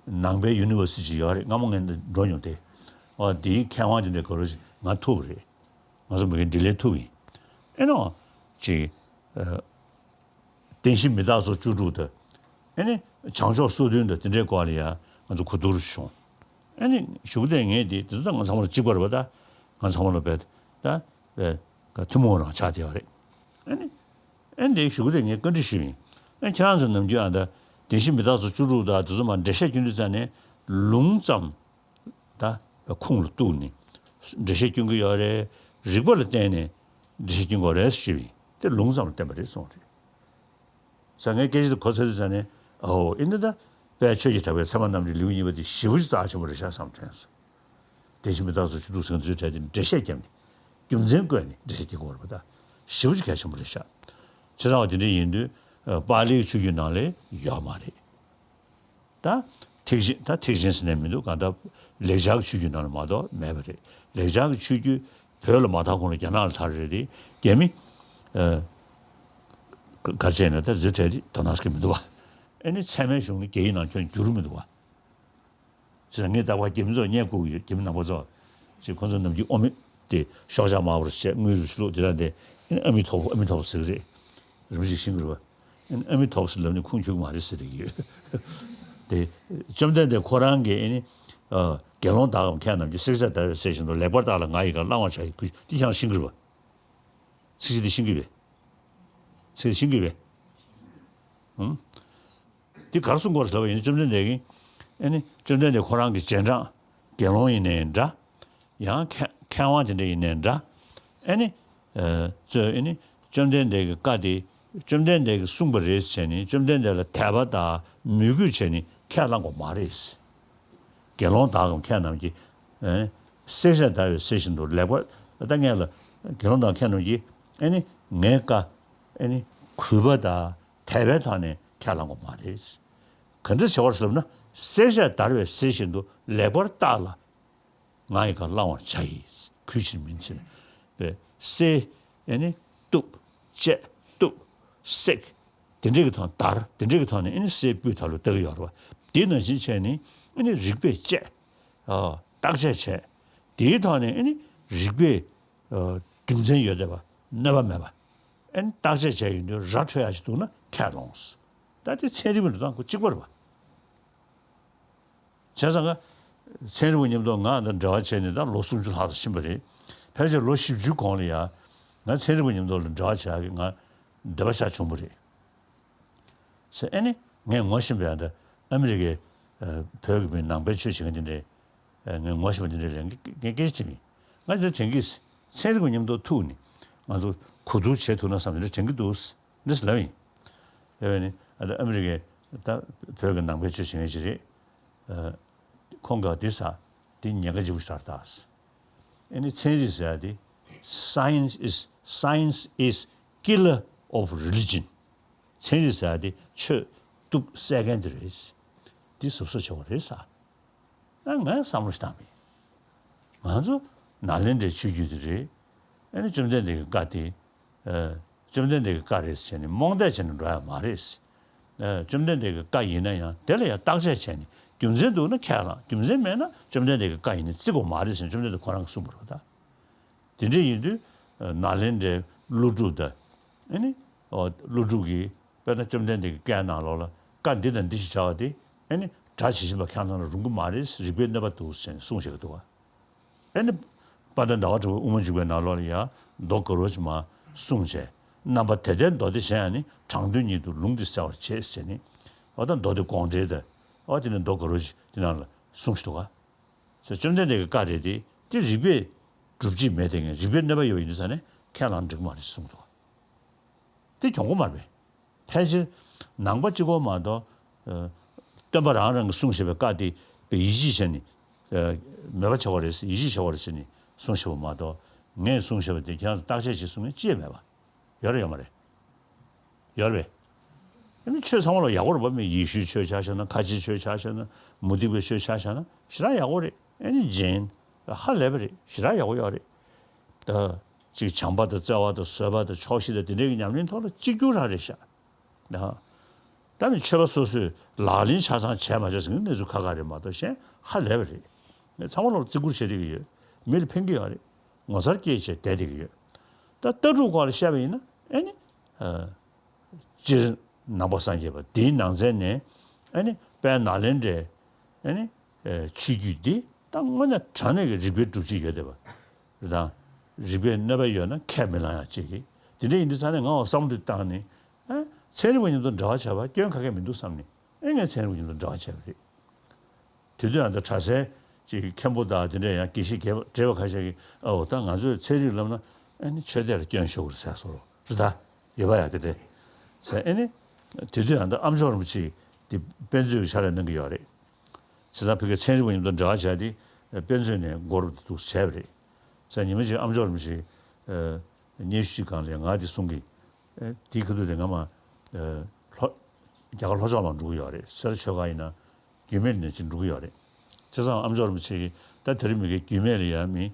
ནང་པའི་ཡུ་ནི་ཝར་སི་ཊི་ཡོད་རེད། སྔ་མོ་ངས་འགྲོ་མྱོང་སྟེ། ཨོ་དེའི་མཁས་དབང་དེ་འདྲ་ག་རེ་ང་ཐུག་པ་རེད། ང་ཚོ་མི་གི་ལྡི་ལི་ཐུག་པ་ཡིན། ཨེ་ནོ་ཅིག་བདེན་བཞི་མི་རྟག་སོགས་བཅུ་དྲུག་དང་། ཨེ་ནི་བྱང་ཕྱོགས་སོ་བདུན་དང་དེ་འདྲའི་སྐོར་ལ་ཡང་ང་ཚོ་གོ་བསྡུར་བྱུང་། ཨེ་ནི་གཞུག་དེ་ངས་དེ་དེ་ཚོ་ད་ང་ཚང་མ་ལ་གཅིག་པ་རེད་པ། ད་ང་ཚང་མ་ལ་བས་ད་བས་ཐུན་མོང་རང་ཆགས་བསྡད་པ་རེད། ཨེ་ནི་ཨེ་འདི་གཞུག་གུ་དེ་ངས་བཀའ་འདྲི་ཞུས་ཡིན། ཨེ་ཁྱེད་རང་ཚོ་ནམ་རྒྱུན་ཨ་ད་བདེན་བཞི་མི་རྟག་སོགས་བཅུ་དྲུག་དང་དེ་ཚོ་མར་འགྲེལ་བཤད་སྐྱོན་དུས་ཙང་ནས་ལུང་ཙམ་ད་ཁུངས་ལ་གཏུགས་ནས་འགྲེལ་བཤད་སྐྱོན་གྱི་ཡོད་རེད། རིགས་པ་ལ་བརྟེན་ནས་འགྲེལ་བཤད་སྐྱོན་དགོས་རེད་ཞུས་ཡིན། དེ་ལུང་ཙམ་ལ་བརྟེན་པ་རེད་གསུངས་རེད། ས་ངའི་སྐད་ཆ་དེ་གོ་ཚར་དུས་ཙང་ནས་ཨོ་ཨེ་འདི་ད་དཔལ་ཆོས་ཀྱི་གྲགས་པའི་ཚད་མ་རྣམ་འགྲེལ་ལེའུ་གཉིས་པ་དེ་ཞེ་པོ་ཅིག་རྩ་ཆེན་པོ་རེད་ཤག་བསམ་དྲན་སོང་། བདེན་བཞི་མི་རྟག་སོགས་བཅུ་དྲུག་ཟེར་ཚུལ་གྲས་དེ་འགྲེལ་བཤད་བརྒྱབ་ནས་རྒྱུ་མཚན་བཀོད་ནས་འགྲེལ་བཤད་རྒྱག་དགོས་རེད་པ། ད་ཞེ་པོ་ཅིག་གལ་ཆེན་པོ་རེད་ཤག་བྱས་ཙང་བ་དེ་འདྲ་ཡིན་དུས་ཨ་པཱ་ལིའི་ཆོས་བརྒྱུད་ནང་ལ་ཡོད་མ་རེད། ད་ཐེག་ཆེན། ད་ཐེག་ཆེན་ཟེར་ནས་མི་འདུག་གང་ལྟར་ལེགས་སྦྱར་གྱི་ཆོས་བརྒྱུད་ནང་ལ་མ་གཏོགས་མེད་པ་རེད། ལེགས་སྦྱར་གྱི་ཆོས་བརྒྱུད་བོད་ལ་མ་དར་གོང་ལ་རྒྱ་ནག་ལ་དར་རེད་དེ། རྒྱ་མི་ཨ་ག་རེ་བྱས་ན་ད་རྫུ་འཕྲད་དེ་དོ་སྣང་སྐྱེ་མི་འདུག་བ། ཨ་ནི་ཚད་མའི་གཞུང་ནི་རྒྱ་ཡིག་ནང་ཁྱོན་བསྒྱུར་མི་འདུག་བ། བྱས་ཙང་ངས་རྟག་པར་རྒྱ་མི་ཚོར་བརྙས་བཀུར་གྱི་ཡོད། རྒྱ་མི་ནང་པ་ཚོ་ཅིག་ཁོ་ཚོ་ནམ་རྒྱུན་ཨོ་མི་དེ་ཤོག་ཆག་དམར་པོར་བྱས། དངུལ་རུ་ཆུ་བླུགས་དེ་དང་དེ། ཨ་མི་ཐོབ། ཨ་མི་ཐོབ་ཟེར་གི་རེད། རིན་པོ་ཆེས་ཤེས་ཀྱི་རེད་པ། ཨ་མི་ཐོབ་ཟེར་ལབ་ནས་ཁུངས་འཁྱོལ་གྱི་མ་རེད་ཟེར་བསྡད་ཀྱི་ཡོད། དེ་བཅོམ་ལྡན་འདས་ཁོ་རང་གིས་ཨ་ནི་ཨ་དགེ་སློང་དག་གམ་མཁས་རྣམས་ཀྱིས། བསྲེག་བཅད་བརྡར་བའི་གསེར་བཞིན་དུ། ལེགས་པར་བརྟགས་ལ་ང་ཡི་བཀའ། བླང་བར་བྱ་ཡི་གུས། འདི་ཁྱེད་རང་ཤེས་ཀྱི་རེད་པ། ཚིག་གཞི་འདི་ཤེས་ཀྱི་ཡོད་པས། ཚིག་འདི་ཤེས་ཀྱི་ཡོད་པས། ཨང་། འདི་ག་རེ་གསུང་གི་ཡོད་རེད་ཟེར་ལབ་པ་ཡིན་ན། བཅོམ་ལྡན་འདས་ཀྱིས་ཨ་ནི་བཅོམ་ལྡན་འདས་ཁོ་རང་གི་རྗེས་འབྲང་དགེ་སློང་ཡིན་ནའི་འདྲ། ཡང་མཁས་མཁས་དབང་དེ་འདྲ་ཡིན་ནའི་འདྲ། ཨ་ནི་ཨ་ཚོས་ཨ་ནི་བཅོམ་ལྡན་འདས་ཀྱི་བཀའ་དེ་བཅོམ་ལྡན་འདས་ཀྱིས་གསུངས་པ་རེད་ཟེར་ནས། བཅོམ་ལྡན་འདས་ལ་དད་པ་དང་མོས་གུས་བྱས་ནས་ཁས་བླངས་དགོས་མ་རེད། དགེ་སློང་དག་གམ་མཁས་རྣམས་ཀྱིས། ཨ་བསྲེག་བཅད་བརྡར་བའི་གསེར་བཞིན་དུ། ལེགས་པར། ད་ངས་ལ་དགེ་སློང་དག་མཁས་རྣམས་ཀྱིས་ཨ་ནི་ངའི་བཀའ་ཨ་ནི་གུས་པ་དང་དད་པའི་ཐོག་ནས་ཁས་བླངས་དགོས་མ་རེད། ག་འདྲ་བྱ་བར་ཟེར་ལབ་ན། བསྲེག་བཅད་བརྡར་བའི་གསེར་བཞིན་དུ། ལེགས་པར་བརྟགས་ལ་ང་ཡི་བཀའ། བླང་བར་བྱ་ཡི་གུས་ཕྱིར་མིན་ཟེར་ནས། བསྲེག་ཨ་ནི་གཏུབ། བཅད། གཏུབ། བསྲེག་དེ་འདྲས་ཀྱི་ཐོག་བརྡར། དེ་འདྲས་ཀྱི་ཐོག་ནས་ཨ་ནི་གསེར་སྤུས་དག་ལུ་བཏགས་ཀྱི་ཡོད་རེད་པ། དེ་ནང་བཞིན་བྱས་ནས་ཨ་ནི་རིགས་པས་དཔྱད། ཨ་བརྟག་དཔྱད་བྱས། དེའི་ཐོག་ནས་ཨ་ནི་རིགས་པས་ཨ་རྒྱུ་མཚན་ཡོད་བསྡད་པ། གནོད་པ་མེད་པ། ཨ་ནི་བརྟག་དཔྱད་བྱས་ཡོང་དུས་ར་འཕྲོད་ཡག་ཅིག་འདུག་ན་ཁས་ལོངས། ད་དེ་ཚན་རིག་པ་འདྲ་དང་ཁོ་གཅིག་པ་རེད་པ། བྱས་ཙང་ཀ་ཚན་རིག་པ་མཉམ་དུ་ང་དང་འབྲེལ་བ་བྱས་ནས་ད་ལོ་སུམ་ཅུ་ལྷག་ཙམ་ཕྱིན་པ་རེད། ཕལ་ཆེར་ལོ་བཞི་བཅུའི་གོང་ལ་ཡ་ང་ཚན་རིག་པ་མཉམ་དུ་ལ་འབྲེལ་བ་བྱ་གི་ང་འདོད་པ་ཤར་བྱུང་བ་རེད། ཟེར། ཨ་ནི་ངས་ངོ་ཤེས་པའི་ཨ་ད་ཨ་མི་རི་ཀའི་ཨ་བོད་ཀྱི་མི་ནང་པའི་ཆོས་བྱེད་མཁན་དེ་འདྲས། ཨ་ངས་ངོ་ཤེས་པ་དེ་འདྲས་ལ་ངས་ངས་སྐད་ཆ་དྲིས་མིན། ང་དེ་དྲན་གི། ཚན་རིག་པ་མཉམ་དུ་ཐུག་ནས་ང་ཚོ་གོ་བསྡུར་བྱེད་ཐུབ་ན་བསམ་ནས་དྲན་གི་འདུག་ཟེར་ལབ་ཡིན། ཡ་ཡ་ནི་ཨ་ད་ཨ་མི་རི་ཀའི་ད་བོད་ཀྱི་ནང་པའི་ཆོས་བྱེད་མཁན་ཅིག་རེད། ཨ་ཁོང་གིས་འདི་ཟེར། འདི་ཉེན་ཁ་ལྗིད་པོ་ཞིག་རེད་ད་ཟེར། ཨ་ནི་ཚན་རིག་ཟེར་ཡ་དེ། Science is, science is killer of religion. ཚན་རིག་ཟེར་ཡ་དེ་ཆོས་གཏུབ་བསད་མཁན་དེ་རེད། འདི་གཟབ་གཟབ་བྱེད་དགོས་རེད་ཟེར། ཨ་ངས་བསམ་བློ་ཞིག་བཏང་མེད། ང་ཚོ་ནཱ་ལེནྡྲའི་ཆོས་བརྒྱུད་དེ་རེད། ཨ་ནི་བཅོམ་ལྡན་འདས་ཀྱི་བཀའ་དེ། ཨ་བཅོམ་ལྡན་འདས་ཀྱི་བཀའ་རེད་ཟེར་ནས་རྨོངས་དད་བྱས་ནས་འགྲོ་ཡ་མ་རེད། ཨ་བཅོམ་ལྡན་འདས་ཀྱི་བཀའ་ཡིན་ན་ཡང་དེ་ལ་ཡང་བརྟག་དཔྱད་བྱས་ནས་རྒྱུ་མཚན་འདུག་ན་ཁས་བླངས། རྒྱུ་མཚན་མེད་ན་བཅོམ་ལྡན་འདས་ཀྱི་བཀའ་ཡིན་ནས་བརྩི་དགོས་མ་རེད་ཟེར་ནས་བཅོམ་ལྡན་འདས་ཁོ་རང་གིས་གསུངས་པ་རེད་ད། དེ་འདྲ་ཡིན་དུས་ནཱ་ལེནྡྲའི་ཀླུ་སྒྲུབ་དང་། ཨ་ནི་ཀླུ་སྒྲུབ་ཀྱིས་དཔེར་ན་བཅོམ་ལྡན་འདས་ཀྱི་བཀའི་ནང་ལོགས་ལ་བཀའ་འདི་དང་འདི་ཞེས་བྱ་བ་དེ་ཨ་ནི་སྒྲ་ཇི་བཞིན་པ་ཁས་བླངས་ན་རུང་གི་མ་རེད། རིགས་པས་གནོད་པ་འདུག་ཟེར་ནས་གསུངས་བཞག་གི་འདུག་ག་ཨ་ནི་དཔལ་ལྡན་ཟླ་བ་གྲགས་པའི་དབུ་མ་འཇུག་པའི་ནང་ལོགས་ལ་ཡང་མདོ་དགའ་རོ་ཅིག་མར་གསུངས་བྱས། རྣམ་པ་དེ་ལྟའི་མདོ་སྡེ་གཞན་ཡང་ནི། དྲང་དོན་ཉིད་དུ་ལུང་འདི་གསལ་བར་བྱེད་ཟེར་ནས། འོ་ད་མདོ་སྡེ་དགོངས་འགྲེལ་དང་། འོ་དེ་ནས་མདོ་དགའ་རོ་ཅིག་དེ་ནང་ལ་གསུངས་བཞག་འདུག་ག་ཟེར། བཅོམ་ལྡན་འདས་ཀྱི་བཀའ་རེད་དེ། དེ་རིགས་པས་སྒྲུབ་བྱེད་མེད་དེ། ངས་རིགས་པས་གནོད་པ་ཡོད་པ་ཡིན་དུས་ཙང་ནས་ཁས་བླངས་འགྲིག་གི་མ་རེད་གསུངས་འདུག་དེ་གྱོང་པོ་མ་རེད་པས། ཕལ་ཆེར་ནང་པ་གཅིག་པོ་མ་གཏོགས། ཨ་སྟོན་པ་རང་རང་གིས་གསུངས་བཞག་པའི་བཀའ་དེ་དཔེ་ཡིད་ཆེས་བྱས་ནས། ཨ་མེད་པ་བྱེད་དགོས་རེད་ཟེར། ཡིད་ཆེས་བྱེད་དགོས་རེད་ཟེར་ནས་གསུངས་བཞག་པ་མ་གཏོགས། ངས་གསུངས་བཞག་པ་དེ་ཁྱེད་རང་ཚོ་བརྟག་དཔྱད་བྱེད་གསུང་མཁན་ཅི་ཡང་མེད་པ། ཡོད་རེད་ཡོད་མ་རེད། ཡོད་རེད་པས། ཨ་ནི་ཆོས་ཚང་མ་ལ་ཡག་པོ་རེད་པ། མི་ཡེ་ཤུའི་ཆོས་ཆ་བཞག་ན། ཁ་ཆེའི་ཆོས་ཆ་བཞག་ན། མུ་སྟེགས་པའི་ཆོས་ཆ་བཞག་ན་ཞེ་དྲག་ཡག་པོ་རེད། ཨ་ནི་ཇེན་ཧ་ལས་པ་རེད། ཞེ་དྲག་ཡག་པོ་ཡོད་རེད། ད་ཅིག་བྱམས་པ་དང་བརྩེ་བ་དང་བཟོད་པ་དང་ཆོག་ཤེས་དང་དེ་འདྲའི་ཉམས་ལེན་ཐོག་ལ་གཅིག་གྱུར་རང་རེད་ཤག་ད་ནི་ཆོས་པ་སོ་སོས་ལག་ལེན་ཆ་ཚང་བྱས་མ་བྱས་ཟེར་གྱི་གནས་ཚུལ་ཁ་ཁ་རེད་མ་གཏོགས། གཞན་ཧ་ལས་པ་རེད། ངས་ཚང་མ་ལོག་བརྩི་བཀུར་བྱེད་བསྡད་ཀྱི་ཡོད། མི་ལ་ཕན་གྱི་ཡོད་རེད། ངོ་མཚར་སྐྱེས་བྱས་བསྡད་བསྡད་ཀྱི་ཡོད། ད་ལྟ་གྲུབ་སྐོར་ལ་བཤད་པ་ཡིན་ན་ཨ་ནི། ཨ་སྤྱིར་ནང་པ་སངས་རྒྱས་པ་འདིའི་ནང་ཚན་ནས་ཨ་ནི་དཔལ་ནཱ་ལེནྡྲའི་ཨ་ནི་ཨ་ཆོས་བརྒྱུད་འདི་ད་དངོས་གནས་དྲང་གནས་ཀྱི་རིགས་པའི་སྒྲུབ་བྱེད་ཡོད་བསྡད་པ་རེད་དང་། རིགས་པས་གནོད་པ་ཡོད་ན་ཁས་མི་བླང་ཡག་ཅིག་གིས། དེ་འདྲ་ཡིན་དུས་ཙང་ནས་ང་འོ་བསམ་བློ་འདི་བཏང་ནས། ཨ་ཚན་རིག་པ་མཉམ་དུ་འབྲེལ་བ་བྱས་པ་སྐྱོན་ག་གེ་མི་འདུག་བསམ་ནས། ཨེ་ངས་ཚན་རིག་པ་མཉམ་དུ་འབྲེལ་བ་བྱས་པ་རེད། དེ་དུས་ཡང་ད་གྲྭ་སའི་ཅིག་མཁན་པོ་དང་དེ་འདྲ་ཡང་དགེ་བཤེས་རྒས་པ་བགྲེས་པ་ཁ་ཤས་ཀྱིས། ཨའོ་ད་ང་ཚོས་ཚན་རིག་ལབ་ན་ཨ་ནི་ཆོས་དད་ལ་སྐྱོན་ཤོར་གི་རེད་ཟེར་སོང་རེད་ད། ཡོད་པ་ཡ་དེ་འདྲ་ཟེར། ཨ་ནི་དེ་དུས་ཡང་ད་ཨ་མཆོག་རིན་པོ་ཆེ་དེ་དཔེ་མཛོད་ཀྱི་ཕྱག་ལས་གནང་གི་ཡོད་རེད། བྱས་ཙང་ཕ་གིའི་ཚན་རིག་པ་མཉམ་དུ་འབྲེལ་བ་བྱས་ཏེ་དཔེ་མཛོད་ནས་མགོ་རུབ་ཏུ་འདུག་བྱས་པ་རེད། བྱས་ཙང་ཉི་མ་གཅིག་ཨ་མཆོག་རིན་པོ་ཆེ་སྙན་ཞུ་ཞིག་སྒང་ལ་ང་དེ་གསུང་གི། དེའི་ཁ་ཐུག་དེ་ང་མར་ལྷོ་རྒྱ་གར་ལྷོ་ཕྱོགས་ལ་འགྲོ་གི་ཡོད་རེད། སེ་ར་ཆོས་སྒར་ཡིན་ན། རྒྱུད་སྨད་ནས་ཅིག་འགྲོ་གི་ཡོད་རེད། བྱས་ཙང་ཨ་མཆོག་རིན་པོ་ཆེ་གིས་ད་དེ་རིང་མི་གའི་རྒྱུད་སྨད་ལ་ཡ་མི་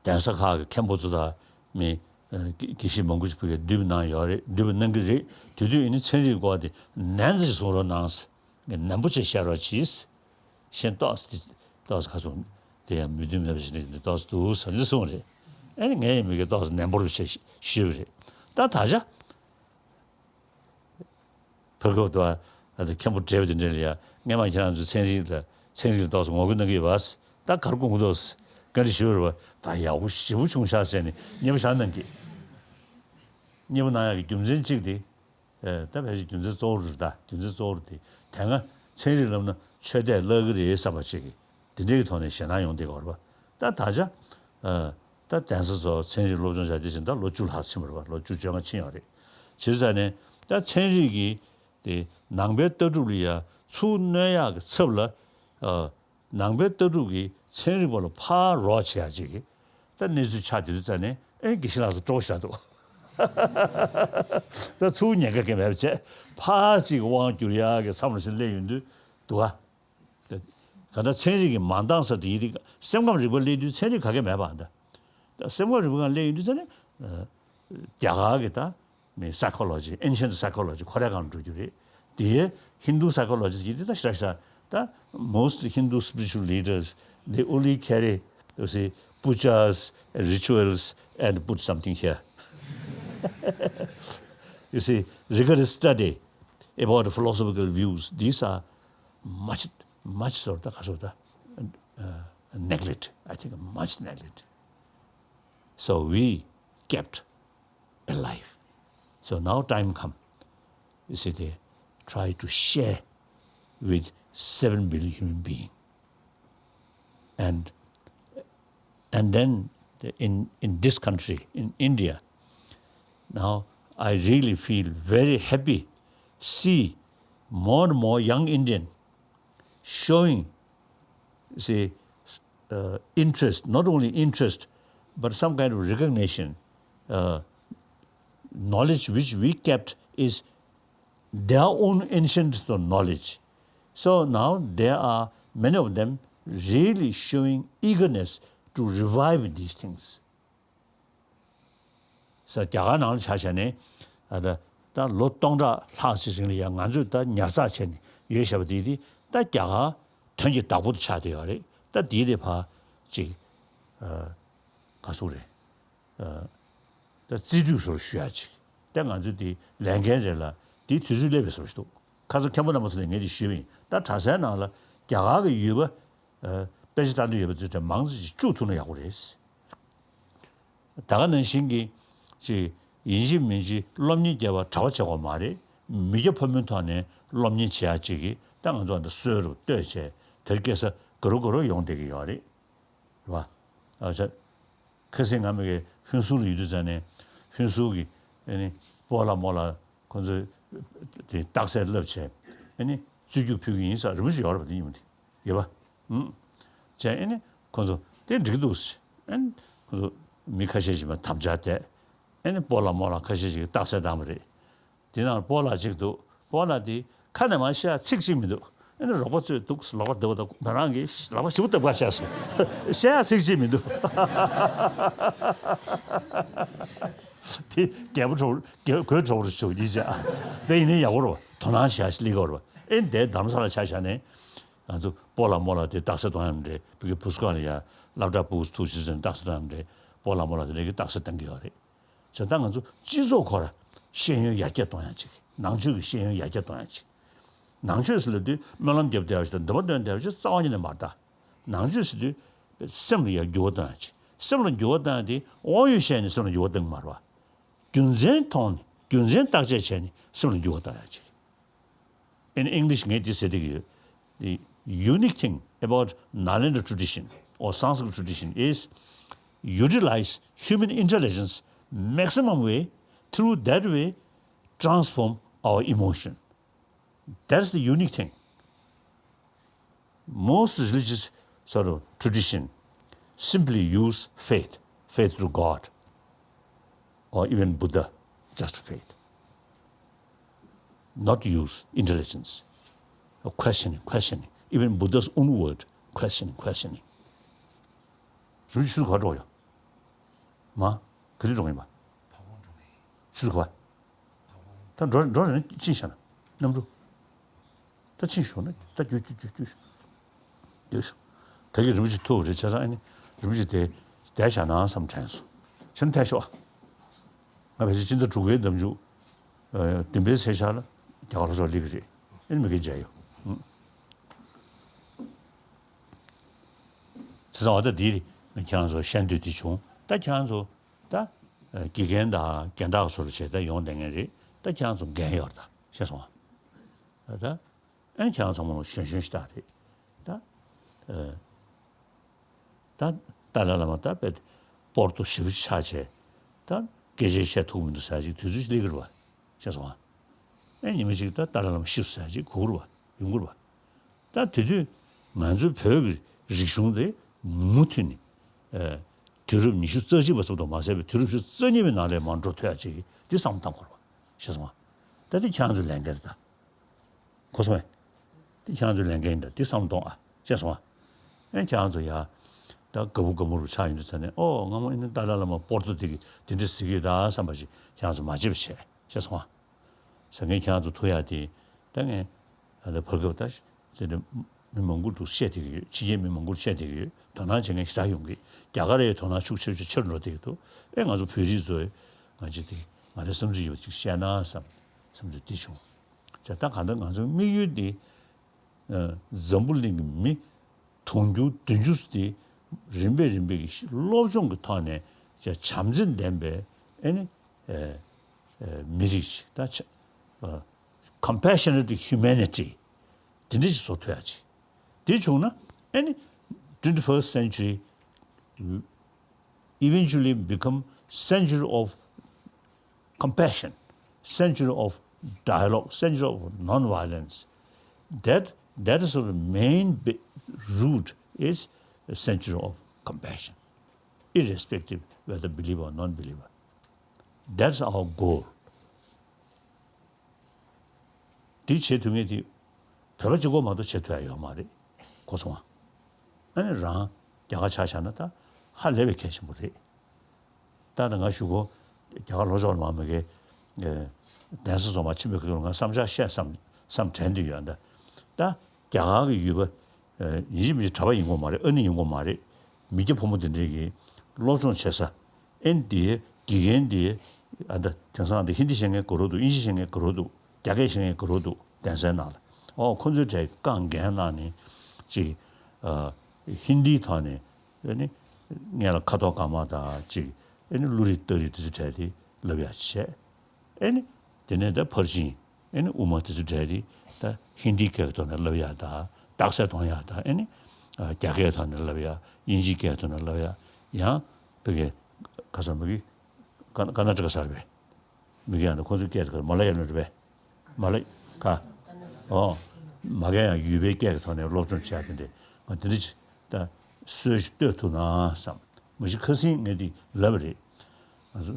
གདན་ས་ཁག་གི་མཁན་པོ་ཚོ་དང་མི་ཨ་དགེ་དགེ་བཤེས་མང་པོ་ཞིག་ཕ་གིར་འདུས་པ་གནང་ཡོད་རེད། འདུས་པ་གནང་གི་རེད། དེ་དུས་ཡིན་ན་ཚན་རིག་སྐོར་དེ་ནན་ཙམ་ཞིག་གསུང་རོགས་གནང་། ངས་ནན་པོ་བྱས་བཤད་རོགས་གྱིས། གཞན་ཏོག་ཙམ་ཏོག་ཙམ་ཁ་སོང་དེ་ཡང་མོས་མཐུན་མེད་པ་ཞིག་ནས་ཏོག་ཙམ་འདུག་ཟེར་ནས་གསུངས་རེད། ཨ་ནི་ངས་ཡང་མི་གའི་ཏོག་ཙམ་ནན་པོ་བྱས་ཞུས་པ་རེད། ད་ད་ཆ་བར་སྐབས་དུ་ཨ་ད་མཁན་པོ་བགྲེས་པ་དེ་འདྲ་ལ་ཡ་སྔས་མ་ཁྱེད་རང་ཚོ་ཚན་རིག་ལ་ཚན་རིག་ལ་ཏོག་ཙམ་ངོ་རྒོལ་གནང་གི་ཡོད་པ། ད་ག་རེ་དགོངས་ཀྱི་འདུག་བཀའ་འདྲི་ཞུས་པ་རེད་པ། ད་ཡག་པོ་ཞེ་པོ་བྱུང་ཤག་ཟེར་ནས་མཉེས་པོ་བཞག་གནང་གི། མཉེས་པོ་གནང་ཡག་གི་རྒྱུ་མཚན་གཅིག་དེ། ཨེ། ད་ཕལ་ཆེར་རྒྱུ་མཚན་གཙོ་བོ་རེད། ད་རྒྱུ་མཚན་གཙོ་བོ་རེད་དེ། དེ་སྔ་ཚན་རིག་བསླབ་ན་ཆོས་དད་བརླག་གི་རེད་བསམ་པ་ཅིག་གིས་དེ་འདྲའི་གི་ཐོག་ནས་ཞེད་སྣང་ཡོང་བསྡད་ཀྱི་ཡོད་རེད་པ། ད་ད་ཆ་ཨ་ད་གདན་ས་ཚོ་ཚན་རིག་སློབ་སྦྱོང་བྱ་དེ་བཞིན་ད་ལོ་བཅུ་ལྷག་ཕྱིན་པ་རེད་པ། ལོ་བཅུ་བཅོ་ལྔ་ཕྱིན་ཡོད་རེད། བྱས་ཙང་ནས་ད་ཚན་རིག་གི་དེ་ནང་པའི་ལྟ་གྲུབ་ལ་ཡ་ཚུར་གནོད་ཡག་གི་ཚབ་ལ་ཨ། ནང་པའི་ལྟ་གྲུབ་ཀྱི་ཚན་རིག་པ་ལ་ཕར་རོགས་བྱེད་ཡག་ཅིག་གི་ད་གནས་ཚུལ་ཆགས་དེ་དུས་ཙ་ནས། ཨེ། དགེ་བཤེས་ལགས་སུ་སྤྲོ་བོ་ཞིག་འདུག་ད་ཚུར་ཉེན་ཁ་གང་ཡང་མེད་པ་བྱས་ཕར་ཅིག་དབང་བསྒྱུར་ཡག་གི་མཚམས་ལ་ཞིག་སླེབས་ཡོང་དུས་འདུག་ག་གང་ལྟར་ཚན་རིག་གི་མ་འདང་ས་དེ་ཡིན་དུས། སེམས་ཁམས་རིག་པ་སླེབས་དུས་ཚན་རིག་ག་གེ་མེད་པ་འདྲ། ད་སེམས་ཁམས་རིག་པ་སྒང་སླེབས་ཡོང་དུས་ཙ་ནས། ཨ། རྒྱ་གར་གྱི་ད་མི་psychology, ancient psychology ཁོ་རའི་སྒང་ལ་འགྲོ་རྒྱུ་རེད། དེ་Hindu psychology ཡིན་དུས་ད་ཞེ་དྲག་ཞེ་དྲག་ད། Most Hindu spiritual leaders, they only carry, you see, pujas, rituals and put something here. You see, rigorous study about philosophical views, these are much, much sort of, sort of, uh, neglect. I think much neglect. So we kept alive. So now time come, you see, they try to share with seven billion human being. And, and then in, in this country, in India, now I really feel very happy, see more and more young Indian showing, see, uh, interest, not only interest, but some kind of recognition. Uh, knowledge which we kept is their own ancient knowledge. So now there are many of them really showing eagerness to revive these things. ས། རྒྱ་གར་ནང་ལ་ཆ་བཞག་ནས། ཨ། ད་ད་ལོ་སྟོང་ཕྲག་ལྷག་ཅིག་རིང་ལ་ཡང་ང་ཚོས་ད་ཉར་ཚགས་བྱས་ནས་ཡོད་བཞག་པ་དེ་དེ་ད་རྒྱ་གར་དོན་གྱི་བདག་པོ་དེ་ཆགས་བསྡད་ཡོད་རེད། ད་དེའི་རིགས་ཕར་ཅིག་ཨ། ག་ཟེར་དགོས་རེད། ཨ། ད་རྩིས་སྤྲོད་བཟོ་འདྲ་ཞུ་ཡག་ཅིག་ད་ང་ཚོས་དེ་ལས་འགན་རེད་ལ། དེའི་དུས་ཚོད་སླེབས་པའི་བཟོ་འདྲ་ཞིག་འདུག་ཁ་སང་མཁན་པོ་རྣམ་པ་ཚོ་ལ་ངས་དེ་ཞུས་པ་ཡིན། ད་གྲྭ་སའི་ནང་ལ་རྒྱ་གར་གྱི་ཡུལ་པ། ཨ། དཔེ་ཆ་ལྟ་འདོད་ཡོད་པ་ཚོས་དེ་མང་ཙམ་ཞིག་བཅུག་ཐུབ་ན་ཡག་པོ་རེད། ད་ག་ནང་བཞིན་གྱི་ཅིག་ཡིན་གཅིག་མིན་གཅིག་སློབ་གཉེར་བརྒྱབ་པ་གྲྭ་པ་བྱེད་དགོས་མ་རེད། མི་སྐྱ་ཕོ་མོའི་ཐོག་ནས་སློབ་གཉེར་བྱེད་ཡག་ཅིག་གི་ད་ང་ཚོ་འདི་སྲོལ་རུ་གཏོད་བྱས། དེར་སྐྱེ་ས་ག་རུ་ག་རུ་ཡོང་བསྡད་ཀྱི་ཡོད་རེད། རེད་པ། ཨ་ཅག་ཁ་སང་ང་མི་གི་ཧུན་སུར་ལ་ཡོད་དུས་ཙ་ནས། ཧུན་སུར་གྱི་ཨ་ནི་སྤོ་ལགས་རྨོ་ལགས་ཁོང་ཚོས་དེ་རྟགས་གསལ་བསླབ་བྱས། ཨ་ནི་རྩོད་རྒྱུགས་ཕུལ་གྱི་ཡིན་ཟེར་རིན་པོ་ཆེ་ཡོད་རེད་པ། དེ་ཉིན་མོ་དེ་ཡོད་པ། ཨུམ། བྱས། ཨ་ནི་ཁོང་ཚོ་དེ་འགྲིག་འདུག་ཨ་ནི་ཁོང་ཚོ་མི་ཁ་ཤས་ཤིག་མ་དམ་བཅའ་བསྡད། ཨ་ནི་སྤོ་ལགས་རྨོ་ལགས་ཁ་ཤས་ཤིག་གིས་རྟགས་གསལ་བཏང་བ་རེད། དེ་ནང་སྤོ་ལགས་གཅིག་འདུག་སྤོ་ལགས་དེ་ཁ་ནས་མར་བཤད་ཡག་ཚིག་གཅིག་མི་འདུག་ཨ་ནི་རོགས་པ་ཚོས་འདུག་ལག་པ་བརྡབ་པ་དང་། ང་རང་གིས་ལག་པ་ཞིབ་བརྡབ་ག་བཤད་སོང་། བཤད་ཡག་ཚིག་གཅིག་མི་འདུག་དེ་རྒད་པོ་གྲོགས། རྒད། རྒོད་གྲོགས་རུ་བྱུང་ཡིན་ཅག་དེ་ཡིན་ནའི་ཡག་པོ་རེད་པ། དོ་སྣང་བྱེད་ཡག་ཞིག་སླེབས་ཀྱི་ཡོད་རེད་པ། ཨེ། འདི་རྡ་རམ་ས་ལ་ཆ་བཞག་ནས། ང་ཚོ་སྤོ་ལགས་རྨོ་ལགས་དེ་རྟགས་གསལ་གཏོང་ཡག་རེད། བོད་ཀྱི་བུ་གསོ་ཁང་ལ་ཡ་སློབ་གྲྭ་ཕྲུ་གུ་ཐུག་ཕྱིན་ཙང་རྟགས་གསལ་གཏོང་ཡག་རེད། སྤོ་ལགས་རྨོ་ལགས་དེ་འདྲ་གི་རྟགས་གསལ་གཏོང་གི་ཡོད་རེད། བྱས་ཙང་ང་ཚོ་སྤྱི་ཚོགས་ཁོ་ར་ཤེས་ཡོན་ཡར་རྒྱས་གཏོང་ཡག་ཅིག་ནང་ཆོས་ཀྱི་ཤེས་ཡོན་ཡར་རྒྱས་གཏོང་ཡག་ཅིག་ནང་ཆོས་ཟེར་ལབ་དུས་སྨོན་ལམ་རྒྱབ་བསྡད་པ་ཞིག་དང་འདོན་པ་འདོན་བསྡད་པ་ཞིག་རྩ་བ་ཉིད་ནས་མ་རེད་ད། ནང་ཆོས་ཟེར་དུས་སེམས་ལ་ཡ་འགྱུར་བ་གཏོང་ཡག་ཅིག་སེམས་ལ་འགྱུར་བ་གཏོང་ཡག་དེ་དབང་ཡོད་བཤད་ནས་སེམས་ལ་འགྱུར་བ་གཏོང་གི་མ་རེད་པ། རྒྱུ་མཚན་མཐོང་ནས་རྒྱུ་མཚན་བརྟག་དཔྱད་བྱས་ནས་སེམས་ལ་འགྱུར་བ་གཏོང་ཡག་ཅིག In English ངས་འདི་ཟེར་བསྡད་ཀྱི་ཡོད། The unique thing about Nalanda tradition or Sanskrit tradition is utilize human intelligence maximum way, through that way transform our emotion. That's the unique thing. Most religious sort of tradition simply use faith, faith to God, or even Buddha, just faith. Not use intelligence. Questioning, questioning. Even Buddha's own word, questioning, questioning. རིན་པོ་ཆེ་ཆུ་ཚོད་ག་འགྲོ་ཡོད། མ། ག་དུས་འགྲོ་ཡིན་པ། ཆུ་ཚོད་ག་པ། ད་འགྲོ་འགྲོ་རེད་ན་ཕྱིན་ཤག་ན། གནམ་གྲུ། ད་ཕྱིན་ཤོག་ན་ད་རྒྱུ་རྒྱུ་རྒྱུ་རྒྱུ་ཤོག་ད་གི་རིན་པོ་ཆེ་ཐུག་རེད་བྱས་ཙང་ཨ་ནི་རིན་པོ་ཆེ་དེ་བསྡད་བཞག་ན་བསམ་དྲན་སོང་། ཕྱིན་ཐལ་ཤོག་ང་ཕལ་ཆེར་སྤྱི་ཟླ་དྲུག་པའི་ཟླ་མཇུག་ཨ་བདུན་པའི་ཚེས་ཤར་ལ་རྒྱ་གར་ལྷོ་ཕྱོགས་སླེབས་ཀྱི་རེད། ཨ་ནི་མི་གི་མཇལ་ཡོང་། བྱས་ཙང་འོ་ད་འདི་ཁྱེད་རང་ཚོ་བཤད་འདོད་འདི་བྱུང་། ད་ཁྱེད་རང་ཚོ་ད་དགེ་རྒན་དང་རྒན་བདག་ཚོ་ལ་བྱས་ད་ཡོང་བསྡད་མཁན་རེད། ད་ཁྱེད་རང་ཚོ་འགན་ཡོད་རེད་ད། ཤེས་སོང་ཨ། ད། ཨན་ཁྱེད་རང་ཚང་མ་ལ་གཞོན་གཞོན་ཤ་སྟག་རེད། ད། ཨ། ད་ཏཱ་ལའི་བླ་མ་ད་དཔེ་སྤོར་ཏོ་ཞེ་པོ་ཆགས་བྱས། ད་སྐད་ཆ་བཤད་ཐུབ་མི་འདུག་ཟེར་ཅིག་དུས་ཚོད་ཅིག་སླེབས་ཀྱི་རེད་བ། ཤེས་སོང་ཨ། ཨན་ཉི་མ་ཅིག་ད་ཏཱ་ལའི་བླ་མ་ཤི་སོང་ཟེར་ཅིག་གོ་གི་རེད་བ། ཡོང་གི་རེད་བ། ད་དེ་དུས་ང་ཚོའི་བོད་ཀྱི་རིག་གཞུང་དེ་མུ་མཐུད་ནས། ཨ། དུས་རབས་ཉི་ཤུ་རྩ་གཅིག་པ་ཙམ་དུ་མ་ཟད་པའི་དུས་རབས་ཉི་ཤུ་རྩ་གཉིས་པའི་ནང་ལ་མར་འགྲོ་ཐུབ་ཡ་ཅིག་འདི་བསམ་བློ་བཏང་དགོས་རེད་བ། ཤེས་སོང་ཨ། ད་འདི་ཁྱེད་རང་ཚོའི་ལས་འགན་རེད་ད། གོ་སོང་ངས། འདི་ཁྱེད་རང་ཚོའི་ལས་འགན་ཡིན་ད། འདི་བསམ་བློ་གཏོང་ཨ། ཤེས་སོང་ཨ། ཨེ་ཁྱེད་རང་ཚོ་ཡ། ད་དགའ་བོ་དགའ་མོ་རུ་ཆགས་ཡོང་དུས་ཙ་ནས་ཨོ་སྔ་མོ་ཨེ་ནི་ཏཱ་ལའི་བླ་མ་སྤོར་ཏོ་དེ་གི་དེ་འདྲ་ཟེར་གི་ཡོད་ད་བསམ་པ་ཞིག་ཁྱེད་རང་ཚོ་མ་བྱེད་པ་བྱས། ཤེས་སོང་ཨ། ཟེར་མཁན་ཁྱེད་རང་ཚོ་ཐུག་ཡ་དེ་ད་ངས་ཨ་ད་བར་སྐབས་ད་དེ་འདྲ་མི་མང་པོ་འདུག་བཤད་བསྡད་ཀྱི་ཡོད། ཕྱི་རྒྱལ་མི་མང་པོར་བཤད་བསྡད་ཀྱི་ཡོད། དོ་སྣང་བྱེད་མཁན་ཞེ་དྲག་ཡོང་གི། རྒྱ་གར་ཡི་དོ་སྣང་ཤུགས་ཆེ་ཆེ་ཆེར་འགྲོ་བསྡད་ཀྱི་འདུག་ཨེ་ང་ཚོ་བོད་རིགས་ཚོས་ང་ཅི་དེ་ང་རའི་བསམ་ཚུལ་ཡོད་པ་ཅིག་བཤད་ན་བསམ། བསམ་ཚུལ་འདི་བྱུང་། ཅེས་ད་གང་ལྟར་ང་ཚོའི་དམིགས་ཡུལ་འདི། ཨ། འཛམ་བུ་གླིང་གི་མི་དུང་ཕྱུར་བདུན་ཅུ་དེ་རིམ་པས་རིམ་པས་ཀྱི་སློབ་སྦྱོང་གི་ཐོག་ནས་བྱམས་བརྩེ་ལྡན་པའི་ཨེ་ནི་ཨེ་ཨེ་མི་རིགས་ཤིག་ད་ཆ་ཨ་compassionate humanity དེ་འདྲ་ཞིག་བཟོ་ཐུབ་ཡ་ཅིག་དེ་བྱུང་ན་ཨེ་ནི་twenty-first century eventually become century of compassion, century of dialogue, century of non-violence. That, that is the main root is a century of compassion, irrespective whether believer or non-believer. That's our goal. དེ་བྱེད་ཐུབ་མཁན་དེ་བོད་པ་གཅིག་པོ་མ་གཏོགས་བྱེད་ཐུབ་ཡ་ཡོད་མ་རེད། གོ་སོང་ང་། ཨ་ནི་རང་རྒྱ་གར་ཆ་བཞག་ན་ད་ཧ་ལས་པའི་གལ་ཆེན་པོ་རེད། ད་ད་ང་གཞུག་གུ་རྒྱ་གར་ལྷོ་ཕྱོགས་ལ་མར་མ་གི་གདན་ས་ཚང་མ་ཕྱིན་པའི་སྐབས་ལ་ང་བསམ་འཆར་བཤད་བསམ་བསམ་དྲན་དུ་ཡོད། ད་ད་རྒྱ་གར་གྱི་ཡུལ་པ་ཡིན་གཅིག་མིན་གཅིག་གྲྭ་པ་ཡིན་དགོས་མ་རེད། ཨ་ནི་ཡིན་དགོས་མ་རེད། མི་སྐྱ་ཕོ་མོ་དེ་འདྲས་ཀྱིས་སློབ་སྦྱོང་བྱེད་ས། ཨེ་ནི་དེའི་དགེ་རྒན་དེ་ཨ་ད་དེང་སང་འདི་ཧིན་དི་བཤད་མཁན་དགའ་རབ་འདུག་དབྱིན་ཇི་བཤད་མཁན་དགའ་རབ་འདུག་རྒྱ་སྐད་བཤད་མཁན་དགའ་རབ་འདུག་གདན་སའི་ནང་ལ། ཨོ་ཁོ་ཚོའི་གྲས་རྐང་འགན་གནང་ནས་ཅིག་ཨ་ཧིན་དིའི་ཐོག་ནས་ཨེ་ནི་སྔན་ལ་ཁ་དོག་དཀར་དམར་དང་ཅིག་ཨེ་ནི་གླུ་རིགས་རྟ་རིགས་དེ་ཚོའི་གྲས་དེ་བསླབ་ཡ་བྱས། ཨེ་ནི་དེ་ནས་ད་ཕར་ཕྱིན། ཨེ་ནི་དབུ་མ་དེ་ཚོ་གྲས་དེ་ད་ཧིན་དིའི་སྐད་ཀྱི་ཐོག་ནས་བསླབ་ཡ་དང་རྟགས་གསལ་གཏོང་ཡ་དང་། ཨེ་ནི་ཨ་རྒྱ་སྐད་ཐོག་ནས་བསླབ་ཡ། དབྱིན་ཇིའི་སྐད་ཐོག་ནས་བསླབ་ཡ། ཡང་བོད་སྐད་ག་ས་མ་གི་ཀར་ཀར་ནཱ་ཊ་ཀ་ས་རེད་པས། མི་གི་ཡང་ན་ཁོང་ཚོའི་སྐད་དེ་མ་ལ་ཡ་ལམ་རེད་པས། མ་ལ་ཀ་ཨོ་མ་གི་ཡང་ཡུལ་པའི་སྐད་ཀྱི་ཐོག་ནས་སློབ་སྦྱོང་བྱེད་ཡ་དེ་འདྲས་ང་དེ་འདྲས་ད་སྲོལ་ཞིག་གཏོད་ཐུབ་ན་བསམ། མ་གཞི་ཁ་སང་ངས་དེ་ལབ་པ་རེད། ང་ཚོ་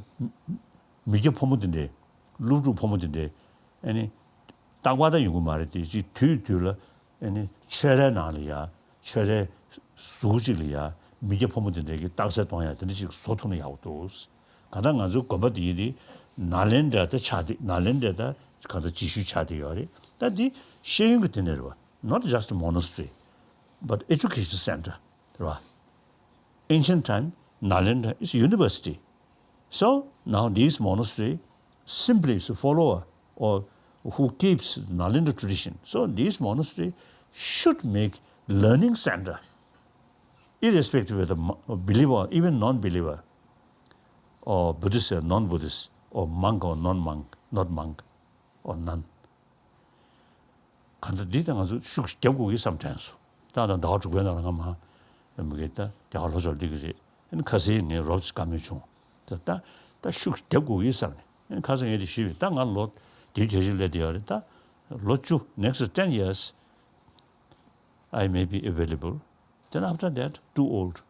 མི་སྐྱ་ཕོ་མོ་དེ་འདྲས། སློབ་ཕྲུག་ཕོ་མོ་དེ་འདྲས་ཨ་ནི་རྟག་པར་ད་ཡོང་གི་མ་རེད། དེ་ཅིག་དུས་དུས་ལ་ཨ་ནི་ཆོས་རའི་ནང་ལ་ཡ་ཆོས་རའི་ཟུར་གཅིག་ལ་ཡ་མི་སྐྱ་ཕོ་མོ་དེ་འདྲས་ཀྱི་རྟགས་གསལ་གཏོང་ཡ་དེ་འདྲ་ཅིག་བཟོ་ཐུབ་ན་ཡག་པོ་འདུག་གང་ལྟར་ང་ཚོའི་དགོན་པ་དེ་ཡིན་དེ་ནཱ་ལེནྡྲ་ད་ཆགས་དེ་ནཱ་ལེནྡྲ་ད་གང་ལྟར་རྗེས་ཤུལ་ཆགས་དེ་ཡོད་རེད། ད་དེ་ཤེས་ཡོན་གྱི་དེ་ནས་རེད་བ། Not just monastery, but education center, རེད་བ། Ancient time, Nalanda is university. So now these monastery simply is a follower or who keeps Nalanda tradition. So these monastery should make learning center, irrespective whether mo- believer, even non-believer, or Buddhist or non-Buddhist, or monk or non-monk, not monk, or nun. གང་ལྟར་འདི་ད་ང་ཚོ་ཤུགས་རྒྱབ་དགོས་ཀྱི་བསམ་དྲན་སོང་། ད་ད་ཟླ་བ་དྲུག་པའི་ནང་ལ་ང་མ་མི་གི་ད་རྒྱ་གར་ལྷོ་ཕྱོགས་སླེབས་ཀྱི་རེད། ཨ་ནི་ཁ་སང་ངས་རོབ་ཙམ་བཀའ་མོལ་བྱུང་། ད་ད་ད་ཤུགས་རྒྱབ་དགོས་ཀྱི་བསམ་ནས་ཨ་ནི་ཁ་སང་ངས་དེ་ཞུས་པས། ད་ང་ལོ་དེའི་གྱ་གཞི་སླེབས་བསྡད་ཡོད་རེད། ད་ལོ་བཅུ་next ten years I may be available, then after that too old,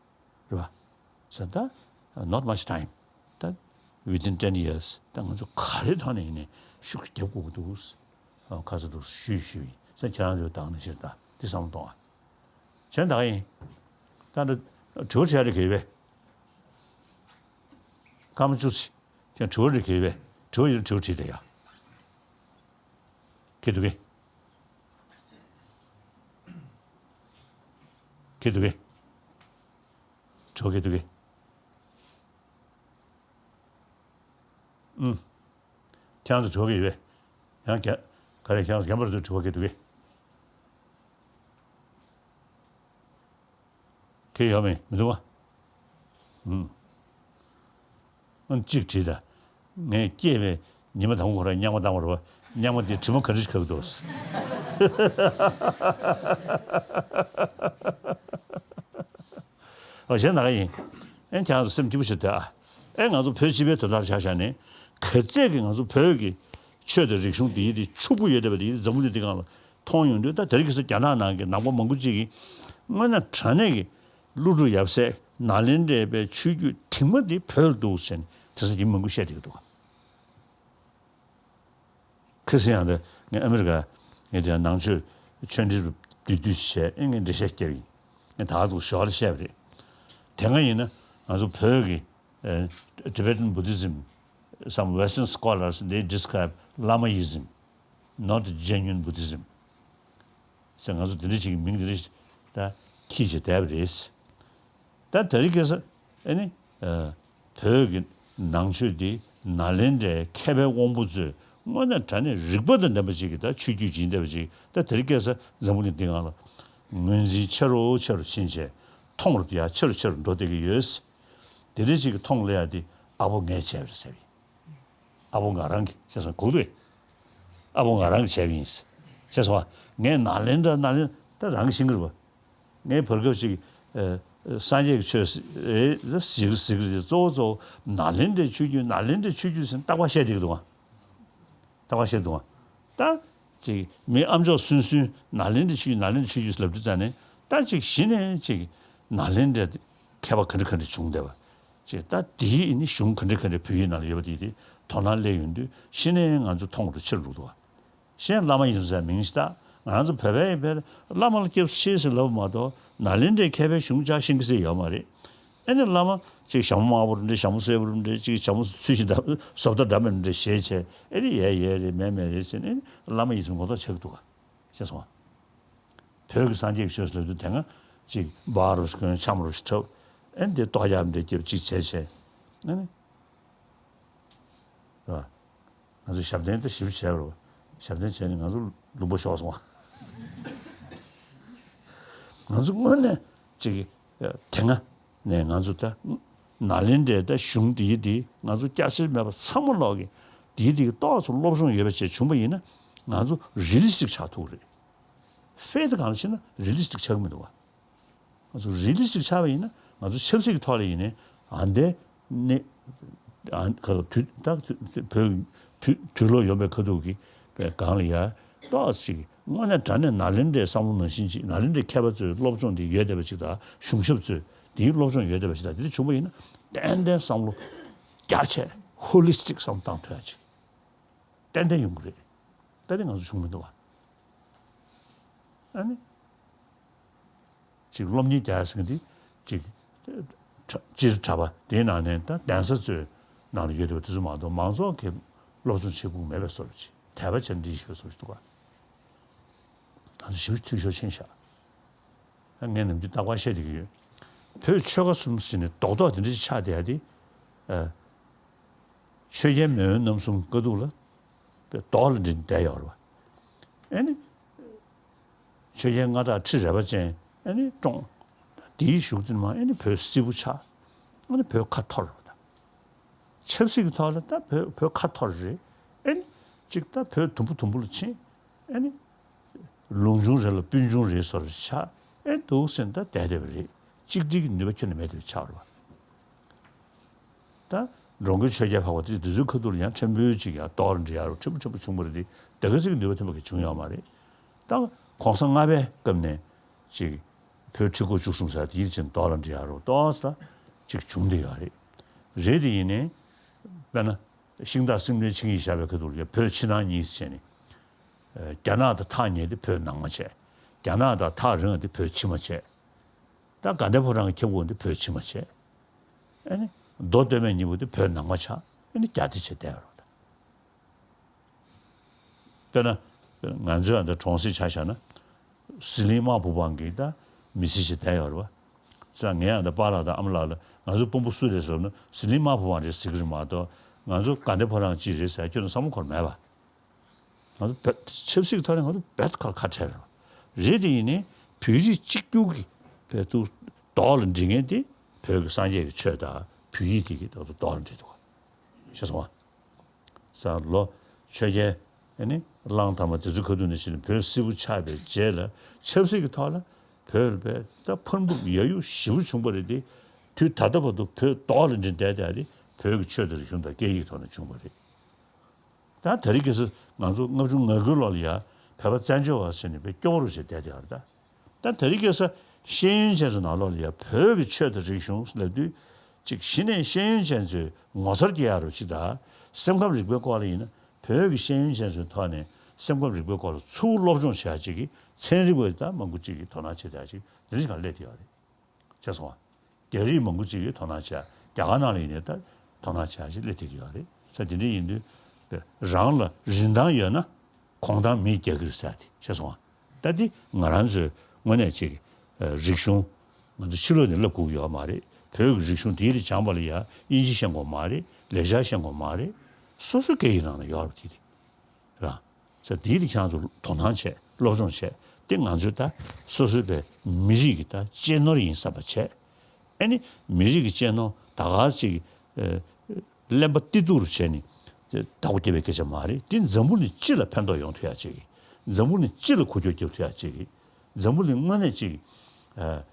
རེད་བ། ཟེར་ད་not much time. ད་within ten years ད་ང་ཚོ་ག་རེ་ཐོག་ནས་ཡིན་ནའི་ཤུགས་རྒྱབ་དགོས་ཀྱི་འདུག་ཨ་ཁ་ཚ་འདུག་ཞུས་ཞུས། ཟེར་ཁྱེད་རང་ཚོས་བདག་ནི་ཕྱིར་ལྟ་འདི་བསམ་བློ་གཏོང་ཨ། གཞན་དག་ཡིན། ད་འདི་དྲི་བ་དྲི་ཡ་རེ་གི་ཡོད་པས། སྐར་མ་བཅུ་ཙམ་ཀྱང་དྲི་བ་རེ་གི་ཡོད་པས། དྲི་བ་ཡོད་ན་དྲི་བ་དྲིས་དེ་ཡ། གི་འདུག་གི། གི་འདུག་གི། དྲི་བ་གི་འདུག་གི། ཨུམ། ཁྱེད་རང་ཚོ་དྲི་བ་གི་ཡོད་པས། ཡང་ག་ག་རེ་ཁྱེད་རང་ཚོ་རྒན་པར་ཚོས་དྲི་བ་གི་འདུག་གི། གི་ཡོད་མེད་མི་འདུག་ག། ཨུམ། ཨ་གཅིག་དྲིས་ད། ངས་སྐྱེས་པའི་ཉི་མ་དང་པོ་ཁོ་རང་སྙེག་མ་བཏང་བ་རེད་པ། སྙེག་མ་དེ་དྲི་མ་ག་འདྲ་ཞིག་ཁ་གི་འདུག། ཨ་གཞན་ན་ག་ཡིན། ཨེ་ཁྱེད་རང་ཚོ་སེམས་སྐྱིད་པོ་བྱེད་དེ་ཨ། ཨེ་ང་ཚོ་བོད་སྤྱི་པའི་དོན་དག་ཆ་བཞག་ནས་ག་ཚད་ཀྱི་ང་ཚོ་བོད་ཀྱི་ཆོས་དང་རིག་གཞུང་འདི་ཡིན་དེ་ཕྱུག་པོ་ཡོད་བསྡད་པ་དེ་ཡིན་འཛམ་བུ་གླིང་འདི་སྒང་ལ་མཐོང་ཡོང་དུས། ད་དེ་རིང་ཁ་སང་རྒྱ་ནག་ནང་གི་ནང་པ་མང་པོ་ཅིག་གིས་དངོས་གནས་དྲང་གནས་ཀྱི་ཀླུ་སྒྲུབ་ཡབ་སྲས་ནཱ་ལེནྡྲའི་པའི་ཆོས་བརྒྱུད་དེང་མ་འདི་བོད་ལ་འདུག་ཟེར་ནས་དེང་སང་ཡིན་མང་པོ་བཤད་བསྡད་ཀྱི་འདུག། ཁ་སང་ཡང་དེ་ངས་ཨ་མི་རི་ཀ་ངས་དེ་ནང་ཆོས་ཆོས་འབྲེལ་རུ་བསྡུས་བསྡུས་བྱས། ཨེ་ངས་འགྲེལ་བཤད་བརྒྱབ་ཡིན། ངས་ད་ག་ཚོད་ཞོར་ལ་བཤད་པ་རེད། དེ་སྔ་ཡིན་ན་ང་ཚོ་བོད་ཀྱི་ཨེ་Tibetan Buddhism, some Western scholars, they describe Lamaism, not genuine Buddhism ཟེར། ང་ཚོ་དེ་འདྲ་ཞིག་གི་མིང་དེ་འདྲ་ཞིག་ད་ཁྱེར་བྱས་བསྡད་པ་རེད། ད་དེ་རིང་ཁ་སང་ཨེ་ནི་ཨ་བོད་ཀྱི་ནང་ཆོས་འདི་ནཱ་ལེནྡྲའི་མཁས་པའི་དབང་པོ་ཚོས་དངོས་གནས་དྲང་གནས་རིག་པ་དང་ལྡན་པ་ཅིག་གི་ད་ཆོས་བརྒྱུད་ཅིག་ཡིན་བསྡད་པ་ཅིག་ད་དེ་རིང་ཁ་སང་འཛམ་བུ་གླིང་འདི་སྒང་ལ་ངོས་འཛིན་ཆེ་རུ་ཆེ་རུ་ཕྱིན་བྱས། མཐོང་རུ་ཡ་ཆེ་རུ་ཆེ་རུ་འགྲོ་བསྡད་ཀྱི་ཡོད། དེ་འདྲ་ཅིག་གི་མཐོང་སླེབས་ཡ་དེ་ཨ་ཕོ་ངས་བྱས་པ་རེད་ཟེར་བ་ཡིན། ཨ་ཕོ་ང་རང་གིས་བྱས་སོང་། གོ་གི་འདུག། ཨ་ཕོ་ང་རང་གིས་བྱས་པ་ཡིན་བྱས་སོང་། ངས་ནཱ་ལེནྡྲ་ནཱ་ལེནྡྲ་ད་རང་གིས་ཤེས་ཀྱི་རེད་པ། ངས་བར་སྐབས་ཤིག་ཨ་སངས་རྒྱས་ཀྱི་ཆོས་ཟེར་ཟེར་གྱི་རེད། གཙོ་བོ་གཙོ་བོ་ནཱ་ལེནྡྲའི་ཆོས་བརྒྱུད། ནཱ་ལེནྡྲའི་ཆོས་བརྒྱུད་ཟེར་ནས་རྟག་པར་བཤད་བསྡད་ཀྱི་འདུག་ག། རྟག་པར་བཤད་འདུག་ག། ད་ཅིག་མི་ཨ་མཆོག་སུན་སུན་ནཱ་ལེནྡྲའི་ཆོས་བརྒྱུད། ནཱ་ལེནྡྲའི་ཆོས་བརྒྱུད་ཟེར་ལབ་དུས་ཙ་ནས་ད་ཅིག་གཞི་ནས་ཅིག་ནཱ་ལེནྡྲའི་མཁས་པ་ག་འདྲ་ག་འདྲ་བྱུང་བསྡད་པ། ཅེས་ད་དེའི་ནི་གཞུང་ག་འདྲ་ག་འདྲ་བོད་ཡིག་ནང་ལ་ཡོད་པ་དེ་དེ་དོ་སྣང་སླེབས་ཡོང་དུས་གཞི་ནས་ང་ཚོ་མཐོང་རུ་ཆེ་རུ་འགྲོ་འདུག་ག། གཞན་བླ་མ་ཡིན་ཟེར་མིང་ཞིག་བཏགས། ང་ཚོ་བོད་པའི་ཡིན་པས་བླ་མ་ལ་སྐྱབས་སུ་མཆི་ཟེར་ལབ་པ་མ་གཏོགས་ནཱ་ལེནྡྲའི་མཁས་པའི་གཞུང་ཅག་ཤེས་ཀྱི་ཟེར་ཡོད་མ་རེད། ཨེ་ནི་བླ་མ་ཅིག་ཞྭ་མོ་དམར་པོ་རུ་འདྲ། ཞྭ་མོ་སེར་པོ་རུ་འདྲ། ཅིག་ཞྭ་མོ་ཚོས་ཤིང་བཟོ་ལྟ་འདྲ་མི་འདྲ་བཞེས་བྱས། ཨེ་ནི་ཡས་ཡས་རེད། མས་མས་རེད་ཟེར་ནས་ཨེ་ནི་བླ་མ་ཡིན་ཟེར་ངོ་ཐོག་ཆགས་ཀྱི་འདུག་ག། ཤེས་སོང་ང་། བོད་ཀྱི་སངས་རྒྱས་ཀྱི་ཆོས་ཟེར་དུས་དེ་སྔ་ཅིག་འབག་རོགས་ཤིག་གོན། འཆམ་རོགས་ཤིག་འཁྲབ། ཨེ་འདི་ལྟོ་ཡག་འདྲ་རྒྱབ་ཅིག་བྱས་བྱས། ཨེ་ནི། རེད་པ། ང་ཚོ་ཞབས་བརྟན་ད་ཞིབ་བྱས་པ་རེད་པ། ཞབས་བརྟན་བྱས་ནས་ང་ཚོ་ལུང་པ་ཤོར་སོང་བ། ང་ཚོ་དངོས་གནས་ཅིག་དེ་སྔ་ནས་ང་ཚོ་ད་ནཱ་ལེནྡྲའི་ད་གཞུང་འདི་འདི་ང་ཚོ་སྐྱར་སེར་མེད་པ་ཚང་མ་ལོག་གི་འདི་འདི་ཏོག་ཙམ་སློབ་སྦྱོང་ཡོད་པ་ཅིག་བྱུང་པ་ཡིན་ན་ང་ཚོ་རི་ལི་སི་ཊིག་ཆགས་ཐུབ་ཀྱི་རེད། ཕེ་ཐི་སྒང་ལ་ཕྱིན་ན་རི་ལི་སི་ཊིག་ཆགས་ཀྱི་མི་འདུག་བ། ང་ཚོ་རི་ལི་སི་ཊིག་ཆགས་པ་ཡིན་ན་ང་ཚོ་ཆབ་སྲིད་ཀྱི་ཐོག་ལ་ཡིན་ནའི་ཨ་འདས་ནས་ཨ་ཁ་ཐུག་དུས་ད་བོད་དུས་དུས་ལོ་ཡོང་པའི་ཁ་ཐུག་གི་པའི་སྒང་ལ་ཡ་ཏོག་ཙམ་དངོས་གནས་དྲང་གནས་ནཱ་ལེནྡྲའི་བསམ་བློ་ནང་བཞིན་ཅིག། ནཱ་ལེནྡྲའི་མཁས་པ་ཚོའི་སློབ་སྦྱོང་འདི་ཡོད་བསྡད་པ་ཅིག་དང་། གཞུང་ཞབས་ཚོས་འདིའི་སློབ་སྦྱོང་ཡོད་བསྡད་པ་ཅིག་དང་། འདི་འདྲ་བྱུང་པ་ཡིན་ན་ཏན་ཏན་བསམ་བློ་རྒྱ་ཆེ། ཧོ་ལི་སི་ཊིག་བསམ་བློ་བཏང་ཐུབ་ཡ་ཅིག་ཏན་ཏན་ཡོང་གི་རེད། ད་ནི་ང་ཚོ་བྱུང་མི་འདུག་བ། ཨ་ནི། ཅིག་སློབ་གཉེར་རྒྱག་ཟེར་མཁན་དེ་ཅིག་གྲྭ་སྤྱིར་གྲྭ་པ་དེའི་ནང་ནས་ད་གདན་ས་ཚོའི་ནང་ལ་ཡོད་བསྡད་པ་དེ་ཚོ་མ་གཏོགས་མང་ཚོགས་ཀྱིས་སློབ་སྦྱོང་བྱེད་དགོས་མེད་པའི་བཟོ་འདྲ་ཅིག། དད་པ་བྱས་ནས་འདི་ཞུ་བའི་བཟོ་འདྲ་ཅིག་འདུག་ག། ང་ཚོ་ཞེ་པོ་འཐུས་ཤོར་ཕྱིན་ཤག། ངས་ནམ་རྒྱུན་རྟག་པར་བཤད་བསྡད་ཀྱི་ཡོད། བོད་ཆོལ་ཁ་གསུམ་ཟེར་ནས་རྡོག་རྡོག་དེ་འདྲ་ཅིག་ཆགས་བསྡད་ཡ་དེ། ཨ། ཆོས་རྒྱལ་མེས་དབོན་རྣམ་གསུམ་བཀའ་ཐུག་ལ་རྡོག་ལ་འགྲིལ་བསྡད་ཡོད་རེད་པ། ཨེ་ནི། ཆོས་རྒྱལ་མངའ་བདག་ཁྲི་རལ་པ་ཅན་ཨེ་ནི་བཀྲོངས། དེའི་གཞུག་དེ་མ་ཨེ་ནི་བོད་སིལ་བུ་ཆགས། ཨེ་ནི་བོད་ཁ་འཐོར་རེད་པ། ཆབ་སྲིད་ཀྱི་ཐོག་ལ་ད་བོད་བོད་ཁ་འཐོར་རེད། ཨེ་ནི་གཅིག་ད་བོད་དུམ་བུ་དུམ་བུ་ལ་ཕྱིན། ཨེ་ནི། ལུང་ཆུང་རེ་ལ་སྤུན་ཆུང་རེ་བཟོ་འདྲ་ཆགས། ཨེ་འདུག་སེ་ད་བསྡད་བསྡད་པ་རེད། གཅིག་སྒྲིལ་གྱི་ནུས་པ་ཁྱོན་ནས་མེད་བསྡད་པ་ཆགས་རེད་པ། ད་འགྲོ་མགོན་ཆོས་རྒྱལ་འཕགས་པ་དེ་དེ་ཚོའི་ཁ་ཐུག་ལ་ཡང་ཕྲན་བུ་ཅིག་ཡང་རྡོག་ལ་འགྲིལ་ཡ་རོ་ཕྲན་བུ་ཕྲན་བུ་བྱུང་བ་རེད་དེ། དེ་ག་ཚོད་ཀྱི་ནུས་པ་ཐོན་པ་གི་བྱུང་ཡོད་མ་རེད། ད་གོང་ས་ལྔ་པའི་སྐབས་ནས་ཅིག་བོད་ཁྲི་སྐོར་བཅུ་གསུམ་ཟེར་དེ་ཡིད་ཅན་རྡོག་ལ་འགྲིལ་ཡ་རོ་ཏོག་ཙམ་ཅིག་བྱུང་བསྡད་ཡོད་རེད། རེད་དེ་ཡིན་ནའི་དཔེར་ན། ཤིང་སྟག་སེང་བློན་ཆིངས་ཡིག་བཞག་པའི་ཁ་ཐུག་ལ་བོད་ཕྱི་ནང་གཉིས་བྱས་ནས། རྒྱ་ནག་དང་ཐག་ཉེ་དེ་བོད་ནང་མ་བྱས། རྒྱ་ནག་དང་ཐག་རིང་བ་དེ་བོད་ཕྱི་མ་བྱས། ད་དགའ་ལྡན་ཕོ་བྲང་གི་ཁྱབ་ཁོངས་དེ་བོད་ཕྱི་མ་བྱས། ཨ་ནི་མདོ་སྟོད་སྨད་གཉིས་པོ་དེ་བོད་ནང་མ་ཆགས། ཨ་ནི་རྒྱ་སྡེ་བྱས་བསྡད་ཡོད་རེད། དཔེར་ན་ང་ཚོའི་ཨ་ད་གྲོང་གསེབ་ཆ་བཞག་ན། ཟི་ལིང་དམག་དཔུང་དཔང་གིས་ད་མི་སེར་ཞིག་བསྡད་ཡོད་རེད་བ། ཙང་ངས་ཨ་ད་པཱ་ལགས་དང་ཨ་མ་ལགས་ལ་ང་ཚོ་དཔོན་པོ་སུ་རེད་ཟེར་ན་ཟི་ལིང་དམག་དཔུང་དཔང་རེད་ཟེར་གི་རེད་མ་གཏོགས། ང་ཚོ་དགའ་ལྡན་ཕོ་བྲང་གཅིག་རེད་ཟེར་ཁྱོན་ནས་བསམ་བློ་འཁོར་མེད་པ། ང་ཚོ་བོད་ཆབ་སྲིད་ཀྱི་ཐོག་ནས་ང་ཚོ་རྦད་ཁ་ཁ་བྲལ་རེད། རེད་དེ་ཡིན་ནའི་བོད་རིགས་གཅིག་གྱུར་གྱི་བོད་དུ་རྡོག་ལ་འགྲིལ་མཁན་དེ་བོད་ཀྱི་སངས་རྒྱས་ཀྱི་ཆོས་དང་བོད་ཡིག་དེ་གི་རྡོག་ལ་འགྲིལ་འདུག་ག། ཤེས་སོང་ང་། ས་ལོ་ཆོས་རྒྱལ་ཨ་ནི་གླང་དར་མ་དེ་ཚོའི་ཁ་ཐུག་ནས་བྱས་ནས་བོད་སིལ་བུ་ཆགས་པའི་རྗེས་ལ་ཆབ་སྲིད་ཀྱི་ཐོག་ལ་བོད་ལ་བས་ད་ཕར་འབུད་ཡ་ཡུ་ཞེ་པོ་བྱུང་བ་རེད་དེ། དུས་ད་ལྟ་བར་དུ་བོད་རྡོག་ལ་འགྲིལ་བསྡད་དེ་ཨ་རི་བོད་ཀྱི་ཆོས་དང་རིག་གཞུང་དང་སྐད་ཡིག་ཐོག་ནས་བྱུང་བ་རེད། ད་དེ་རིང་ཁ་སང་ང་ཚོ་ལྔ་བཅུ་ང་དགུ་ལོ་ལ་ཡ་བོད་པ་བཙན་བྱོལ་བ་ཟེར་ནས་བས་སྐྱོ་བོ་རུ་བྱས་བསྡད་དེ་ཡོད་རེད་ད། ད་དེ་རིང་ཁ་སང་ཤེས་ཡོན་ཅན་ཚོ་ནང་ལོགས་ལ་ཡ་བོད་ཀྱི་ཆོས་དང་རིག་གཞུང་ལབ་དུས་ཅིག་གཞི་ནས་ཤེས་ཡོན་ཅན་ཚོའི་ངོ་མཚར་སྐྱེ་ཡ་རུ་ཅིག་དང་། སེམས་ཁམས་རིག་པའི་སྐོར་ལ་ཡིན་ན་བོད་ཀྱི་ཤེས་ཡོན་ཅན་ཚོའི་ཐོག་ནས་སེམས་ཁམས་རིག་པའི་སྐོར་ལ་ཚུར་སློབ་སྦྱོང་བྱེད་ཡ་ཅིག་གི་ཚན་རིག་པ་ད་མང་པོ་ཅིག་གིས་དོ་སྣང་བྱེད་ཡ་ཅིག་དེ་འདྲ་ཞིག་ག་སླེབས་བསྡད་ཡོད་རེད། ཤེས་སོང་ང་། རྒྱ་རིགས་མང་པོ་ཅིག་གིས་དོ་སྣང་བྱས། རྒྱ་གར་ནང་ལ་ཡིན་ནའི་ད་དོ་སྣང་བྱས་ཞིག་སླེབས་བསྡད་ཀྱི་ཡོད་རེད། ས་དེ་འདྲ་ཡིན་དུས་རང་ལ་རིན་ཐང་ཡོད་ན་གོང་ཐང་མིས་རྒྱག་གི་རེད་ཟེར་ཏེ། ཤེས་སོང་ང་། ད་འདི་ང་རང་ཚོའི་དངོས་གནས་ཅིག་རིག་གཞུང་ང་ཚོ་ཕྱི་ལོགས་ནས་བསླབ་དགོས་ཀྱི་ཡོད་མ་རེད། བོད་ཀྱི་རིག་གཞུང་དེའི་རིགས་སྦྱངས་པ་ལ་ཡ་དབྱིན་ཇི་ཤེས་དགོས་མ་རེད། ལེགས་སྦྱར་ཤེས་དགོས་མ་རེད། སོ་སོའི་སྐད་ཡིག་ནང་ལ་ཡོད་རེད་དེ་རེད། ར། ས་དེའི་རིགས་ཁྱེད་རང་ཚོ་དོ་སྣང་བྱས་སློབ་སྦྱོང་བྱས་དེ་ང་ཚོའི་ད་སོ་སོའི་པའི་མི་རིགས་ཀྱི་ད་གཅེས་ནོར་ཡིན་བསམ་པ་བྱས། ཨ་ནི་མི་རིགས་ཀྱི་གཅེས་ནོར་ད་ག་ཅིག་ཨ་གླེན་པ་ཏི་ཏུ་རུ་བྱས་ནས་བདག་པོ་རྒྱབ་པའི་སྐད་ཆ་མ་རེད། དེ་འཛམ་བུ་གླིང་སྤྱི་ལ་ཕན་ཐོགས་ཡོང་ཐུབ་ཡ་ཅིག་གི། འཛམ་བུ་གླིང་སྤྱི་ལ་འགུལ་སྐྱོད་རྒྱབ་ཐུབ་ཡ་ཅིག་གི། འཛམ་བུ་གླིང་དངོས་གནས་ཅིག་ཨ།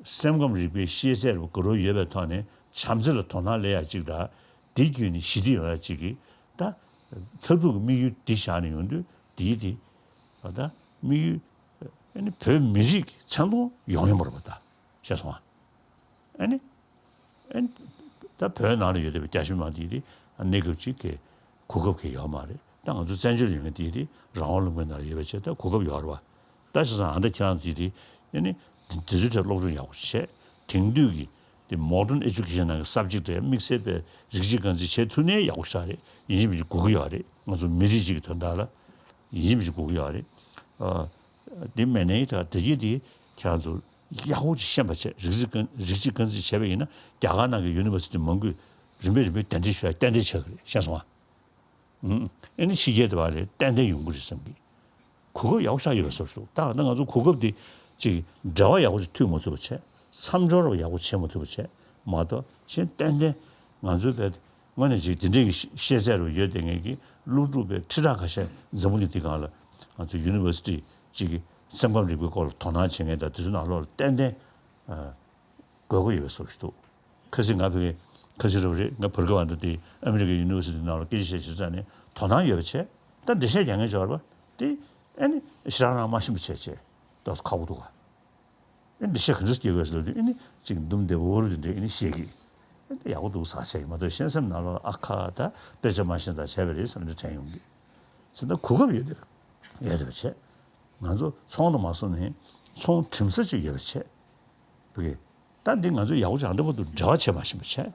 སེམས་ཁམས་རིག་པའི་ཤེས་ཚད་རུ་དགའ་རབ་ཡོད་པའི་ཐོག་ནས་བྱམས་བརྩེ་ལ་དོ་སྣང་སླེབས་ཡ་གཅིག་དང་། དེ་བརྒྱུད་ནས་ཞི་བདེ་ཡོང་ཡ་གཅིག་གི། ད་མཐར་ཐུག་གི་དམིགས་ཡུལ་འདི་བཞག་ནས་ཡོང་དུས་འདིའི་དེ་ད་དམིགས་ཡུལ་ཨ་ནི་བོད་མི་རིགས་ཀྱི་མཚན་མཐོང་ཡོང་ཡོང་བ་རེད་པ། ད་ཤེས་སོང་ང་། ཨ་ནི་ཨ་ནི་ད་བོད་ནང་ལ་ཡོད་བསྡད་པའི་རྒྱ་ཆེ་མི་མང་དེ་དེ་གནས་སྐབས་གཅིག་གི་གོ་སྐབས་ཀྱི་ཡོད་མ་རེད། ད་ང་ཚོ་བཙན་བྱོལ་ཡོད་མཁན་དེ་དེ་རང་དབང་ལུང་པའི་ནང་ལ་ཡོད་པའི་ཆེད་ད་གོ་སྐབས་ཡོད་རེད་པ། ད་བྱས་ཙང་ཨ་ད་ཁྱེད་རང་ཚོས་དེ་ཨ་ནི་དེ་ཚོའི་གྲས་སློབ་སྦྱོང་ཡག་པོ་བྱས། དེང་དུས་ཀྱི་དེ་མོ་ཌརན་ཨེ་ཇུ་ཀེ་ཤན་ནང་གི་སབ་ཇེག་དེ་དམིགས་བསལ་པའི་རིགས་གཅིག་རྐང་འཛིན་བྱེད་ཐུབ་ནའི་ཡག་པོ་ཞིག་རེད། ཡིན་གཅིག་མིན་གཅིག་དགོས་ཀྱི་ཡོད་རེད། ང་ཚོ་མི་རིགས་གཅིག་གི་དོན་དག་ལ་ཡིན་གཅིག་མིན་གཅིག་དགོས་ཀྱི་ཡོད་རེད། ཨ་དེ་མེད་ནའི་ད་དེ་གྱིས་དེ་ཁྱེད་རང་ཚོ་ཡག་པོ་ཅིག་ཤེས་པ་བྱས། རིགས་གཅིག་རྐང་རིགས་གཅིག་རྐང་འཛིན་བྱས་པ་ཡིན་ན་རྒྱ་གར་ནང་གི་ཡུ་ནི་ཝར་སི་ཊི་མང་པོས་རིམ་པས་རིམ་པས་གདན་འདྲེན་ཞུ་ཡ་ཏན་ཏན་ཆགས་ཀྱི་རེད། ཤེས་སོང་ང་། ཨ་ནི་ཕྱི་རྒྱལ་དུ་བ་ལས་ཏན་ཏན་ཡོང་གི་རེད་བསམ་གི། གོ་སྐབས་ཡག་པོ་ཆགས་ཡོད་པའི་བཟོ་ཞིག་འདུག་ད་ང་ཚོ་གོ་སྐབས་འདི་ཅིག་འབྲེལ་བ་ཡག་པོ་ཞིག་མཐུད་མ་ཐུབ་པ་བྱས། མཚམས་སྦྱོར་བ་ཡག་པོ་བྱེད་མ་ཐུབ་པ་བྱས་མ་གཏོགས། གཞན་ཏན་ཏན་ང་ཚོའི་བས་དངོས་གནས་ཅིག་དེ་འདྲའི་གི་ཤེས་ཚད་རུ་ཡོད་བསྡད་མཁན་གྱི་སློབ་ཕྲུག་པའི་ཁྲི་ཕྲག་ཁ་ཤས་འཛམ་བུ་གླིང་འདི་སྒང་ལ་ང་ཚོ་ཡུ་ནི་ཝར་སི་ཊི་ཅིག་གི་སེམས་ཁམས་རིག་པའི་སྐོར་ལ་དོ་སྣང་བྱེད་མཁན་དང་དེ་ཚོའི་ནང་ལོགས་ལ་ཏན་ཏན་དགོས་མཁོ་ཡོད་པའི་བཟོ་ཞིག་འདུག་ཁ་སང་ང་ཕ་གི་ཁ་སང་རེད་པ་རེད། ང་བར་ག་བར་དུ་དེ་ཨ་མི་རི་ཀའི་ཡུ་ནི་ཝར་སི་ཊི་ནང་ལ་སྐད་ཆ་བཤད་བྱེད་ས་ནས་དོ་སྣང་ཡོད་པ་བྱས། ད་འགྲེལ་བཤད་རྒྱག་མཁན་ཅིག་ཡོད་རེད་པ། དེ་ཨ་ནི་ཞེ་དྲག་རང་མ་ཤེས་པ་བྱས་བྱས་ཏོག་ཙམ་ཁག་པོ་འདུག་ག་ཨ་ནི་འགྲེལ་བཤད་ག་འདྲ་རྒྱག་དགོས་ཟེར་ལབ་དུས་ཨ་ནི་ཅིག་འདུམ་བདེ་བོ་རུ་དེ་འདྲས་ཨ་ནི་བཤད་གི། ཨ་ནི་ཡག་པོ་འདུག་ཟེར་བྱས་མ་གཏོགས་གཞན་སེམས་ནང་ལོགས་ཨ་ཁ་ད་དཔེ་ཆ་མ་ཤེས་ཙང་བྱས་པ་རེད་བསམ་འདྲ་དྲན་ཡོང་གི། ཟེར་ན་གོ་སྐབས་ཡོད་དེ་ཡོད་དེ་བྱས། ང་ཚོ་ཚོང་དང་མ་སོང་ནས་ཚོང་འགྲིམ་ས་ཅིག་ཡོད་པ་བྱས། བུ་གེ། ད་འདི་ང་ཚོ་ཡག་པོ་ཅིག་ཨ་འདི་བར་དུ་འབྲེལ་བ་བྱེད་མ་ཤེས་པ་བྱས།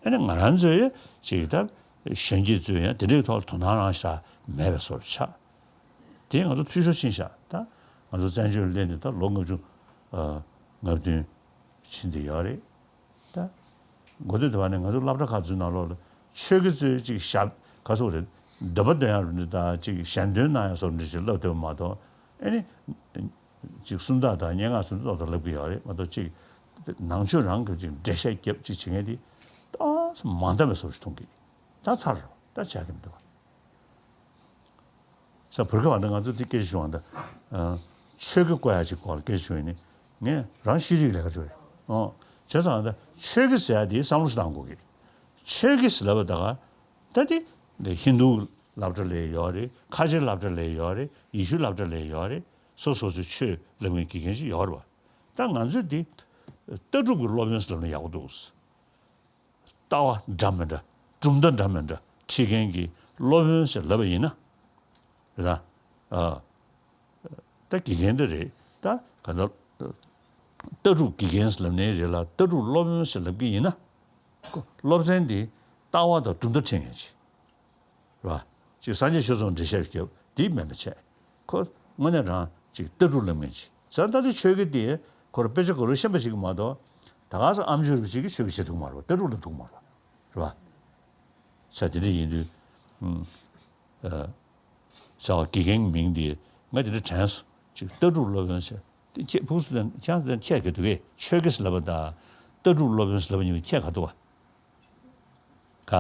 ཨ་ནི་ང་རང་ཚོའི་ཅིག་ད་གཞོན་སྐྱེས་ཚོས་ཡང་དེ་འདྲའི་ཐོག་ལ་དོ་སྣང་རང་ཤ་མེད་པའི་བཟོ་འདྲ་ཆགས། དེ་ང་ཚོ་འཐུས་ཤོར་ཕྱིན་ཤག་ད་ང་ཚོ་བཙན་བྱོལ་སླེབས་ནས་ད་ལོ་ལྔ་བཅུ་ང་བདུན་ཕྱིན་བསྡད་ཡོད་རེད། ད་འགོ་སྟོད་དུ་བ་ནས་ང་ཚོ་སློབ་གྲྭ་ཁག་ཚོའི་ནང་ལོགས་ལ་ཆོས་དགེ་ཚོའི་ཅིག་ཞབས་ག་སོགས་རེད། འདོན་པ་འདོན་ཡག་རུ་འདྲ་དང་ཅིག་ཞལ་འདོན་གནང་ཡག་སོགས་རུ་འདྲ་ཅིག་བསླབ་བསྡད་པ་མ་གཏོགས། ཨ་ནི་ཅིག་སུམ་རྟགས་དང་སྙན་ངག་སོགས་ཏོག་ཏོག་བསླབ་ཀྱི་ཡོད་རེད་མ་གཏོགས། ཅིག་ནང་ཆོས་རང་གི་ཅིག་འགྲེལ་བཤད་རྒྱབ་ཅིག་བྱེད་མཁན་དེ་ཏོག་ཙམ་མང་དྲགས་པའི་བཟོ་ཞིག་མཐོང་གི། ད་ཚར་རོ། ད་བྱ་གི་མི་འདུག་ས་བར་སྐབས་ཨ་ད་ང་ཚོ་དེ་སྐད་ཆ་བྱུང་བ་ད། ཆོས་དགེ་བསྐོ་ཡག་ཅིག་སྐོར་ལ་སྐད་ཆ་བྱུང་ཡིན་ནི། ངས་རང་ཤེས་རིག་ལས་ཀ་བྱོས། ཨོ། བྱས་ཙང་ད་ཆོས་དགེ་ཟེར་ཡག་དེ་བསམ་བློ་ཞིག་བཏང་དགོས་ཀྱི། ཆོས་དགེ་ཟེར་ལབ་པ་ད་ག་ད་དེ་ཧིན་རྡུ་སློབ་གྲྭ་ལ་ཡོད་རེད། ཁ་ཆེ་སློབ་གྲྭ་ལ་ཡོད་རེད། ཡེ་ཤུ་སློབ་གྲྭ་ལ་ཡོད་རེད། སོ་སོ་སོའི་ཆོས་ལབ་མཁན་དགེ་རྒན་ཅིག་ཡོད་རེད་བ། ད་ང་ཚོས་དེ་ལྟ་གྲུབ་ཀྱི་སློབ་དཔོན་ཟེར་ལབ་ན་ཡག་པོ་འདུག་ལྟ་བ་འདྲ་མི་འདྲ། གྲུབ་མཐའ་འདྲ་མི་འདྲ་ཁྲིད་མཁན་གྱི་སློབ་དཔོན་ཞེས་ལབ་པ་ཡིན་ན། རེད་དཱ། ཨ། ད་དགེ་རྒན་འདི་རེད། ད་ག་ད་ལྟ་གྲུབ་དགེ་རྒན་ཟེར་ལབ་ནའི་རེད་ལ། ལྟ་གྲུབ་སློབ་དཔོན་ཟེར་ལབ་ཀྱི་ཡིན་ན། སློབ་ཚན་འདི་ལྟ་བ་དང་གྲུབ་མཐའ་ཁྲིད་མཁན་ཅིག་རེད་བ། ཅིག་སངས་རྒྱས་ཆོས་ཚོགས་འགྲེལ་བཤད་རྒྱབ་འདི་མིན་པ་བྱས། ཁོ་དངོས་གནས་རང་ཅིག་ལྟ་གྲུབ་ལབ་མཁན་ཅིག་ཟེར། ད་དེ་ཆོས་དགེ་དེ་ཁོ་རང་དཔེ་ཆ་ག་རེ་ཤེས་པ་ཞིག་མ་གཏོགས། ད་ག་ས་ཨ་མཆོག་རིན་པོ་ཆེ་གིས་ཆོས་དགེ་བྱེད་ཐུབ་མ་རེད་བ། ལྟ་གྲུབ་ལབ་ཐུབ་མ་རེད་བ། རེད་བ། ས་དེ་འདྲ་ཡིན་དུས། ཨ། ཟེར་བ་དགེ་རྒན་མིང་འདི་ང་དེ་འདྲ་དྲན་སོང་། ཅིག་ལྟ་གྲུབ་སློབ་དཔོན་ཟེར་དེ་ཁྱེད་ཕུགས་སུ་ལན་ཁྱེད་ལན་ཁྱད་ག་འདུག་གས། ཆོས་དགེ་ཟེར་ལབ་པ་དང་ལྟ་གྲུབ་སློབ་དཔོན་ཟེར་ལབ་པ་གཉིས་ཁྱད་ག་འདུག་ག་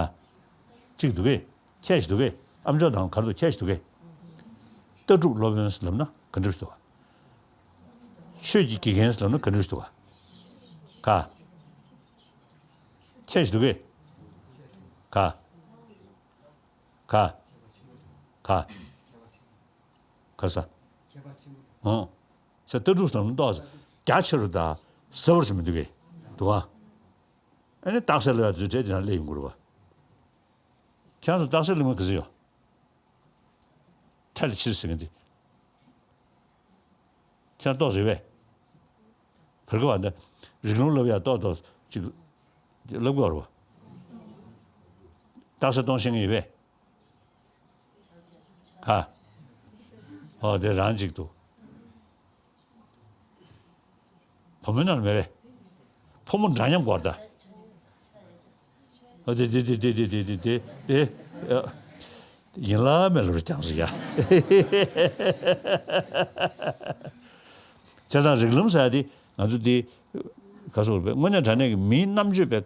གཅིག་འདུག་གས། ཁྱད་ཞིག་འདུག་གས། ཨ་མཆོག་དང་ག་རེ་འདུག་ཁྱད་ཞིག་འདུག་གས། ལྟ་གྲུབ་སློབ་དཔོན་ཟེར་ལབ་ན་ག་འདྲ་ཞིག་འདུག་ག་ཆོས་ཀྱི་དགེ་རྒན་ཟེར་ལབ་ན་ག་འདྲ་ཞིག་འདུག་ག་ག་ཁྱད་ཞིག་འདུག་གས། ག་ག་ག་ག་ས། ཨང་། ས་ལྟ་གྲུབ་ཟེར་ན་ཏོག་ཙམ་རྒྱ་ཆེ་རུ་དང་ཟབ་རུ་ཞིག་མི་འདུག་གས། འདུག་ཨ། ཨ་ནི་རྟགས་གསལ་ལ་ཡ་དུས་གྲས་དེ་ན་སླེབས་ཡོང་གི་རེད་བ། ཁྱེད་ཚོ་རྟགས་གསལ་ལ་མ་ག་ཚོད་ཡོད། ཐལ་ཕྱིར་ཟེར་མཁན་དེ། ཁྱེད་ཏོག་ཙམ་ཡོད་པས། བར་སྐབས་ཨ་འདི་རིགས་ལམ་བསླབ་ཡ་ཏོག་ཏོག་ཅིག་བསླབ་དགོས་རེད་བ། རྟགས་གསལ་གཏོང་ཤེས་མཁན་ཡོད་པས། ག་ཨོ་དེ་རང་ཅིག་འདུག་བུ་མོའི་ནང་ལ་མེད་པས། ཕོ་མོ་འདྲ་མཉམ་དགོས་ད། ཨོ་དེ་དེ་དེ་ཨ། ཡིན་ལ་མེད་ལ་རུ་ཀྱང་སུ་ཡ། བྱས་ཙང་རིགས་ལམ་ཟེར་ཡ་དེ་ང་ཚོ་དེ་ག་སོགས་པའི་དངོས་གནས་དྲང་གནས་ཀྱི་མིའི་རྣམ་དཔྱོད་པའི་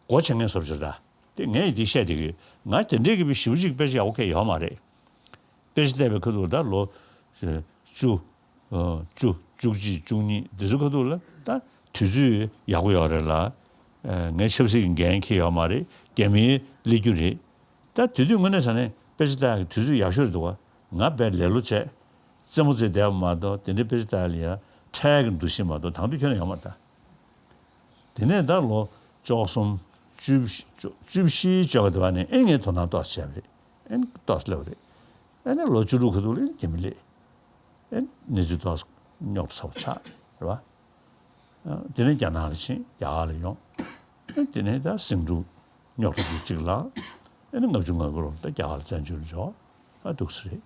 སྒོ་ཕྱེ་མཁན་བཟོ་འདྲ་ཞིག་རེད་ད། དེ་ངས་འདི་བཤད་བསྡད་ཀྱི་ཡོད། ང་དེ་འདྲས་ཀྱི་མི་ཞེ་པོ་ཅིག་དཔེ་ཆ་ཡག་པོ་གང་ཡང་ཡོད་མ་རེད། དཔེ་ཆ་བལྟས་པའི་ཁ་ཐུག་ད་ལོ་བཅུ། བཅུ། བཅུ་གཅིག་བཅུ་གཉིས་འདི་ཚོ་ཁ་ཐུག་ལ་ད་དུས་ཚོད་ཡག་པོ་ཡོད་རེད་ལ། ངས་ཆབ་སྲིད་ཀྱི་འགན་འཁྱེར་ཡོད་མ་རེད། རྒྱ་མིའི་གླེང་རྒྱུ་རེད། ད་དེ་དུས་དངོས་གནས་བྱས་ན་དཔེ་ཆ་ལྟ་ཡག་གི་དུས་ཚོད་ཡག་ཤོས་རེད་འདུག་ག་ང་དཔེ་ལེ་ལོ་བྱས། རྩེད་མོ་རྩེ་བསྡད་པ་མ་གཏོགས་དེ་འདྲའི་དཔེ་ཆ་ལྟ་ཡག་ལ་ཡ་འཕྲད་ཡག་གི་འདུ་ཤེས་མ་གཏོགས་དང་དུས་ཁྱོན་ནས་ཡོད་མ་རེད་ད། དེ་ནས་ད་ལོ་བཅུ་གསུམ། བཅུ་བཞི། བཅུ་བཞི་བཅོ་ལྔ་དེ་བ་ནས་ཨེ་ངས་དོ་སྣང་ཏོག་ཙམ་བྱས་པ་རེད། ཨེ་ཏོག་ཙམ་སླེབས་པ་རེད། ཨེ་ནས་ལོ་བཅུ་དྲུག་ཁ་ཐུག་ལ་རྒྱ་མི་སླེབས། ཨེ་གནས་ཚུལ་ཏོག་ཙམ་རྙོག་དྲ་ཚ་པོ་ཆགས་རེད་བ། ཨ་དེ་ནས་རྒྱ་ནག་ལ་ཕྱིན། རྒྱ་གར་ལ་ཡོང་། ཨེ་དེ་ནས་ད་ཟིང་འཁྲུག་རྙོག་དྲ་དེ་གཅིག་ལ། ཨེ་ནས་ལྔ་བཅུ་ང་དགུ་ལོར་ད་རྒྱ་གར་ལ་བཙན་བྱོལ་ལ་འབྱོར། ཨ་འདུག་སེ་རེད།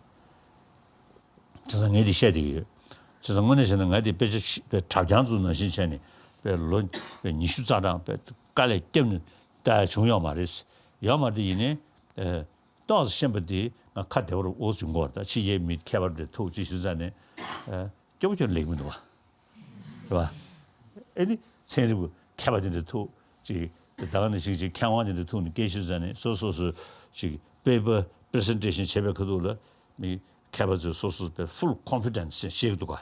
བྱས་ཙང་ངས་འདི་བཤད་བསྡད་ཀྱི་ཡོད། བྱས་ཙང་དངོས་གནས་བཤད་ན་ང་འདི་དཔེ་ཆ་ཞིག་དཔེ་གྲྭ་རྐྱང་ཚོ་ནང་བཞིན་བྱས་ནས་དཔེ་ལོ་དཔེ་ཉི་ཤུ་རྩ་གྲངས་དཔེ་དཀའ་ལས་བརྒྱབ་ནས་ལྟ་ཡ་བྱུང་ཡོད་མ་རེད། ཡོད་མ་རེད། ཡིན་ནའི་ཨེ་ཏོག་ཙམ་ཤེས་པ་འདི་ང་ཁ་བདེ་བོར་འོ་ཟུག་གོ་ད་ཕྱི་རྒྱལ་མི་མཁས་པ་འདྲ་ཐུག་ཅིག་ཞུ་ཙང་ནས་ཨེ་སྐྱོ་པོ་ཁྱོད་ལེགས་མི་འདུག་བ། རེད་བ། ཨེ་ནི་ཚན་རིག་པ་མཁས་པ་དེ་འདྲ་ཐུག་ཅིག་དེ་ད་ག་ནང་བཞིན་ཅིག་མཁས་དབང་དེ་འདྲ་ཐུག་ནས་སྐད་ཆ་ཟ་ནས་སོ་སོ་སོ་ཅིག་པེ་པར་པི་རི་སེན་ཊེ་ཤན་བྱེད་པའི་ཁ་ཐུག་ལ་མི་མཁས་པ་ཚོས་སོ་སོ་པའི་ཕུལ་ཀོན་ཕི་ཌེན་སི་བཤད་ཀྱི་འདུག་ག་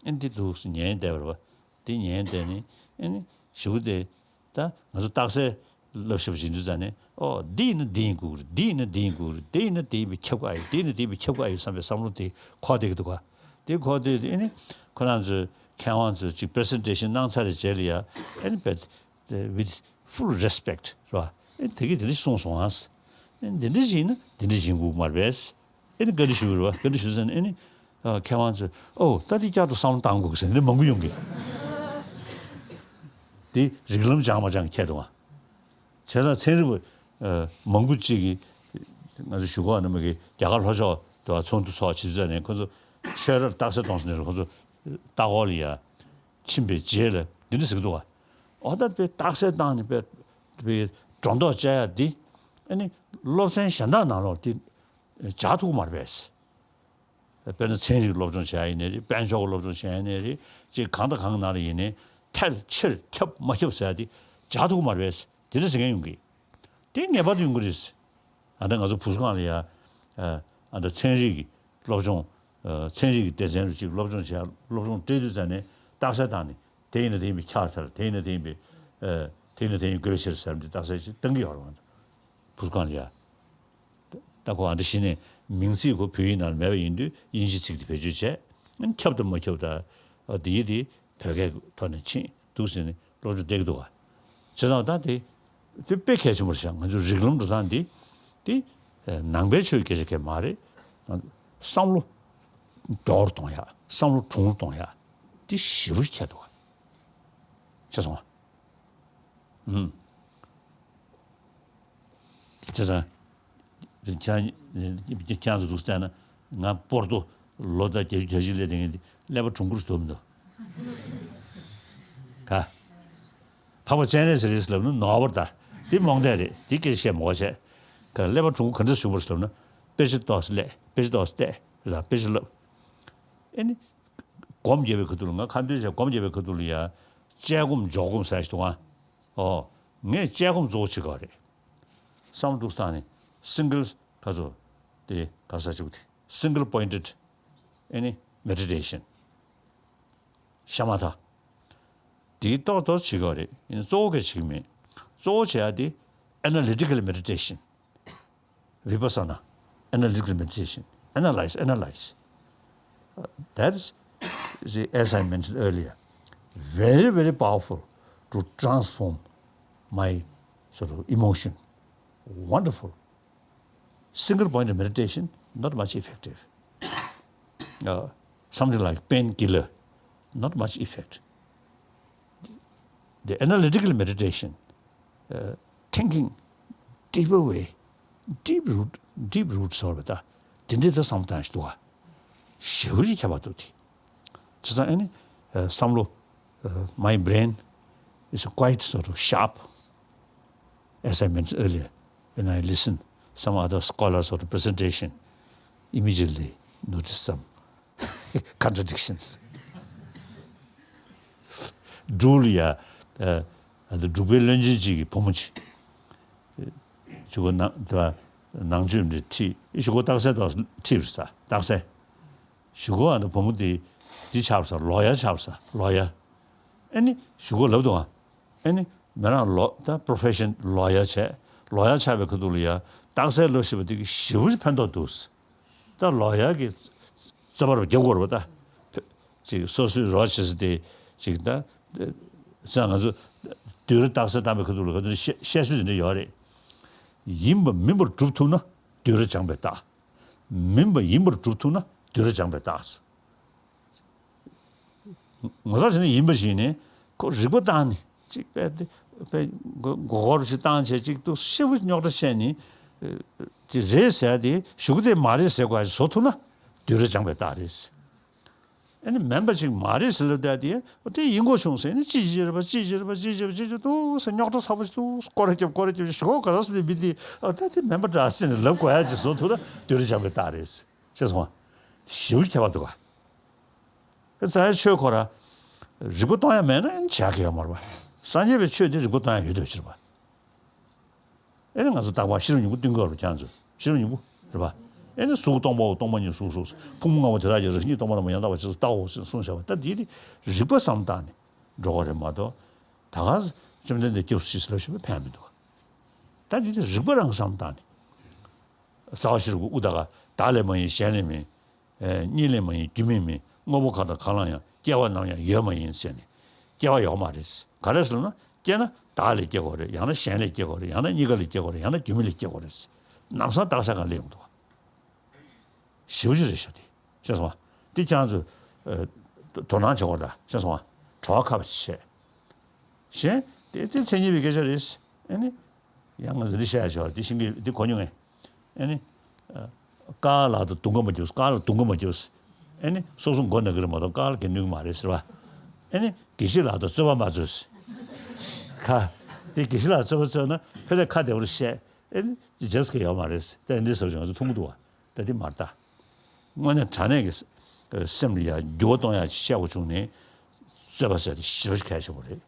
ཨེ་འདི་འདུག་སེ་ཉན་བསྡད་པ་རེད་བ། འདི་ཉན་བསྡད་ནས་ཨེ་ནི་གཞུག་གུ་དེ་ད་ང་ཚོ་རྟགས་གསལ་བསླབ་ཞིབ་བྱེད་དུས་ཙ་ནས་ཨོ་འདི་ཡིན་ན་འདི་ཡིན་དགོས་ཀྱི་རེད། འདི་ཡིན་ན་འདི་ཡིན་དགོས་ཀྱི་རེད། འདི་ཡིན་ན་འདི་ཡིན་པས་ཁྱབ་ཀྱི་ཨ་ཡོད། འདི་ཡིན་ན་འདི་ཡིན་པས་ཁྱབ་ཀྱི་ཨ་ཡོད་བསམ་པའི་བསམ་བློ་དེ་འཁོར་བསྡད་ཀྱི་འདུག་ག་དེ་འཁོར་དུས་ཨེ་ནི་ཁོ་རང་ཚོས་མཁས་དབང་ཚོས་ཅིག་པི་རི་སེན་ཊེ་ཤན་གནང་ཚར་བའི་རྗེས་ལ་ཡ་ཨེ་ནི་བེད་with full respect རེད་བ། ཨེ་དེ་གིས་དེ་འདྲ་གསུངས་སོང་ཨ། ཨེ་འདི་འདྲ་ཞིག་ཡིན་ན་འདི་འདྲ་ཡིན་དགོས་མ་རེད་པས། ཨེ་ནི་བཀའ་འདྲི་ཞུ་གི་རེད་བ། བཀའ་འདྲི་ཞུ་ཟེར་ནས་ཨེ་ནི་མཁས་དབང་ཚོས་ཨོ་ད་དེ་བསྐྱར་དུ་བསམ་བློ་བཏང་དགོས་ཀྱི་ཟེར་ནས་མང་པོ་ཡོང་གི་དེ་རིགས་ལམ་སྦྱངས་མ་སྦྱངས་ཁྱད་དུ་མ། བྱས་ཙང་ཚན་རིག་པ་མང་པོ་ཅིག་གིས་ང་ཚོ་ཞུ་གོ་ཨ་ནི་མ་གི་རྒྱ་གར་ལྷོ་ཕྱོགས་དེ་བ་ཚོགས་འདུ་ཚོགས་བྱེད་དུས་ཙ་ནས་ཁོ་ཚོ་ཆོས་རར་རྟགས་གསལ་གཏོང་ཟེར་ནས་ཁོ་ཚོ་ལྟ་སྐོར་ལ་ཡ་ཕྱིན་པའི་རྗེས་ལ་འདི་འདྲ་ཟེར་གི་འདུག་བ། ཨོ་ད་དཔེ་རྟགས་གསལ་བཏང་ནས་དཔེ་དཔེ་སྒྲོ་འདོགས་བཅད་ཡ་འདི་ཨ་ནི་སློབ་ཚན་གཞན་དག་ནང་ལོགས་འདི་སྦྱར་ཐུབ་ཀྱི་མ་རེད་པས། དཔེར་ན་ཚན་རིག་སློབ་སྦྱོང་བྱེད་ཡ་ཡིན་ནའི་རེད། དཔལ་འབྱོར་གྱི་སློབ་སྦྱོང་བྱེད་ཡ་ཡིན་ནའི་རེད། ཅིག་གང་དང་གང་གི་ནང་ལ་ཡིན་ནའི་ཐལ་ཕྱིར་ཁྱབ་མ་ཁྱབ་ཟེར་ཡ་དེ་སྦྱར་ཐུབ་ཀྱི་མ་རེད་པས། དེ་འདྲ་ཟེར་མཁན་ཡོང་གི་དེ་ངེས་པར་དུ་ཡོང་གི་རེད། ཨ་ད་ང་ཚོ་བུ་གསོ་ཁང་ལ་ཡ་ཨ་ད་ཚན་རིག་གི་སློབ་སྦྱོང་། ཚན་རིག་གི་སྡེ་ཚན་རུ་ཅིག་སློབ་སྦྱོང་བྱེད་ཡ་སློབ་སྦྱོང་སྤྲད་དུས་ཙ་ནས་རྟགས་གསལ་བཏང་ནས་དེ་ཡིན་ན་དེ་ཡིན་པའི་ཁྱབ་ཚར། དེ་ཡིན་ན་དེ་ཡིན་པའི་ཨ་དེ་ཡིན་ན་དེ་ཡིན་དགོས་པའི་ཕྱིར་ཟེར་ནས་རྟགས་གསལ་ཅིག་བཏང་གི་ཡོད་རེད། ང་ཚོ་བུ་གསོ་ཁང་ལ་ཡ། ད་ཁོ་ཨ་འདྲ་ཞིག་ནས་མིང་ཚིག་ཁོ་བོད་ཡིག་ནང་ལ་མེད་པ་ཡིན་དུས་དབྱིན་ཇི་ཚིག་དེ་བེད་སྤྱོད་བྱས། ཨ་ནི་ཁྱབ་དང་མ་ཁྱབ་ད་འདི་ཡི་དེ་བོད་སྐད་ཐོག་ནས་ཕྱིན་འདུག་ཟེར་ནས་སློབ་སྦྱོང་སྤྲད་ཀྱི་འདུག་ག་བྱས་ཙང་ད་དེ་དེ་དཔེ་གལ་ཆེན་པོ་རེད་ཤག་ང་ཚོའི་རིགས་ལམ་འགྲོ་སྟངས་འདི་དེ་ནང་པའི་ཆོས་སྐད་ཆ་གལ་མ་རེད། བསམ་བློ་ མགྱོགས་རུ་གཏོང་ཡ། བསམ་བློ་གྲུང་རུ་གཏོང་ཡ། འདི་ཞེ་པོ་ཁྱད་འདུག་ག། ཤེས་སོང་ང་། ཨུམ། བྱས་ཙང་། ཁྱེད་ཁྱེད་ཚོ་འདུག་བལྟས་ན། ང་པོར་ཏོ་ལོ་ཟླ་བརྒྱད་ཅུ་གྱ་གཅིག་སླེབས་བསྡད་མཁན་འདི་ཀླད་པ་གྲུང་པོ་ཞིག་འདུག་མི་འདུག་ག། འཕགས་པ་སྤྱན་རས་གཟིགས་རེད་ཟེར་ལབ་ན་ནོར་བ་རེད་ད། འདི་རྨོངས་དད་རེད། འདི་སྐད་ཆ་བཤད་མི་དགོས་བྱས། ག་ཀླད་པ་གྲུང་པོ་ག་འདྲ་བྱུང་བ་རེད་ཟེར་ལབ་ན། དཔེ་ཆ་ཏོག་ཙམ་ཀླད། དཔེ་ཆ་ཏོག་ཙམ་བལྟས་རེད་ད། དཔེ་ཆ་ལབ། ཨེ་ནི། སྒོམ་རྒྱབ་པའི་ཁ་ཐུག་ལ། ང་ཁ་འདོན་བྱས་སྒོམ་རྒྱབ་པའི་ཁ་ཐུག་ལ་ཡ། དཔྱད་སྒོམ་འཇོག་སྒོམ་ཟེར་ཞིག་འདུག་ག། ཨོ། ངས་དཔྱད་སྒོམ་གཙོ་བོ་བྱེད་ཀྱི་ཡོད་རེད། བསམ་བློ་འདུག་སེ་བཏང་ནས་single ག་ཚོ། དེ་ག་ས་བཅུག་དེ་single pointed ཨེ་ནི་meditation ཤ་མ་ཐག་དེའི་ཏོག་ཏོག་བྱེད་ཀྱི་ཡོད་རེད། ཡིན་ན་གཙོ་བོ་གས་བྱེད་ཀྱི་མེད། གཙོ་བོ་བྱེད་ཡ་དེ་analytical meditation, vipassana, analytical meditation, analyze, analyze. Uh, that's, see, as I mentioned earlier, very, very powerful to transform my sort of emotion. Wonderful. Single point of meditation, not much effective. Uh, something like painkiller, not much effect. The analytical meditation, uh, thinking deeper way, deep root, deep root ཟེར་བ་ད། དེ་འདྲའི་ད་བསམ་བཏང་ཞིག་འདུག་ག། ཞེ་པོ་ཅིག་ཁྱད་པར་འདུག་དེ། བྱས་ཙང་ཨེ་ནི། བསམ་བློ། My brain is quite sort of sharp, as I mentioned earlier, when I listen some other scholars or the presentation, immediately notice some contradictions. འབྲུག་ལ་ཡ། ཨ་ད་འབྲུག་པའི་བློན་ཆེན་གཅིག་གི་བུ་མོ་གཅིག་གཞུག་གུ་ནང་དུ་ནང་ཆོས་འདི་ཁྲིད། གཞུག་གུ་རྟགས་གསལ་ཐོག་ཁྲིད་པ་རེད་ས། རྟགས་གསལ། གཞུག་གུ་ཨ་ནི་བུ་མོ་དེ་འདི་ཆགས་པ་རེད་ས། ལོ་ཡར་ཆགས་པ་རེད་ས། ལོ་ཡར། ཨེ་ནི་གཞུག་གུ་ལབ་འདུག་ཨ། ཨེ་ནི་མི་རང་ལོ་ད་profession ལོ་ཡར་བྱས། ལོ་ཡར་ཆགས་པའི་ཁ་ཐུག་ལ་ཡ་རྟགས་གསལ་ལབ་ཤེས་པ་དེ་གི་ཞེ་པོ་ཅིག་ཕན་ཐོགས་འདུག་ས། ད་ལོ་ཡར་གྱི་རྩོད་པ་རུ་རྒྱབ་དགོས་རེད་པ་ད། ཅིག་སོ་སོའི་རོགས་བྱེད་ས་དེ་ཅིག་ད། ས་ང་ཚོ་བསྡུས་གྲྭ་རྟགས་གསལ་བཏང་པའི་ཁ་ཐུག་ལ་ཁ་ཐུག་བཤད་བཤད་སྲོལ་དེ་འདྲ་ཡོད་རེད། ཡིན་པ་མིན་པར་སྒྲུབ་ཐུབ་ན་བསྡུས་གྲྭ་སྦྱངས་པའི་རྟགས། མིན་པ་ཡིན་པར་སྒྲུབ་ཐུབ་ན་བསྡུས་གྲྭ་སྦྱངས་པའི་རྟགས། ངོ་ཚ་བྱས་ན་ཡིན་པ་ཞིག་ནས་ཁོ་རིག་པ་བཏང་ནས་ཅིག་དཔེ་དེ་དཔེ་མགོ་མགོ་སྐོར་ཞིག་བཏང་བྱས་ཅིག་ཏུ་ཤི་བོ་རྙོག་དྲ་བཤད་ནས་ཅིག་རེད་ཟེར་དེ་གཞུག་དེ་མ་རེད་ཟེར་དགོས་ཞིག་བཟོ་ཐུབ་ན་བསྡུས་གྲྭ་སྦྱངས་པའི་རྟགས་རེད། ཨ་ནི་མིན་པ་ཅིག་མ་རེད་ཟེར་ལབ་བསྡད་དེ་དེ་ཡིན་དགོས་བྱུང་ཟེར་ནས་ཅི་བྱེད་རེད་པ་ཅི་བྱེད་རེད་པ་ཅི་བྱེད་པ་ཅི་བྱེད་འདུག་ཟེར་རྙོག་དྲ་ཚ་པོ་ཞིག་འདུག་སྐོར་ར་རྒྱབ་སྐོར་ར་རྒྱབ་ཞིག་གོ་ག་ཚོད་ཟེར་དེ་མི་དེ་ཨ་ད་དེ་མིན་པ་འདྲ་ཟེར་ནས་ལབ་དགོས་ཡ་ཅིག་བཟོ་ཐུབ་ན་བསྡུས་གྲྭ་སྦྱངས་པའི་རྟགས་རེད། ཤེས་སོང་ང་། ཞེ་པོ་ཁྱད་པར་འདུག་ག། རྩ་བའི་ཆོས་ཁོ་ར་རིག་པ་གཏོང་ཡ་མེད་ན་ཡང་བྱ་གི་ཡོད་མ་རེད་པ། སངས་རྒྱས་པའི་ཆོས་དེ་རིག་པ་གཏོང་ཡ་ཡོད་དུ་ཕྱིར་པ། ཨེ་ནི་ང་ཚོ་རྟག་པར་ཤེས་རབ་སྙིང་པོ་སྟོན་གྱི་ཡོད་རེད་ཁྱེད་ཚོ། ཤེས་རབ་སྙིང་པོ་རེད་པ། ཨེ་ནི་གཟུགས་སྟོང་པའོ། སྟོང་པ་ཉིད་གཟུགས་སོ། ཕུང་པོ་ལྔ་པོ་དེ་དག་ཀྱང་རང་བཞིན་གྱིས་སྟོང་པ་རྣམས་ཡང་དག་པར་ཤེས་སོ། ལྟའོ་ཞེས་གསུངས་བཞག་པ་ད་འདི་ནི་རིག་པ་བསམ་བཏང་ནས་འགྲོ་དགོས་རེད་མ་གཏོགས། ད་ག་ས་བཅོམ་ལྡན་འདས་སྐྱབས་སུ་མཆི་ཟེར་ལབ་ཤེས་པ་ཕན་མི་འདུག་ག། ད་འདི་ནི་རིག་པ་རང་བསམ་བཏང་ནས། རྩ་བ་ཤེས་རབ་ཀྱི་དབུ་ད་ག་བདག་ལས་མ་ཡིན་གཞན་ལས་མིན། ཨེ་གཉིས་ལས་མ་ཡིན་རྒྱུ་མེད་མིན། དངོས་པོ་གང་དང་གང་ལ་ཡང་། སྐྱེ་བ་ནམ་ཡང་ཡོད་མ་ཡིན་ཟེར་ནས། སྐྱེ་བ་ཡོད་མ་རེད། ག་རེ་ཟེར་ན་སྐྱེ་ན་བདག་ལས་སྐྱེ་དགོས་རེད། ཡང་ན་གཞན་ལས་སྐྱེ་དགོས་རེད། ཡང་ན་གཉིས་ཀ་ལས་སྐྱེ་དགོས་རེད། ཡང་ན་རྒྱུ་མེད་ལས་སྐྱེ་དགོས་རེད། ལམ་སང་བདག་ས་གང་སླེབས་ཡོང་འདུག་ག། ཞེ་པོ་ཅིག་རེད་ཤག་དེ་ཤེས་སོང་ང་། དེ་ཁྱེད་ཚོས་ཨེ་དོ་སྣང་བྱེད་དགོས་རེད་ད་ཤེས་སོང་ང་། གྲྭ་པ་ཁ་པ་ཅིག་བྱས། གཞན་དེ་དེ་མཚན་ཉིད་པའི་སྐད་ཆ་རེད། ཨེ་ནི། ཡང་ང་ཚོ་འདི་བཤད་ཡ་ཆོག་འདི་ཤིང་གི་འདི་གོ་མྱོང་ངས། ཨེ་ནི། ཀ་ལ་དང་དུང་ཀ་མ་རྒྱབ། ཀ་ལ་དུང་ཀ་མ་རྒྱབ། ཨེ་ནི་སོ་སོ་མགོ་ན་གི་རེད་མ་གཏོགས་ཀ་ལ་གི་ནུས་མ་རེད་ཟེར་བ། ཨེ་ནི་དགེ་བཤེས་ལགས་དང་རྩོད་པ་མ་རྩོད། ཁ། དེ་དགེ་བཤེས་ལགས་རྩོད་པ་རྩོད་ན་ཕལ་ཆེར་ཁ་བདེ་པོར་བཤད། ཨེ་ནི་རྗེས་སུ་ཡོད་མ་རེད། དེ་འདྲའི་བཟོ་བྱུང་ང་ཚོ་མཐོང་གི་འདུག་བ། ད་དེ་མ་རེད་ད། དངོས་གནས་དྲང་གནས་ཀྱི་སེམས་ལ་ཡ་འགྱུར་བ་གཏོང་ཡ་ཅིག་བཤད་དགོས་བྱུང་ནས། རྩོད་པ་ཟེར་དེ་ཞེ་པོ་ཅིག་གལ་ཆེན་པོ་རེད།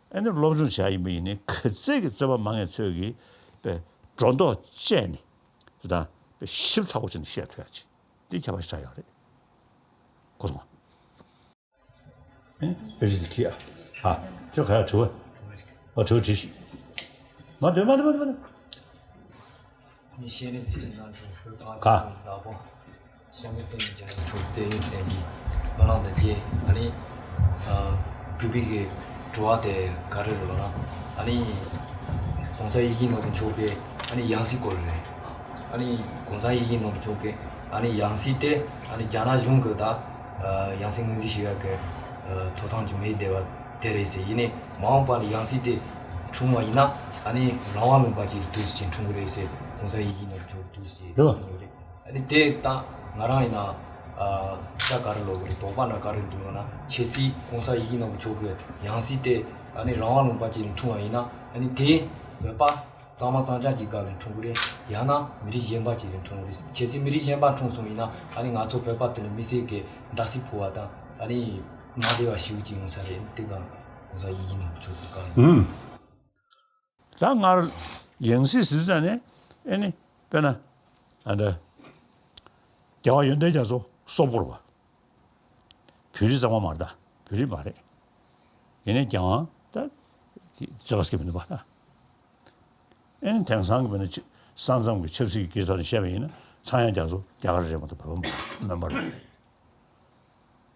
ཨ་ནི་སློབ་སྦྱོང་བྱས་ཡིན་པ་ཡིན་ནའི་ག་ཚད་ཀྱི་རྩོད་པ་མང་ངེས་ཚོད་ཀྱིས་པའི་སྒྲོ་འདོགས་བཅད་ནས་དང་པའི་ཞིབ་ཚགས་པོ་བྱས་ནས་བཤད་ཐུབ་ཡ་ཅིག་འདི་ཁྱད་པར་ཞེ་དྲག་ཡོད་རེད། གོ་སོང་ང་། ཨེ་དཔེ་ཆ་འདི་ཁྱེར་ཨ། ཨ་ཁྱོད་ག་ཡ་དྲི་བ། ཨ་དྲི་བ་དྲིས་ཤིག་མ་འདོད་མ་འདོད་མ་འདོད་མ་འདོད། མི་ཤེས་ནི་ཟིག་ཅིག་གནང་བྱུང་བོད་གངས་ཅན་ལྗོངས་ཀྱི་བདག་པོ། ཤམ་བུ་སྟེང་གི་རྒྱལ་བ་མཆོག་བཙན་ཡུལ་བསྟན་པའི་སྨོན་ལམ་དང་བཅས། ཨ་ནི་ཨ་བོད་པའི་གི་དྲི་བ་དེ་ག་རེ་རེད་ལབ་ན། ཨ་ནི་༸གོང་ས་ཡིད་བཞིན་ནོར་བུ་མཆོག་གི་ཨ་ནི་ཡང་སྲིད་སྐོར་རེད། ཨ་ནི་༸གོང་ས་ཡིད་བཞིན་ནོར་བུ་མཆོག་གི་ ཨ་ནི་ཡང་སྲིད་དེ་ཨ་ནི་རྒྱ་ནག་གཞུང་གི་ད་ཡང་སྲིད་ངོས་འཛིན་བྱེད་ཡག་གི་ཐོབ་ཐང་ཅིག་མེད་བསྡད་པ་དེ་རེད་ཟེར། ཡིན་ནའི་མ་འོངས་པ་ལ་ཡང་སྲིད་དེ་འཁྲུངས་པ་ཡིན་ན་ཨ་ནི་རང་དབང་ལུང་པ་ཅིག་ལ་དུས་སུ་ཅིག་འཁྲུངས་གི་རེད་ཟེར། གོང་ས་ཡིད་བཞིན་ནོར་བུ་མཆོག་གི་དུས་སུ་ཅིག་རེད་བ། འཁྲུངས་ཡོད་རེད། ཨ་ནི་དེ་ད་ང་རང་ཡིན་ན་ཨ་ད་ག་རེ་ལབ་དགོས་རེད། དོགས་པ་འདྲ་ག་རེ་འདུག་ལབ་ན། ཁྱེད་ཚོས་གོང་ས་ཡིད་བཞིན་ནོར་བུ་མཆོག་གི་ཡང་སྲིད་དེ་ཨ་ནི་རང་དབང་ལུང་པ་ཅིག་ལ་འཁྲུངས་པ་ཡིན་ན་ཨ་ནི་དེ་བོད་པ་གཙང་མ་གཙང་རྐྱང་གི་སྒང་ལ་འཁྲུངས་ཀྱི་རེད། ཡང་ན་མི་རིགས་གཞན་པ་ཅིག་ལ་འཁྲུངས་ཀྱི་རེད། ཁྱེད་ཚོས་མི་རིགས་གཞན་པ་འཁྲུངས་སོང་ཡིན་ན་ཨ་ནི་ང་ཚོ་བོད་པ་དེ་ལ་མི་ཚེ་གི་མནར་སེམས་འཁོལ་བ་དང་ཨ་ནི་མ་བདེ་བ་ཞེ་པོ་ཅིག་ཡོང་ས་རེད། དེ་སྒང་གོང་ས་ཡིད་བཞིན་ནོར་བུ་མཆོག་གི་བཀའ་ཡིན། ཨུམ། ད་སྔར་ཡང་སྲིད་ཟེར་ཙང་ནས་ཨེ་ནི་དཔེར་ན་ཨ་འདྲ་རྒྱལ་བ་ཡོན་ཏན་རྒྱ་མཚོ་སོག་པོ་རེད་བ། བོད་རིགས་གཙང་མ་མ་རེད་ད། བོད་རིགས་མ་རེད། ཡིན་ནའི་རྒྱལ་དབང་ད་དེ་རྩོད་པ་སྐྱེ་མི་འདུག་བ་ད། ཨེ་ནི་དེང་སང་གི་བོད་ནི་ས་མཚམས་ཀྱི་ཆབ་སྲིད་ཀྱི་ཐོག་ནས་བཤད་པ་ཡིན་ན་ཚངས་དབྱངས་རྒྱ་མཚོ་རྒྱ་གར་རེད་མ་གཏོགས་བོད་པ་མ་རེད།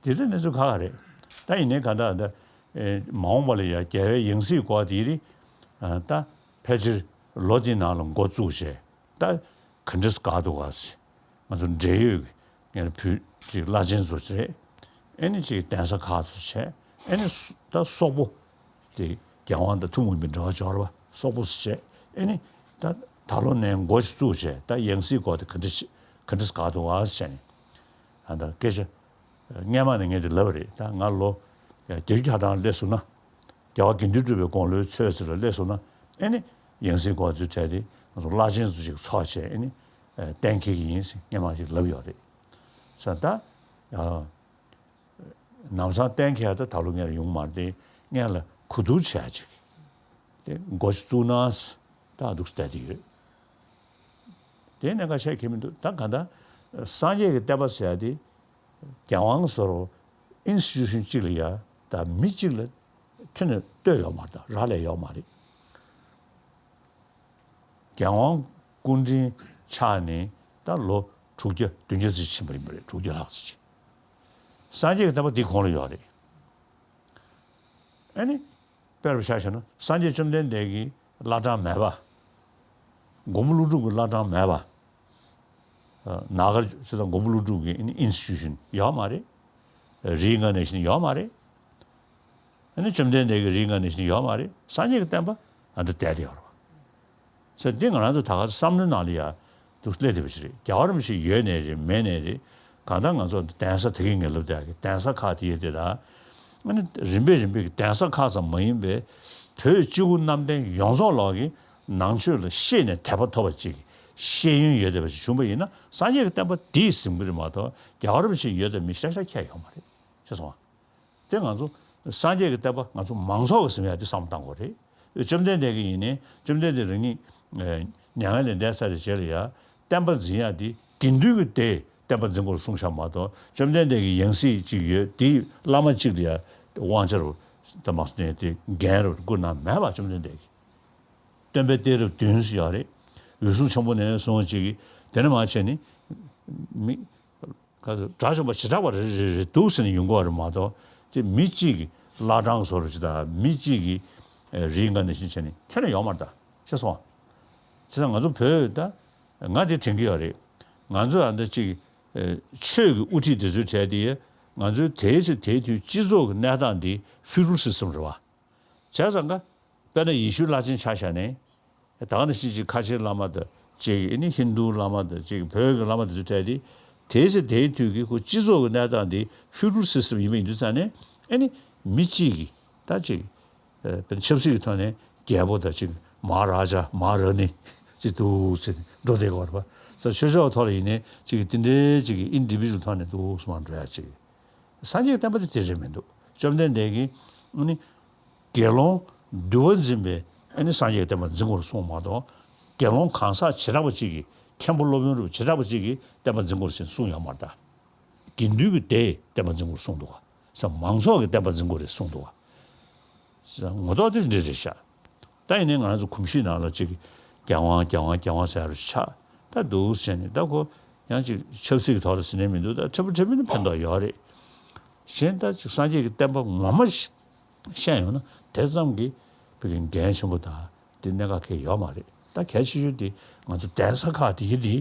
དེ་འདྲ་གནས་ཚུལ་ཁག་ཁག་རེད། ད་ཡིན་ནའི་གང་ལྟར་ད་ཨེ་མ་འོངས་པ་ལ་ཡ་རྒྱལ་བའི་ཡང་སྲིད་སྐོར་དེ་རིགས་ད་ཕལ་ཆེར་ལོ་འདིའི་ནང་ལ་འགོ་བཙུགས་བྱས་ད་ག་འདྲས་ག་འདུག་ག་ཟེར། ང་ཚོ་འབྲེལ་ཡོད་ཀྱི་ངས་བོད་ཀྱི་བླ་ཆེན་ཚོ་རེད། ཨེ་ནི་ཅིག་གདན་ས་ཁག་ཚོ་བྱས། ཨེ་ནི་སུ་ད་སོག་པོ་དེ་རྒྱལ་དབང་དང་ཐུན་མོང་མའི་འབྲེལ་བ་སྦྱོར་བ་སོག་པོ་ཚོ་བྱས། ཨེ་ནི་ད་ད་ལོ་ནས་འགོ་ཞིག་བཙུགས་བྱས་ད་ཡང་སྲིད་སྐོར་དེ་ག་འདྲ་ཞིག་ག་འདྲ་ག་འདུག་ག་ཟེར་ནས་ཨ་ད་སྐད་ཆ་སྔས་མ་ནས་ངས་དེ་ལབ་པ་རེད། ད་ང་ལོ་བརྒྱད་ཅུ་གྱ་གྲངས་སླེབས་སོང་ན། རྒྱལ་བ་དགེ་འདུན་གྲུབ་པའི་དགུང་ལོའི་ཚོད་ཟེར་ལ་སླེབས་སོང་ན་ཨེ་ནི་ཡང་སྲིད་སྐོར་ཚོའི་གྲས་དེ་ང་ཚོ་བླ་ཆེན་ཚོ་ཞིག་ཚོགས་བྱས་ཨེ་ནི་གཏན་འཁེལ་གྱི་ཡིན་ཟེར་སྔས་མ་ཞིག་ལབ་ཡོད་རེད། ས་ད་ནམ་སང་གཏན་འཁེལ་ཡ་ད་ད་ལོ་ངས་ཡོང་མ་རེད། དེ་ངས་ལ་གོ་བསྡུར་བྱས་ཡ་ཅིག་དེ་འགོ་ཞིག་བཙུགས་ན་ད་འདུག་བསྡད་དེ་ཡོད། དེ་ནས་ཁ་ཤས་ཁེལ་མི་འདུག་ད་ག་ད་སངས་རྒྱས་ཀྱི་བསྟན་པ་ཟེར་ཡ་དེ་རྒྱལ་དབང་ཟེར་རོ་ཨིན་སི་ཊི་ཊུ་ཤན་གཅིག་ལ་ཡ་ད་མི་གཅིག་ལ་ཐོན་ནས་གཏོད་ཡོད་མ་རེད། ད་རག་ལས་ཡོད་མ་རེད། རྒྱལ་དབང་སྐུ་ཕྲེང་ཆགས་ནས་ད་ལོ་དྲུག་བརྒྱ་བདུན་བརྒྱ་ཙམ་ཕྱིན་པ་ཡིན་པ་རེད། དྲུག་བརྒྱ་ལྷག་ཙམ་ཕྱིན། སངས་རྒྱས་ཀྱི་བསྟན་པ་འདི་གོང་ལ་ཡོད་རེད། ཨ་ནི་དཔེར་བཞག་བྱས་ན་སངས་རྒྱས་བཅོམ་ལྡན་འདས་ཀྱི་བླ་བྲང་མེད་པ། མགོན་པོ་ཀླུ་སྒྲུབ་ཀྱི་བླ་བྲང་མེད་པ། ནཱ་ག་ཇོ་དང་མགོན་པོ་ཀླུ་སྒྲུབ་ཀྱི་ཨིན་སི་ཊི་ཊུ་ཤན་ཡོད་མ་རེད། རིའི་ངང་ནས་བཞིན་ཡོད་མ་རེད། ཨ་ནི་བཅོམ་ལྡན་འདས་ཀྱི་རིའི་ངང་ནས་བཞིན་ཡོད་མ་རེད། སངས་རྒྱས་ཀྱི་བསྟན་པ་ཨ་འདི་བསྡད་དེ་ཡོད་རེད་བ། ཟེར་འདི་ང་རང་ཚོ་ད་ག་བསམ་བློའི་ནང་ལ་ཡ་འདུག་སླེབས་བསྡད་པ་ཞིག་རེད། རྒྱལ་བ་རིན་པོ་ཆེ་ཡོད་ནའི་རེད་མེད་ནའི་རེད། གང་ལྟར་ང་ཚོ་གདན་ས་དེ་གའི་ངས་ལབ་བསྡད་ཀྱི་གདན་ས་ཁག་དེ་ཡོད་དེ་ལ། ཨ་ནི་རིམ་པས་རིམ་པས་ཀྱི་གདན་ས་ཁག་ཙམ་མ་ཡིན་པའི་བོད་སྤྱི་བོ་གནམ་བསྟན་ཡོངས་རྫོགས་ལོག་གི་ནང་ཆོས་ལ་ཤེས་ནས་དད་པ་ཐོབ་པ་ཅིག་ཤེས་ཡོན་ཡོད་བསྡད་པ་ཞིག་བྱུང་བ་ཡིན་ན་སངས་རྒྱས་ཀྱི་བསྟན་པ་འདིས་ཟིན་གྱི་རེད་མ་གཏོགས་རྒྱལ་བ་རིན་པོ་ཆེ་ཡོད་དང་མེད་ཤག་ཤག་ཁྱད་ཡོད་མ་རེད། ཤེས་སོང་ང་། དེ་ང་ཚོ་སངས་རྒྱས་ཀྱི་བསྟན་པ་ང་ཚོ་མང་ཚོགས་ཀྱི་ཟིན་ཡ་དེ་བསམ་བློ་བཏང་དགོས་རེད། བཅོམ་ལྡན་འདས་ཀྱི་ཡིན་ནའི་བཅོམ་ལྡན་འདས་རང་ཉིད་མྱ་ངན་ལས་འདས་ཚར་བའི་རྗེས་ལ་ཡ་བསྟན་པ་འཛིན་ཡ་དེ་དགེ་འདུན་གྱི་སྡེས་བསྟན་པ་འཛིན་དགོས་གསུངས་བཞག་མ་གཏོགས་བཅོམ་ལྡན་འདས་ཀྱི་ཡང་སྲིད་ཅིག་ཡོད་དེ་བླ་མ་གཅིག་ལ་ཡ་དབང་ཆ་རུ་དམ་པ་སོ་ནས་དེ་འགན་རུ་བསྐུར་གནང་མེད་པ། བཅོམ་ལྡན་འདས་ཀྱིས་སྟོན་པའི་གཏད་རབས་བདུན་ཡོད་རེད། འོད་སྲུང་ཆེན་པོ་ནས་བཟུང་ཅིག་གིས་དེ་ནས་མར་བྱས་ནས་མི། ག་ཚོད་དགྲ་བཅོམ་པ་བྱེ་བྲག་པ་རེ་རེ་རེ་འདུག་ཟེར་ནས་ཡོང་གི་བ་རེད་མ་གཏོགས་དེ་མི་གཅིག་གི་བླ་བྲང་བཟོ་རུ་ཅི་དང་མི་གཅིག་གི་རིའི་ངང་ནས་བཞིན་བྱས་ནས་ཁྱོན་ནས་ཡོད་མ་རེད་ད། ཤེས་སོང་ང་། བྱས་ཙང་ང་ཚོ་བོད་ད་ང་དེ་དྲན་གྱི་ཡོད་རེད། ང་ཚོ་ཨ་འདི་གཅིག་ཆོས་ཀྱི་དབུ་ཁྲིད་དེ་ཚོའི་གྲས་དེ་ང་ཚོའི་དེའི་ཚེ་དེའི་དུས་སྤྱི་ཚོགས་ཀྱི་གནས་སྟངས་འདི་ཕི་ཌ་རལ་སིས་ཊམ་རེད་བ། བྱས་ཙང་ཀ་དཔེར་ན་ཡེ་ཤུའི་བླ་ཆེན་ཆ་བཞག་ནས། ད་ག་ནང་བཞིན་ཅིག་ཁ་ཆེའི་བླ་མ་དང་ཅིག་ཨེ་ནི་ཧིན་རྡུའི་བླ་མ་དང་ཅིག་བོད་ཀྱི་བླ་མ་དེ་ཚོ་གྲས་དེ་དེའི་ཚེ་དེའི་དུས་ཀྱི་ཁོ་སྤྱི་ཚོགས་ཀྱི་གནས་སྟངས་དེ་ཕི་ཌ་རལ་སིས་ཊམ་ཡིན་པ་ཡིན་དུས་ཙང་ནས་ཨེ་ནི་མི་གཅིག་གིས་ད་ཅིག་ཨེ་དཔེར་ན་ཆབ་སྲིད་ཀྱི་ཐོག་ནས་རྒྱལ་པོ་དང་ཅིག་མ་ར་ཇ་མ་ར་ནི་ཅིག་འདུག་ཟེར་འགྲོ་བསྡད་ཀྱི་ཡོད་རེད་པ། ས་ཆོས་ཕྱོགས་ཐོག་ལ་ཡིན་ནའི་ཅིག་དེ་འདྲའི་ཅིག་ཨིན་ཌི་བི་ཇུ་ཨལ་ཐོག་ནས་འདུག་སེ་མར་འགྲོ་ཡ་ཅིག་སངས་རྒྱས་བསྟན་པ་དེ་དེ་རེད་མི་འདུག་བཅོམ་ལྡན་འདས་ཀྱིས་ཨ་ནི་དགེ་སློང་འདུལ་བ་འཛིན་པའི་ཨ་ནི་སངས་རྒྱས་ཀྱི་བསྟན་པ་འཛིན་དགོས་རེད་གསུངས་མ་གཏོགས་དགེ་སློང་གང་ཟག་བྱེ་བྲག་པ་གཅིག་གིས་མཁན་པོ་སློབ་དཔོན་རུ་བྱེ་བྲག་པ་གཅིག་གིས་བསྟན་པ་འཛིན་དགོས་རེད་ཟེར་གསུངས་ཡོད་མ་རེད་ད། དགེ་འདུན་གྱི་སྡེས་བསྟན་པ་འཛིན་དགོས་རེད་གསུངས་འདུག་ག་ས་མང་ཚོགས་ཀྱིས་བསྟན་པ་འཛིན་དགོས་རེད་གསུངས་འདུག་ག་ངོ་ཐོག་དེ་འདྲ་རེད་ཤག་ད་ཡིན་ནའི་ང་རང་ཚོ་གོམས་གཤིས་ནང་ལ་ཅིག་རྒྱལ་དབང་རྒྱལ་དབང་རྒྱལ་དབང་ཟེར་ཡ་རུ་ཆགས་ད་འདུག་ཟེར་ནས་ད་ཁོ་ཡང་ཅིག་ཆབ་སྲིད་ཀྱི་ཐོག་ལ་ཟེར་ནས་མི་འདུག་ད་འཕྲལ་ཕུགས་འཕྲལ་ཕུགས་ནས་ཕན་ཐོགས་ཡོད་རེད། གཞན་ད་ཅིག་སངས་རྒྱས་ཀྱི་བསྟན་པ་ངོ་མ་ཤེས་ཡོང་ན་དེ་ཙམ་གྱིས་བོད་ཀྱི་འགན་ཆེན་པོ་དང་དེ་གནད་འགག་གང་ཡང་ཡོད་མ་རེད། ད་གལ་ཆེ་ཤོས་དེ་ང་ཚོ་གདན་ས་ཁག་དེ་གི་དེ་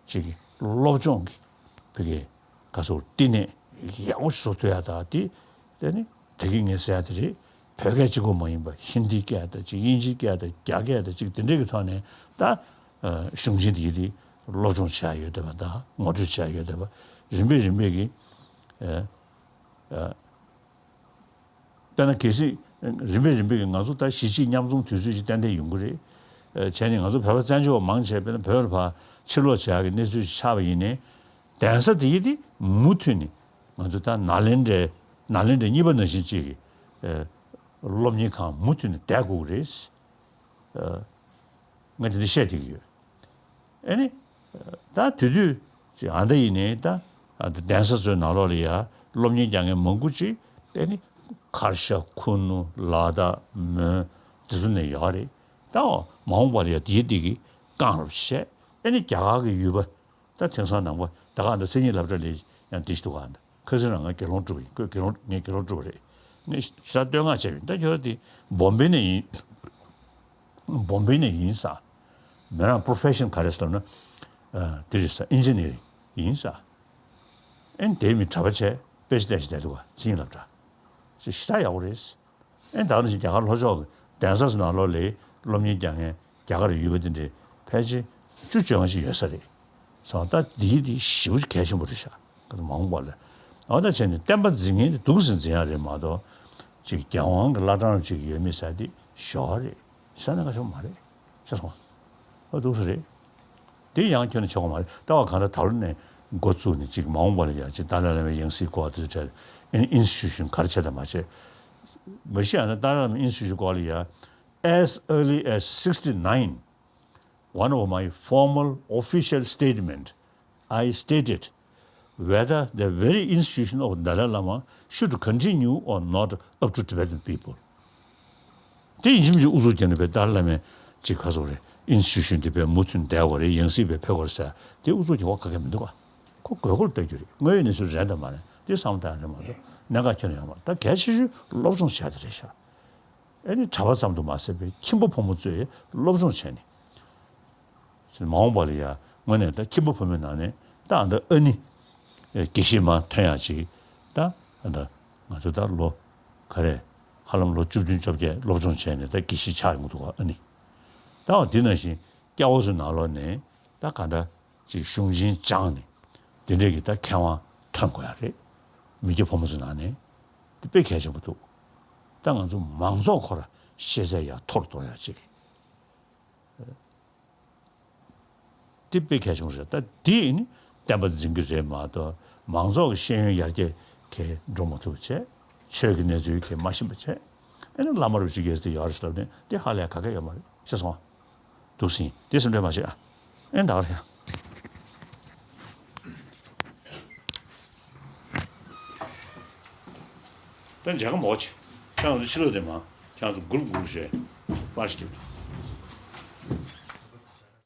ཅིག་གི་སློབ་སྦྱོང་གི་ བོད་སྐད་ག་སོགས་བསྟི་གནས་ཡག་པོ་ཞིག་བཟོ་ཐུབ་ཡ་ད་དེ་དེ་ནི་ད་གིན་ངས་ཟེར་ཡ་དེ་རེད། བོད་སྐད་གཅིག་པོ་མ་ཡིན་པ་ཧིན་དི་སྐད་དང་གཅིག་དབྱིན་ཇིའི་སྐད་དང་རྒྱ་སྐད་དང་གཅིག་དེ་འདྲའི་གི་ཐོག་ནས་ད་གཞུང་ཆེན་དེ་དེ་སློབ་སྦྱོང་བྱས་ཡོད་བསྡད་པ་དང་ངོ་སྤྲོད་བྱས་ཡོད་བསྡད་པ་རིམ་པས་རིམ་པས་གི་དཔེར་ན་གལ་སྲིད་རིམ་པས་རིམ་པས་ཀྱི་ང་ཚོ་ད་གཞིས་བྱེས་མཉམ་འཛོམས་དུས་ཚོད་ཅིག་ཏན་ཏན་ཡོང་གི་རེད། བྱས་ནས་ང་ཚོ་བོད་པ་བཙན་བྱོལ་བ་མང་ཆེ་བས་ན་བོད་ལ་ཕར་ཕྱིར་ལོག་བྱེད་ཡག་གི་གནས་ཚུལ་ཅིག་ཆགས་པ་ཡིན་ནའི་གདན་ས་དེ་ཡི་དེ་མུ་མཐུད་ནས་ང་ཚོ་ད་ནཱ་ལེནྡྲའི་ནཱ་ལེནྡྲ་གཉིས་པ་ནང་བཞིན་ཅིག་གི་སློབ་གཉེར་ཁང་མུ་མཐུད་ནས་བསྡད་དགོས་ཀྱི་རེད། ང་དེ་འདྲ་བཤད་བསྡད་ཀྱི་ཡོད། ཨེ་ནི། ད་དེ་དུས་ཅིག་ཨ་མདའ་ཡིན་ནའི་ད་གདན་ས་ཚོའི་ནང་ལོགས་ལ་ཡ་སློབ་གཉེར་རྒྱག་མཁན་མང་པོ་ཅིག་ཨེ་ནི་གར་ཞ་ཁུ་ནུ་ལ་དྭགས་མོན་དེ་ཚོ་ནས་ཡོད་རེད། ད་མ་འོངས་པ་ལ་ཡ་དེའི་སྟེང་གི་རྐང་རུ་བཤད་ཨེ་ནི་རྒྱ་གར་གྱི་ཡུལ་པ་ད་དེང་སང་ནང་པ་ད་ག་འདྲ་མཚན་ཉིད་སློབ་གྲྭ་ལས་ཡང་དེ་ཞིག་འདུག་ག་འདྲ། ཁ་སང་རང་ང་དགེ་སློང་སྒྲུབ་པ་ཡིན། ཁོས་དགེ་སློང་ངས་དགེ་སློང་སྒྲུབ་པ་རེད། ངས་ཞེ་དྲག་བསྟོད་བསྔགས་བྱས་པ་ཡིན། ད་ཁྱོད་རང་དེ་བོམ་བེ་ནས་ཡིན། བོམ་བེ་ནས་ཡིན་ས། མོ་རང་པོ་རོ་ཕེ་ཤན་ག་རེ་ཟེར་ལབ་ན། དེ་རེད་ས། ཨིན་ཇི་ནི་ཡར་ཡིན་ས། ཨེ་ནི་དེའི་མི་གྲྭ་པ་བྱས་དཔེ་ཆ་བལྟས་ཤིག་བསྡད་འདུག་ག་མཚན་ཉིད་སློབ་གྲྭ། ཞེ་ཞེ་དྲག་ཡག་པོ་རེད། ཨེ་ད་ནི་ཞིག་རྒྱ་གར་ལྷོ་ཕྱོགས་ཀྱི་གདན་ས་ཚོ་ནང་ལོགས་ལ་སློབ་གཉེར་རྒྱག་མཁན་རྒྱ་གར་ཡུལ་པ་དེ་འདྲའི་ཕལ་ཆེར་བཅུ་བཅོ་ལྔ་ཞིག་ཡོད་ས་རེད། སོང་ད་འདིའི་འདི་ཞེ་པོ་ཅིག་གལ་ཆེན་པོ་རེད་ཤག་ག་མ་འོངས་པ་ལ། འོ་ད་བྱས་ནས་བསྟན་པ་འཛིན་མཁན་དེ་འདུག་སེ་འཛིན་ཡ་རེད་མ་གཏོགས། ཅིག་རྒྱལ་དབང་གི་བླ་བྲང་ཅིག་ཡོད་མེད་ཟེར་དེ་ཞོག་རེད། ས་ནས་ཁ་ཤོ་མ་རེད། ཤེས་སོང་། འོ་འདུག་སེ་རེད། དེ་ཡང་ཁྱོན་ནས་ཆོག་གི་མ་རེད། ལྟ་བ་གང་ལྟར་ད་ལོ་ནས་འགོ་བཙུགས་ནས་ཅིག་མ་འོངས་པ་ལ་ཡང་ཅིག་ཏཱ་ལའི་བླ་མའི་ཡང་སྲིད་སྐོར་དེ་ཚོ་བྲལ་ཨིན་ཨིན་སི་ཊི་ཊུ་ཤན་ག་རེ་བྱས་དང་མ་བྱས། མ་གཞི་ཡང་ན་ཏཱ་ལའི་བླ་མའི་ཨིན་སི་ཊི་ཊུ་ཤན་སྐོར་ལ་ཡ། As early as sixty-nine, one of my formal official statement, I stated whether the very institution of Dalai Lama should continue or not up to Tibetan people. དེ་ཡིན་གཅིག་མིན་གཅིག་ཨུ་ཚུགས་བརྒྱབ་ནས་བས་ཏཱ་ལའི་བླ་མས་ཅིག་ག་སོག་རེད། ཨིན་སི་ཊི་ཊུ་ཤན་དེ་བས་མུ་མཐུད་བསྡད་དགོས་རེད། ཡང་སྲིད་བས་ཕེབས་དགོས་རེད་ཟེར་དེ་ཨུ་ཚུགས་རྒྱག་དགོས་ག་གེ་མི་འདུག་ག་ཁོ་དགོས་མཁོ་ལ་ལྟ་རྒྱུ་རེད། དངོས་ཡོད་གནས་ཚུལ་རེད་འདྲ་མ་རེད། དེ་བསམ་བློ་བཏང་ཡ་རེད་མ་གཏོགས་གནད་འགག་ཁྱོན་ནས་ཡོད་མ་རེད། ད་གལ་ཆེ་ཤོས་སློབ་སྦྱོང་བྱ་དེ་རེད་ཤག་ཨེ་ནི་གྲྭ་པ་ཙམ་དུ་མ་ཟད་པའི་ཁྱིམ་པ་ཕོ་མོ་ཚོས་སློབ་སྦྱོང་བྱས་ནས། མ་འོངས་པ་ལ་ཡ་དངོས་གནས་ད་ཁྱིམ་པ་ཕོ་མོའི་ནང་ནས་ད་ཨ་ད་ཨ་ནི་དགེ་བཤེས་མ་ཐོན་ཡག་ཅིག་ད་ཨ་ད་ང་ཚོ་ད་ལོ་ག་རེ་ཧ་ལམ་ལོ་བཅུ་བདུན་བཅོ་བརྒྱད་སློབ་སྦྱོང་བྱས་ནས་ད་དགེ་བཤེས་ཆགས་ཡོང་གི་འདུག་ག་ཨ་ནི། ད་འོ་དེ་ནང་བཞིན་སྐྱ་བོ་ཚོའི་ནང་ལོགས་ནས་ད་ག་འདྲ་ཅིག་གཞུང་ཆེན་སྦྱངས་ནས་དེ་འདྲས་ཀྱི་ད་མཁས་དབང་ཐོན་དགོས་ཡ་རེད། མི་སྐྱ་ཕོ་མོ་ཚོའི་ནང་ནས་དེ་དཔེ་གལ་ཆེན་པོ་འདུག་ད་ང་ཚོ་མང་ཚོགས་ཁོ་ར་ཤེས་ཚད་ཡར་མཐོར་གཏོང་ཡ་ཅིག་དེ་དཔེ་གལ་ཆེན་པོ་རེད། ད་དེ་ནི་བསྟན་པ་འཛིན་གྱི་རེད་མ་གཏོགས་མང་ཚོགས་ཀྱི་ཤེས་ཡོན་ཡར་རྒྱས་གས་འགྲོ་མ་ཐུབ་པ་བྱས། ཆོས་ཀྱི་གནས་ཚུལ་གས་མ་ཤེས་པ་བྱས། ཨེ་ནི་བླ་མ་རུ་ཅིག་གས་དེ་ཡོད་རེད་ལབ་ནས་དེ་ཧ་ལས་ག་གེ་ཡོད་མ་རེད། ཤེས་སོང་། འདུག་སེ་དེ་སེམས་ཁྲལ་མ་བྱེད་ཨ། ཨེ་ད་ག་རེད་ཡ། ད་མཇལ་ཁ་མོ་ཆེ། ཁྱེད་རང་ཚོ་ཕྱི་ལོགས་དེ་མ། ཁྱེད་རང་ཚོ་གུ་རུབ་གུ་རུབ་བྱས་པར་ཞིག་རྒྱབ་འདུག